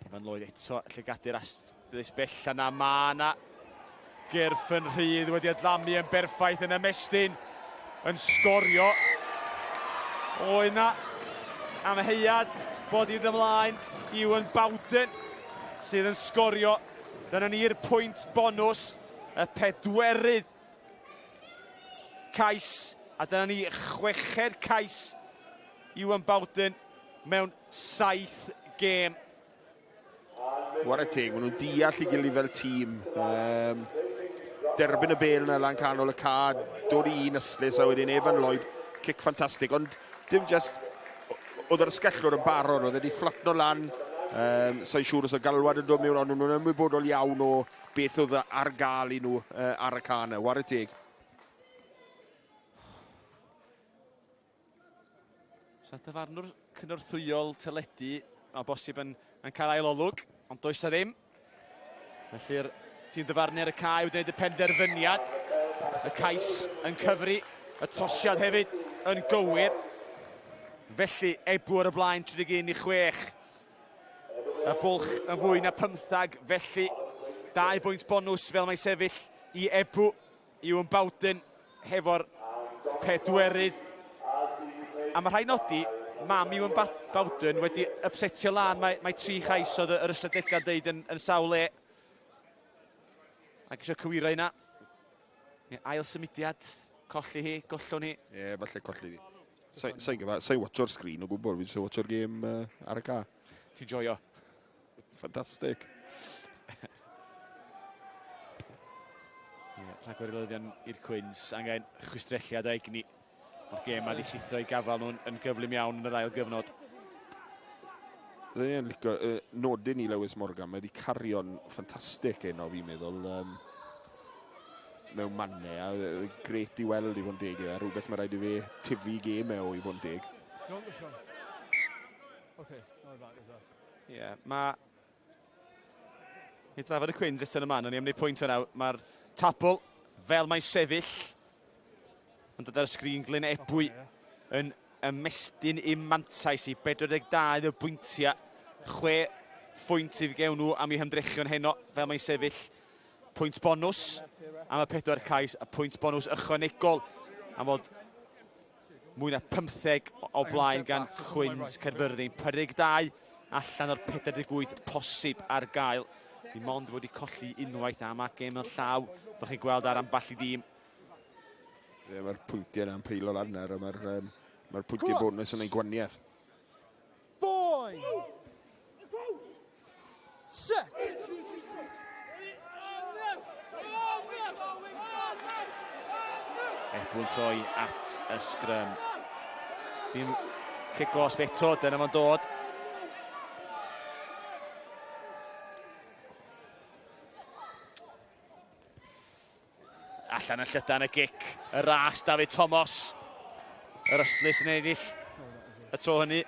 Evan Lloyd eto llygadu'r astlys bella na. Mae na gyrff yn rhydd wedi adlamu yn berffaith yn ymestyn yn sgorio. Oedd na amheuad bod i ymlaen Ewan Bowden sydd yn sgorio. Dyna ni'r pwynt bonws. Y pedwerydd cais, a dyna ni chweched cais Iwan Bowden mewn saith gêm. Whare teg, maen nhw'n deall i gilydd fel tîm. Um, derbyn y bel yna lan canol y ca, dod i un ystlys a wedyn Evan Lloyd, cic ffantastig, ond dim just, oedd yr ysgellwr yn barod, oedd wedi fflatno lan, um, sa'n siŵr os oedd galwad yn dod mewn, ond nhw'n ymwybodol iawn o beth oedd ar gael i nhw uh, ar y ca yna, whare teg. Sa dyfarnwr cynorthwyol teledu o bosib yn, yn cael ail olwg, ond does a ddim. Felly'r tîm dyfarnu ar y cae wedi gwneud y penderfyniad. Y cais yn cyfri, y tosiad hefyd yn gywir. Felly, Ebw ar y blaen 31 i 6. Y bwlch yn fwy na 15, felly dau bwynt bonws fel mae'n sefyll i Ebw. Iwan Bowden hefo'r pedwerydd. A mae rhaid nodi, mam Iwan Bowden wedi ypsetio lan. Mae, mae tri chais oedd yr ystadegau'n deud yn, yn sawl le. Ac eisiau cywiro hynna. Ail symudiad, colli hi, gollwn hi. Ie, yeah, falle colli hi. Sa'n sa sa watcho'r sgrin o gwbl, fi jyst watcho'r gêm uh, ar y ca. Ti'n joio? Ffantastig. yeah, rhagor i lyddion i'r Cwins, angen chwistrelliad o egni. Mae'r gêm wedi llithro i gafael nhw'n yn gyflym iawn yn yr ail gyfnod. Byddwn i'n licio uh, nodyn i Lewis Morgan, mae wedi cario'n ffantastig heno fi'n meddwl. Um, mewn mannau, a uh, gret i weld i fod yn deg, a rhywbeth mae rhaid i fe tyfu gêm e o i fod yn deg. Okay, not as Ie, yeah, mae... I drafod y Cwins eto yn y man, o'n i am wneud pwynt yna. Mae'r tabl, fel mae'n sefyll, yn dod ar y sgrin Glyn Ebwy yn ymestyn i mantais i 42 o bwyntiau. 6 phwynt i gewn nhw am eu hymdrechion heno, fel mae'n sefyll. Pwynt bonws am y pedwar cais, a pwynt bonws ychwanegol am fod Mwy na 15 o blaen gan Cwins Caerfyrddin. 42 allan o'r 48 posib ar gael. Dim ond wedi colli unwaith am a gêm yn llaw. Fel chi'n gweld ar ambell i dîm. Ie, mae'r pwyntiau yna'n peilo lan nawr, a mae'r um, mae pwyntiau bonus yn ei gwaniaeth. Five. Set. Ebw'n troi at y sgrym. Dim cic gosb eto, dyna fo'n dod. Allan yn llydan y gic, y ras David Thomas. Yr ystlys yn ennill y tro hynny.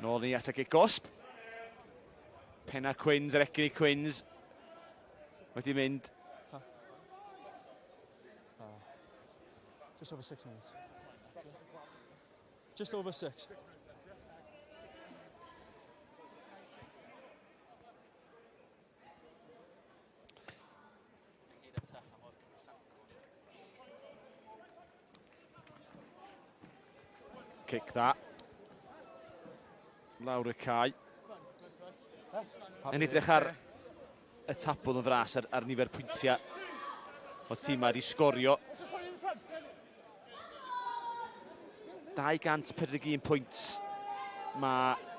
Nôl ni at y gic gosb. Penna Quins, yr egni Quins. Wedi mynd. Just over six minutes. Just over six. Kick that. Lawr y cae. Yn edrych ar y tabl yn fras ar, ar nifer pwyntiau o tîmau wedi sgorio. 241 pwynt mae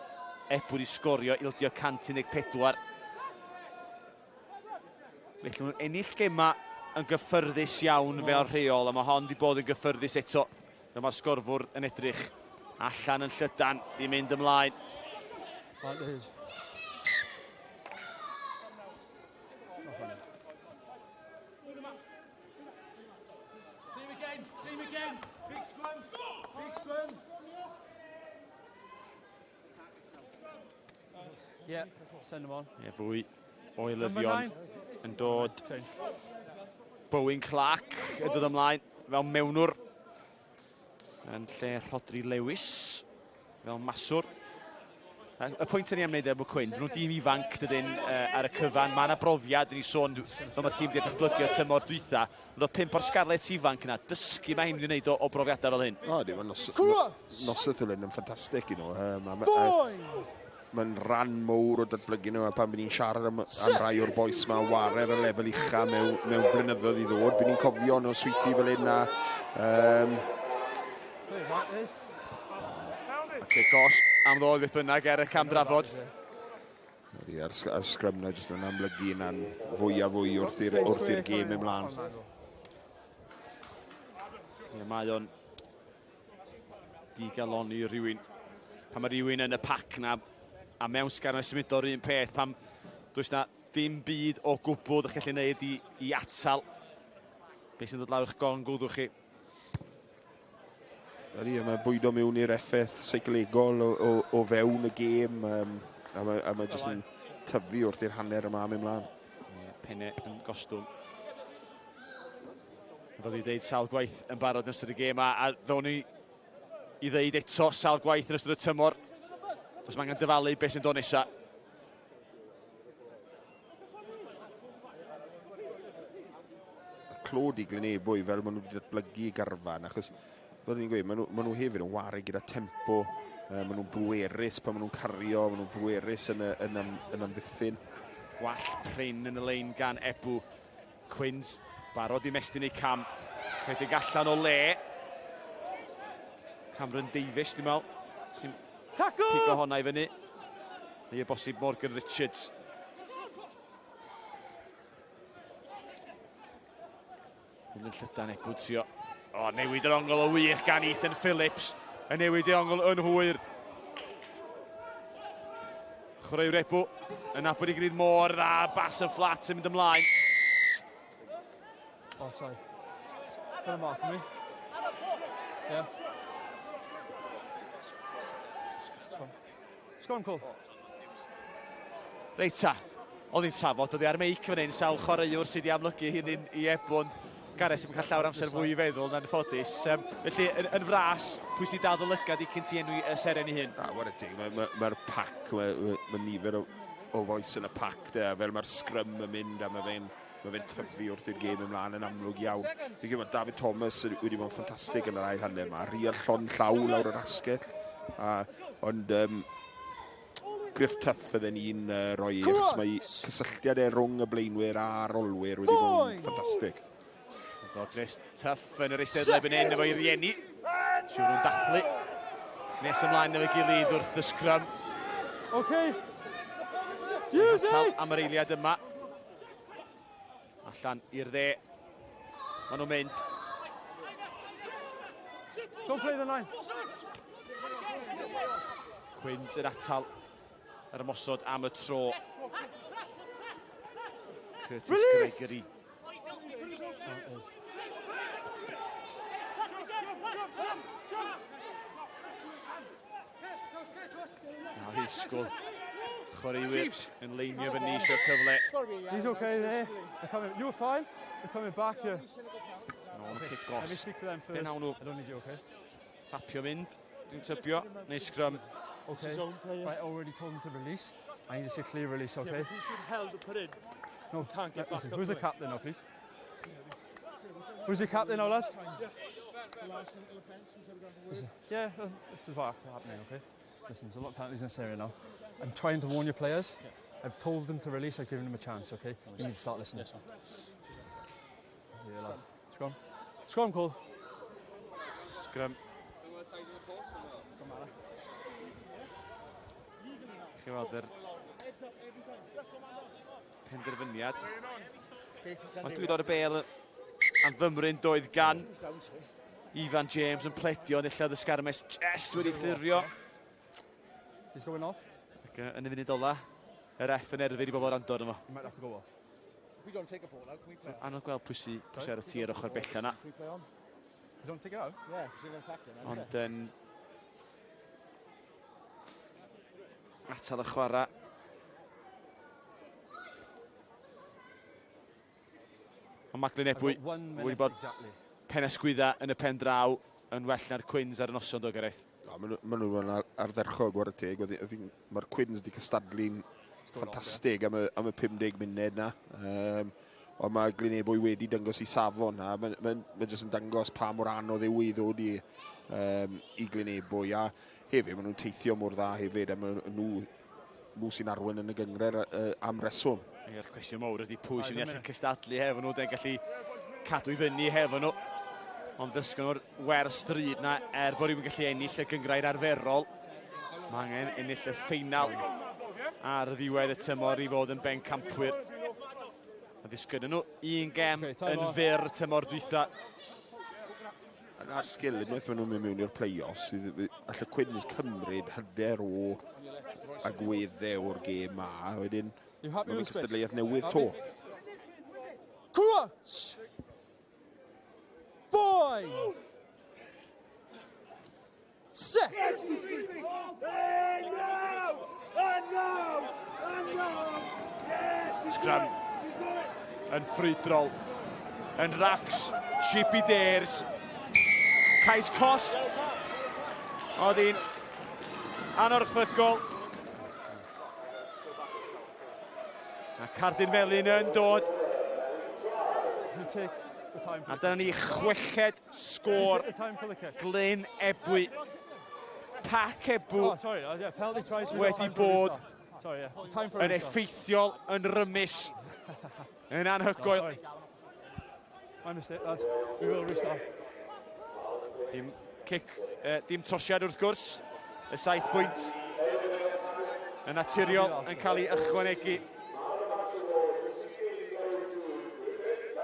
Ebw wedi sgorio, ildio 114. Felly nhw'n ennill gema yn gyffyrddus iawn fel rheol, a mae hon wedi bod yn gyffyrddus eto. Dyma'r sgorfwr yn edrych allan yn llydan, di mynd ymlaen. Yeah, send them on. Ie, fwy o eilyddion yn dod. Bowen Clark yn dod ymlaen fel mewnwr yn lle Rhodri Lewis fel maswr. Y pwynt yn ei am wneud efo Cwins, maen nhw'n dîm ifanc dydyn uh, ar y cyfan. Mae yna brofiad, ni sôn fel mae'r tîm wedi datblygu o tymor dwytha. Ond oedd pump o'r Scarlets ifanc yna, dysgu mae hyn wedi wneud o, o brofiadau fel hyn. O, di, mae nos, noswaith fel hyn yn ffantastig i nhw. Um, a, ma rhan mowr o datblygu nhw, a pan bydd ni'n siarad am, am rai o'r bois ma ware ar y lefel ucha mewn, mewn blynyddoedd i ddod, bydd ni'n cofio nosweithi fel hyn a... Um... Ac e gosb am ddod beth bynnag er y cam drafod. Ydy, a'r, ar sgrym na jyst yn amlygu yna'n fwy a fwy wrth i'r wrth i'r gêm ymlaen. Ie, mae o'n digalonni rhywun. Pan mae rhywun yn y pac na a mewn sgarmes symudol yr un peth, pam does na dim byd o gwbl ydych chi'n gallu neud i, i atal beth sy'n dod lawr eich gorn gwddw chi. Ydy, mae bwydo mewn i'r effaith seicolegol o, o, o fewn y gêm, um, a mae, a mae jyst yn tyfu wrth i'r hanner yma am ymlaen. Yeah, penne yn gostwng. Fel i ddeud sawl gwaith yn barod yn ystod y gêm, a, a ddown ni i ddeud eto sawl gwaith yn ystod y tymor. Does mae angen dyfalu beth sy'n dod nesaf. Y clod i Glynebwy fel maen nhw wedi datblygu i garfan, achos fel ni'n gweud, maen nhw, maen nhw hefyd yn ware gyda tempo, uh, maen nhw'n bwerus pan maen nhw'n cario, maen nhw'n bwerus yn, y, yn, am, yn amddiffyn. Gwall prin yn y lein gan Ebw. Quins barod i mestyn eu cam. Rhedeg allan o le. Cameron Davies, dwi'n meddwl, sy'n pigo honna i fyny. Neu y bosib Morgan Richards. Mynd yn llydan Ebw trio. O, newid yr ongl o wych gan Ethan Phillips. Yn newid ei ongl yn hwyr. Chwaraewr Ebw yn nabod i gwneud mor dda. Bas yn fflat yn mynd ymlaen. Oh, sorry. Put a mark for me. Yeah. Scrum call. Reit ta, oedd hi'n trafod, oedd hi ar meic fan hyn, sawl chwaraewr sydd wedi amlygu hyn i Ebw, ond Gareth sy'n cael llawer amser fwy i feddwl na'n ffodus. Um, felly, yn, yn fras, pwy sy'n dal dy lygad i cyn ti enwi y seren i hyn? Ah, what a teg, mae'r ma, ma, ma pac, mae ma, ma nifer o, o fois yn y pac, de, a fel mae'r sgrym yn mynd a mae fe'n mae fe'n tyfu wrth i'r gêm ymlaen yn amlwg iawn. Fi'n credu mae David Thomas wedi bod yn ffantastig yn yr ail hanner yma. Real llon llaw lawr yr asgell. A, ond um, Griff Tuff fydden ni'n uh, rhoi, achos mae cysylltiad e rhwng y blaenwyr a'r olwyr wedi bod yn ffantastig. Griff Tuff yn yr eisteddle fan hyn efo'i rieni. Siwr nhw'n dathlu. Nes ymlaen efo'i gilydd wrth y sgrym. Okay. Use it! Am yr eiliad yma. Allan i'r dde. Maen nhw'n mynd. Don't play the line. Quins yn atal yr ymosod am y tro. Curtis Release! Gregory. Nawr Heisgwl. Chwaraewyr yn leinio fyny eisiau cyfle. He's okay there. They're coming. You're fine. They're coming back here. Nôl y cic Let me gos. speak to them first. Be nawn nhw? I don't need you, okay? Tapio mynd, dwi'n tybio, neu sgrym. Okay. I already told them to release. I need to see a clear release, okay? Yeah, but who's been held to put in? No, Can't get listen, back up who's the to it. captain now, please? Who's the captain now, lad? Listen, yeah, this is what after happening, okay? Listen, there's a lot of penalties in this area now. I'm trying to warn your players. I've told them to release, I've given them a chance, okay? You need to start listening. Yeah, lad. Scrum. Scrum call. Scrum. Chi'n weld yr penderfyniad. Mae dwi dod y bel am fymryn doedd gan Ifan James yn pledio yn illa ddysgarmes just wedi ffurfio. He's going off. Ac yn y funud ola, yr F yn erfyd i bobl rando arno fo. He might have to go off. Anodd gweld pwy sy, pwy sy ar y tir ochr bella na. You don't take it out? Ond yn atal y chwarae. Ond mae Glyn Ebwy wedi bod pen ysgwydda yn y pen draw yn well na'r Cwins ar y noson do, Gareth. No, maen nhw, nhw yn ardderchog, war y teg. Mae'r Cwins wedi cystadlu'n ffantastig am y, am y 50 munud na. Um, ond mae Glyn Ebwy wedi dangos i safon a mae'n ma, ma jyst yn dangos pa mor anodd yw i ddod i, um, i Glyn Ebwy a hefyd maen nhw'n teithio mor dda hefyd a maen nhw nhw sy'n arwain yn y gynghrair am reswm. I'r cwestiwn mawr ydy pwy sy'n gallu cystadlu hefo nhw, den gallu cadw i fyny hefo nhw. Ond ddysgon nhw'r wers stryd na, er bod rhywun gallu ennill y gynghrair arferol, mae angen ennill y ffeinal ar ddiwedd y tymor i fod yn bencampwyr. A ddisgynnon nhw un gem okay, yn fyr tymor dwytha. A'r sgil, unwaith maen nhw'n mynd mewn i'r play-offs, all y Cwins cymryd hyder o agweddau o'r gêm ma, wedyn mae'n cystadleuaeth newydd to. Cwtch! Boy! Set! Scrum yn ffrwydrol, yn racs, Chippy Dares, cais cosb, oedd hi'n anorchfygol. A cardyn felyn yn dod. A dyna ni chweched sgôr Glyn Ebwy. Pac Ebw oh, wedi bod yn effeithiol, yn rymus, yn anhygoel. My mistake, lads. We will restart. Dim cic, dim trosiad wrth gwrs. Y 7 pwynt yn naturiol yn cael ei ychwanegu.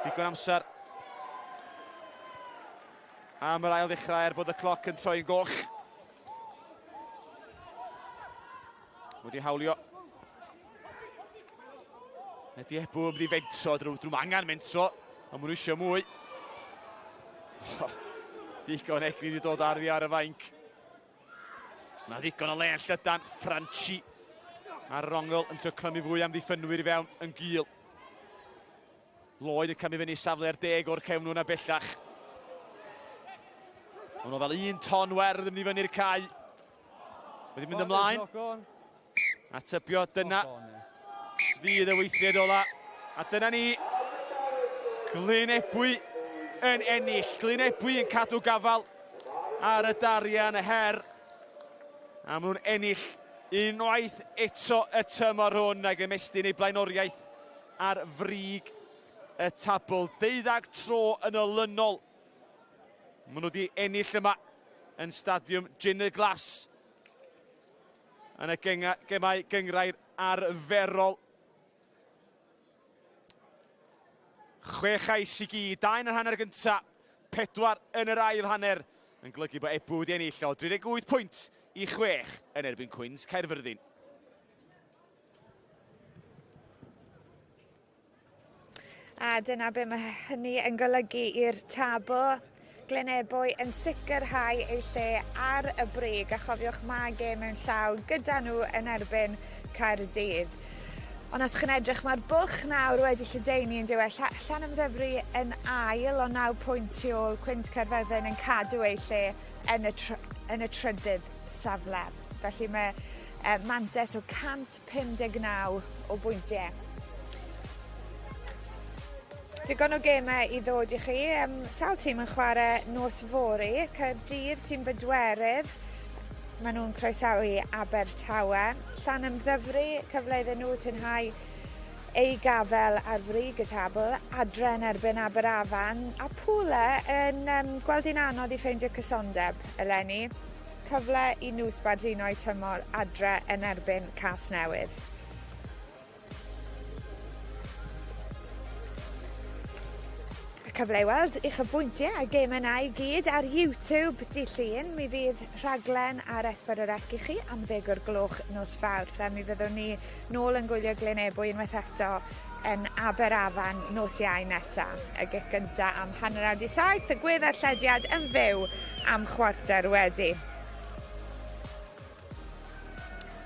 Digon amser am yr ail ddechrau er bod y cloc yn troi'n goch. Wedi hawlio. Ydy Ebw yn mynd i fentro, drwy, drwy angen mentro, ond maen nhw eisiau mwy. Oh, ddigon egni wedi dod ar ar y fainc. Mae ddigon o le yn llydan, Franchi a'r rongl yn trio clymu fwy am ddiffynwyr i fewn yn gul. Lloyd yn camu fyny safle ar deg o'r cefn hwnna bellach. Ond o fel un ton werdd yn mynd i fyny'r cae. Wedi mynd ymlaen. A tybio dyna fydd y weithred ola. A dyna ni. Glyn Ebwy yn ennill. Glyn Ebwy yn cadw gafal ar y darian y her. A maen nhw'n ennill unwaith eto y tymor hwn ac ymestyn eu blaenoriaeth ar frig y tabl. Deuddag tro yn olynol maen nhw wedi ennill yma yn stadiwm Gin Glas yn y gemau gynghrair arferol. Chwe chais i gyd, dau yn yr hanner gyntaf, pedwar yn yr ail hanner, yn golygu bod Ebw wedi ennill o 38 pwynt i 6 yn erbyn Cwins Caerfyrddin. A dyna be mae hynny yn golygu i'r tabl. Glyn Ebwy yn sicrhau ei lle ar y brig, a chofiwch mae gêm mewn llaw gyda nhw yn erbyn Caerdydd. Ond os chi'n edrych, mae'r bwlch nawr wedi lledaenu yn diwedd. Llanymddyfri yn ail o 9 pwynt tu ôl Cwins Caerfyrddin yn cadw ei lle yn y, yn y trydydd safle. Felly mae mantais o 159 o bwyntiau. Digon o gemau i ddod i chi. Sawl tîm yn chwarae nos fory. Caerdydd sy'n bedwerydd. Maen nhw'n croesawu Abertawe. Llanymddyfri, cyfle iddyn nhw tynhau eu gafel ar frig y tabl, adre yn erbyn Aberafan, a Pwle yn um, gweld hi'n anodd i ffeindio cysondeb eleni. Cyfle i nhw sbarduno'u tymor adre yn erbyn Casnewydd. Y cyfle i weld uchafbwyntiau a gemau na i gyd ar YouTube dydd Llun. Mi fydd rhaglen ar S4C i chi am ddeg o'r gloch nos Fawrth a mi fyddwn ni nôl yn gwylio Glyn Ebwy unwaith eto yn Aberafan nos Iau nesa. Y gic gynta am 6:30, y gweddarllediad yn fyw am 6:15.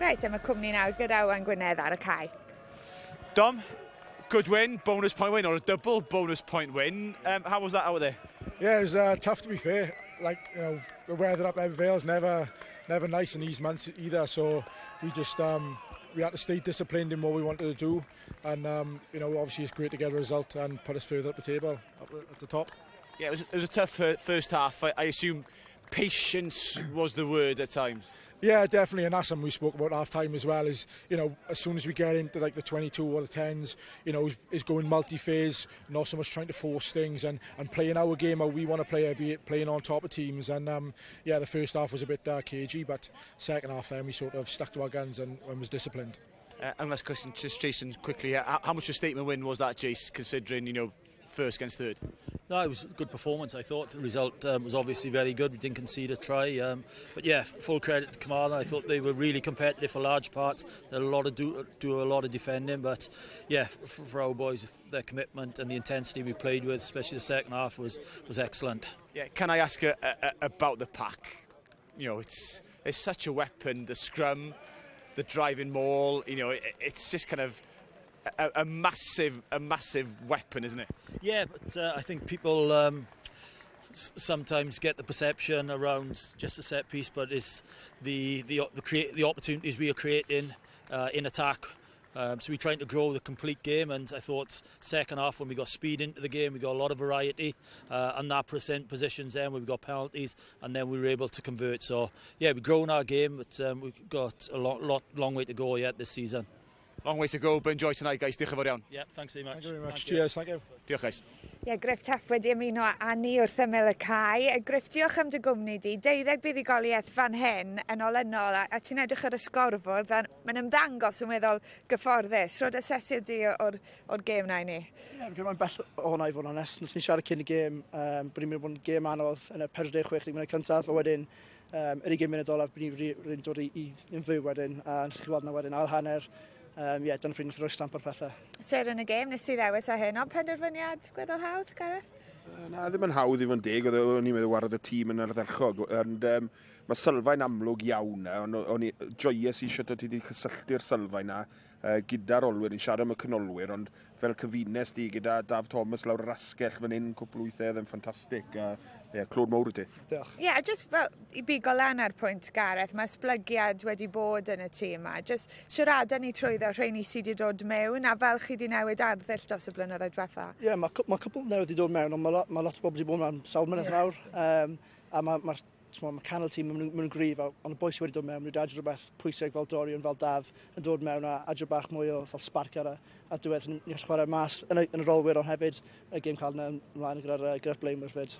Reit, am y cwmni nawr gyda Owain Gwynedd ar y cae. Dom, good win, bonus point win, or a double bonus point win. How was that out there? Yeah, it was tough to be fair. Like, you know, the weather up Ebbw Vale is never nice in these months either, so we just we had to stay disciplined in what we wanted to do, and you know, obviously it's great to get a result and put us further up the table, up at the top. Yeah, it was a tough first half. I assume patience was the word at times. Yeah, definitely, and that's something we spoke about half time as well. Is you know, as soon as we get into like the 22 or the 10s, you know, is going multi-phase, not so much trying to force things and, and playing our game how we want to play, be it playing on top of teams. And yeah, the first half was a bit cagey, but second half then we sort of stuck to our guns and, and was disciplined. And last question, just Jason, quickly, how much of a statement win was that, Jace, considering, you know, first against third? No, it was a good performance, I thought. The result was obviously very good. We didn't concede a try. But yeah, full credit to Carmarthen. I thought they were really competitive for large parts. They had a lot of do, do a lot of defending. But yeah, for our boys, their commitment and the intensity we played with, especially the second half, was, was excellent. Yeah, can I ask about the pack? You know, it's, it's such a weapon, the scrum, the driving maul, you know, it's just kind of a, a massive weapon, isn't it? Yeah, but I think people sometimes get the perception around just a set piece, but it's the create the opportunities we are creating in attack. So we're trying to grow the complete game, and I thought second half when we got speed into the game, we got a lot of variety, and that present positions then where we got penalties, and then we were able to convert. So yeah, we've grown our game, but we've got a lot, lot, long way to go yet this season. Long way to go, but enjoy tonight, guys. Diolch yn fawr iawn. Yeah, thanks very much. Thank you very much. Thank you. Cheers, thank you. Diolch, guys. Ie, yeah, Griff Taff wedi ymuno â ni wrth ymyl y cae. Griff, diolch am dy gwmni di. Deuddeg buddugoliaeth fan hyn yn olynol, a, a ti'n edrych ar y sgorfwrdd, a mae'n ymddangos yn weddol gyfforddus. Rho dy asesiad di o'r, o'r gêm na i ni. Ie, yeah, fi'n credu mae'n bell o hwnna i fod yn onest. Nath ni siarad cyn y gêm, bod ni'n mynd i bod yn gêm anodd yn y 46 munud cyntaf, a wedyn yr 20 munud olaf, bod ni'n really dod i, i, yn fyw wedyn, a nes chi gweld na wedyn ail hanner. Yeah, dyna pryd nath roi stamp ar pethau. Sêr yn y gêm, nes i ddewis a hyn, ond penderfyniad gweddol hawdd, Gareth? Na, ddim yn hawdd i fod yn deg, oedd o'n i'n meddwl warodd y tîm yn ardderchog, ond mae sylfaen amlwg iawn na, ond o'n i joyous i eisiau dod i wedi cysylltu'r sylfaen na gyda'r olwyr, ni'n siarad am y canolwyr, ond fel cyfunes di gyda Daf Thomas lawr yr asgell fan hyn cwpl wythau, yn ffantastig. Yeah, clod mawr i ti. Diolch. Ie, yeah, just fel i bigo lan ar pwynt Gareth, mae esblygiad wedi bod yn y tîm yma. Just siarada ni trwyddo rheini sydd wedi dod mewn a fel chi wedi newid arddull dros y blynyddoedd diwetha. Ie, yeah, mae ma cwpl newydd wedi dod mewn, ond mae lot, ma lot o bobl wedi bod mewn sawl mlynedd yeah. nawr. A mae ma, ma, ma canol tîm maen nhw'n gryf, ond y bois sydd wedi dod mewn, maen nhw wedi adio rhywbeth pwysig fel Dorian, fel Daf, yn dod mewn a adio bach mwy o fel spark ar y ar diwedd. Ni'n gallu chwarae mas yn y, yn y rolwyr, ond hefyd y gêm cael yna ymlaen gyda'r gyda blaenwyr fyd.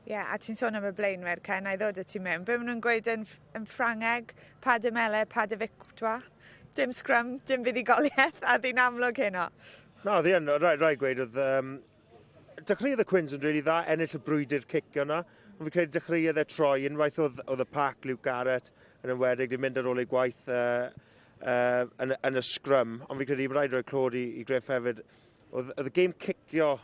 Ie, yeah, a ti'n sôn am y blaenwyr, Ken, na i ddod â ti mewn. Be maen nhw'n gweud yn, yn Ffrangeg? Pas de mêlée, pas de victoire. Dim scrum, dim fuddugoliaeth, a ddi'n amlwg heno. Na, oedd hi yn, rhaid rhai gweud, oedd... Dechreuodd y Cwins yn rili dda, ennill y brwydr cicio yna. Ond fi'n credu dechreuodd e troi, unwaith oedd, oedd y pac, Luke Garrett, yn enwedig, di mynd ar ôl ei gwaith yn, yn y scrum. Ond fi'n credu rhaid rhoi clod i, i Griff hefyd. Oedd, oedd y gêm cicio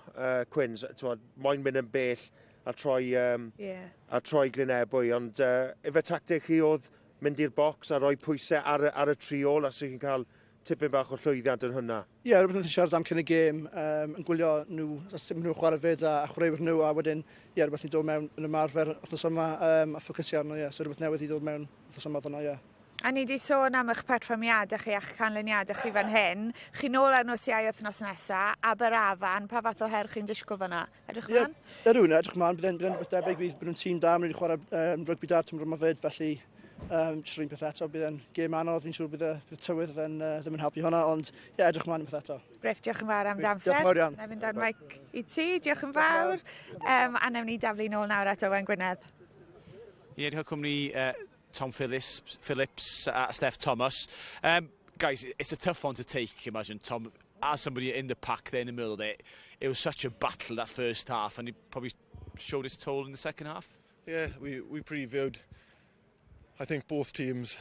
Cwins, t'mod, moyn mynd yn bell a troi, a troi Glynebwy, ond ife tactig chi oedd mynd i'r bocs a rhoi pwysau ar, ar y tri ôl a so chi'n cael tipyn bach o llwyddiant yn hwnna. Ie, yeah, rhywbeth wnaeth ni siarad am cyn y gêm, yn gwylio nhw, a sut maen nhw'n chwarae fyd a, a chwaraewyr nhw, a wedyn, ie, yeah, rhywbeth ni'n dod mewn yn ymarfer wythnos yma a ffocysu arno, ie, yeah. So rhywbeth newydd i ddod mewn wythnos yma oedd hwnna, ie. Yeah. A ni wedi sôn am eich perfformiadau chi a'ch canlyniadau chi fan hyn. Chi nôl ar nos Iau wythnos nesa, Aberafan, pa fath o her chi'n disgwyl fyna? Edrych Ie, mlaen? Ydw, edrych mlaen, bydd e'n rhywbeth debyg, bydd nhw'n tîm da, maen nhw wedi chwarae rygbi da tymor yma fyd, felly jyst yr un peth eto, bydd e'n gêm anodd, fi'n siŵr bydd y, bydd y tywydd yn, ddim yn helpu hwnna, ond ie, yeah, edrych mlaen un peth eto. Griff, diolch yn fawr am dy amser. Diolch yn fawr iawn. Na i fynd â'r mic i ti, diolch yn fawr. A newn ni daflu nôl nawr at Owen Gwynedd. Ie, yeah, cwmni Tom Phillips, Phillips a Steph Thomas. Guys, it's a tough one to take, imagine, Tom. As somebody in the pack there in the middle there, it was such a battle that first half, and it probably showed its toll in the second half. Yeah, we previewed, I think both teams,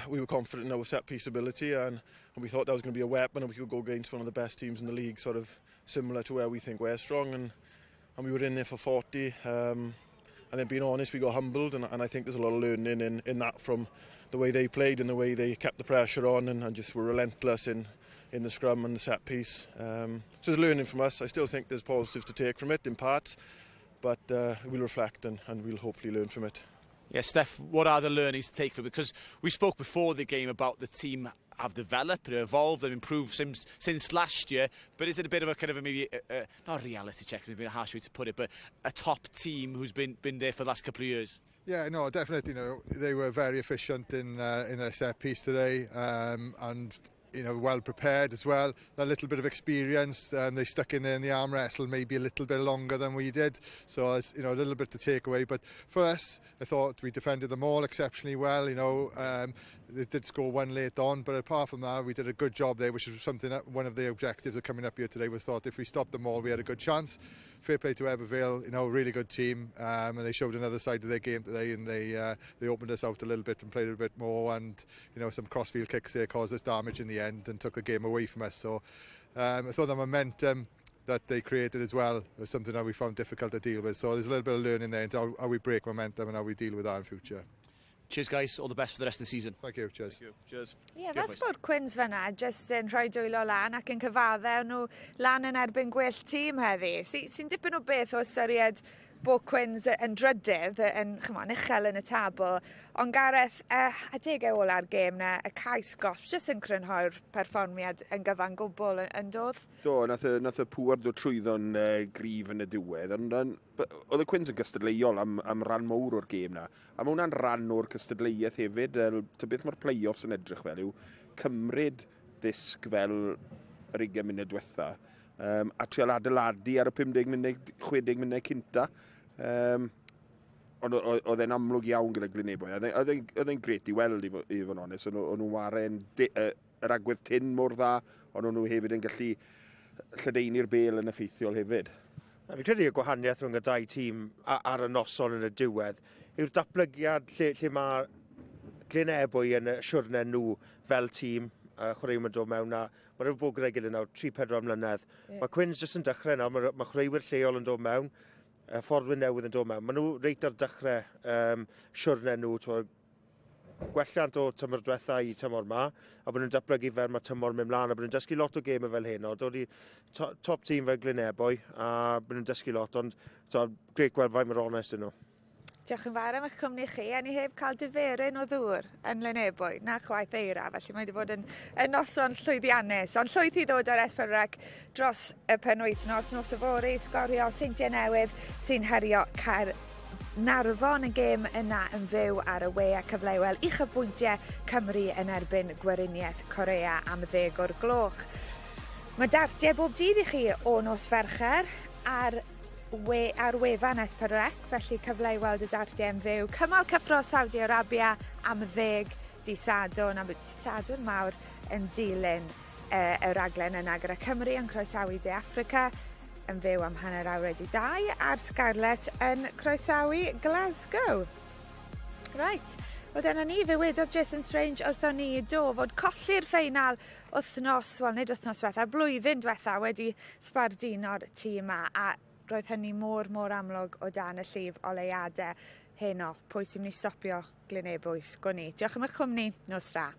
we were confident in our set piece ability and we thought that was going to be a weapon and we could go against one of the best teams in the league, sort of similar to where we think we're strong. And we were in there for 40. And then being honest, we got humbled and I think there's a lot of learning in that from the way they played and the way they kept the pressure on and just were relentless in the scrum and the set piece. So there's learning from us. I still think there's positives to take from it in parts, but we'll reflect and we'll hopefully learn from it. Yeah, Steph, what are the learnings to take from it? Because we spoke before the game about the team have developed, they've evolved, they've improved since last year. But is it a bit of a kind of a maybe, not a reality check, maybe a harsh way to put it, but a top team who's been there for the last couple of years? Yeah, no, definitely. You know, they were very efficient in uh, in their set piece today, um, and you know, well prepared as well. A little bit of experience, um, they stuck in there in the arm wrestle maybe a little bit longer than we did. So, it's, you know, a little bit to take away. But for us, I thought we defended them all exceptionally well. You know, um, they did score one late on, but apart from that, we did a good job there, which is something that one of the objectives of coming up here today was thought if we stopped them all, we had a good chance. Fair play to Ebervale, you know, really good team, um, and they showed another side of their game today, and they uh, they opened us out a little bit and played a bit more, and you know, some crossfield kicks there caused us damage in the end and took the game away from us. So um, I thought the momentum that they created as well was something that we found difficult to deal with. So there's a little bit of learning there into how, how we break momentum and how we deal with that in future. Cheers guys, all the best for the rest of the season. Thank you, cheers. Thank you. Cheers. Ie, yeah, fel bod Cwins fyna, jyst yn rhoi dwylo lan ac yn cyfadde nhw lan yn erbyn gwell tîm heddi. Sy'n sy dipyn o beth o ystyried bod Cwins yn drydydd, yn, chymod, yn uchel yn y tabl. Ond Gareth, uh, adegau ola'r gêm na, y cais gosb, jyst yn crynhoi'r perfformiad yn gyfan gwbl yn, yn dod. Do, nath y, nath y pŵer dod trwyddo'n uh, gryf yn y diwedd, ond oedd y Cwins yn gystadleuol am, am ran mowr o'r gêm na. A mae hwnna'n rhan o'r cystadleuaeth hefyd. Ta beth mae'r play-offs yn edrych fel yw cymryd ddisg fel yr 20 munud diwetha um, a trial adeiladu ar y 50 munud, 60 munud cynta. Um, ond oedd e'n amlwg iawn gyda Glynebwy. Oedd e'n gret i weld, i fod yn onest. O'n nhw'n ware'n yr agwedd tyn mor dda, ond o'n nhw hefyd yn gallu lledaenu'r bel yn effeithiol hefyd. A fi'n credu y gwahaniaeth rhwng y dau tîm ar y noson yn y diwedd yw'r datblygiad lle, lle mae Glyn Ebwy yn y siwrne nhw fel tîm, uh, chwaraewyr yn dod mewn a mae rhywbeth bod gyda'i gilydd nawr 3-4 mlynedd. Yeah. Mae Cwins jyst yn dechrau nawr, mae, mae chwaraewyr lleol yn dod mewn, uh, fforddwyr newydd yn dod mewn. Maen nhw reit ar dechrau um, siwrne nhw, gwelliant o tymor diwetha i tymor ma, a bod nhw'n datblygu fel mae tymor mynd mlaen, a bod nhw'n dysgu lot o gemau fel hyn, o dod i to, top tîm fel Glynebwy, a bod nhw'n dysgu lot, ond to, greit gweld faint mor onest yn nhw. Diolch yn fawr am eich cwmni chi, a ni heb cael diferyn o ddŵr yn Lynebwy, na chwaith eira, felly mae wedi bod yn, yn noson llwyddiannus. Ond llwyth i ddod ar S4C dros y penwythnos, nos yfory, sgorio Seintiau Newydd sy'n herio Caer Narfon y gêm yna yn fyw ar y we a cyfle i weld uchafbwyntiau Cymru yn erbyn Gweriniaeth Corea am ddeg o'r gloch. Mae dartiau bob dydd i chi o nos Fercher ar we, ar wefan S4C, felly cyfle i weld y dartiau yn fyw. Cymal cyffro Saudi Arabia am ddeg di Sadwrn, am di Sadwrn mawr yn dilyn uh, y raglen yna gyda Cymru yn croesawu De Affrica yn fyw am hanner awr wedi dau a'r Scarlets yn croesawu Glasgow. Right. Wel dyna ni, fe wedodd Jason Strange wrthon ni do fod colli'r ffeinal wythnos, wel nid wythnos diwetha, blwyddyn diwetha wedi sbarduno'r tîm 'ma a roedd hynny mor mor amlwg o dan y llif oleuadau heno. Pwy sy'n mynd i stopio Glyn Ebwy? Sgwn i. Diolch am eich cwmni. Nos da.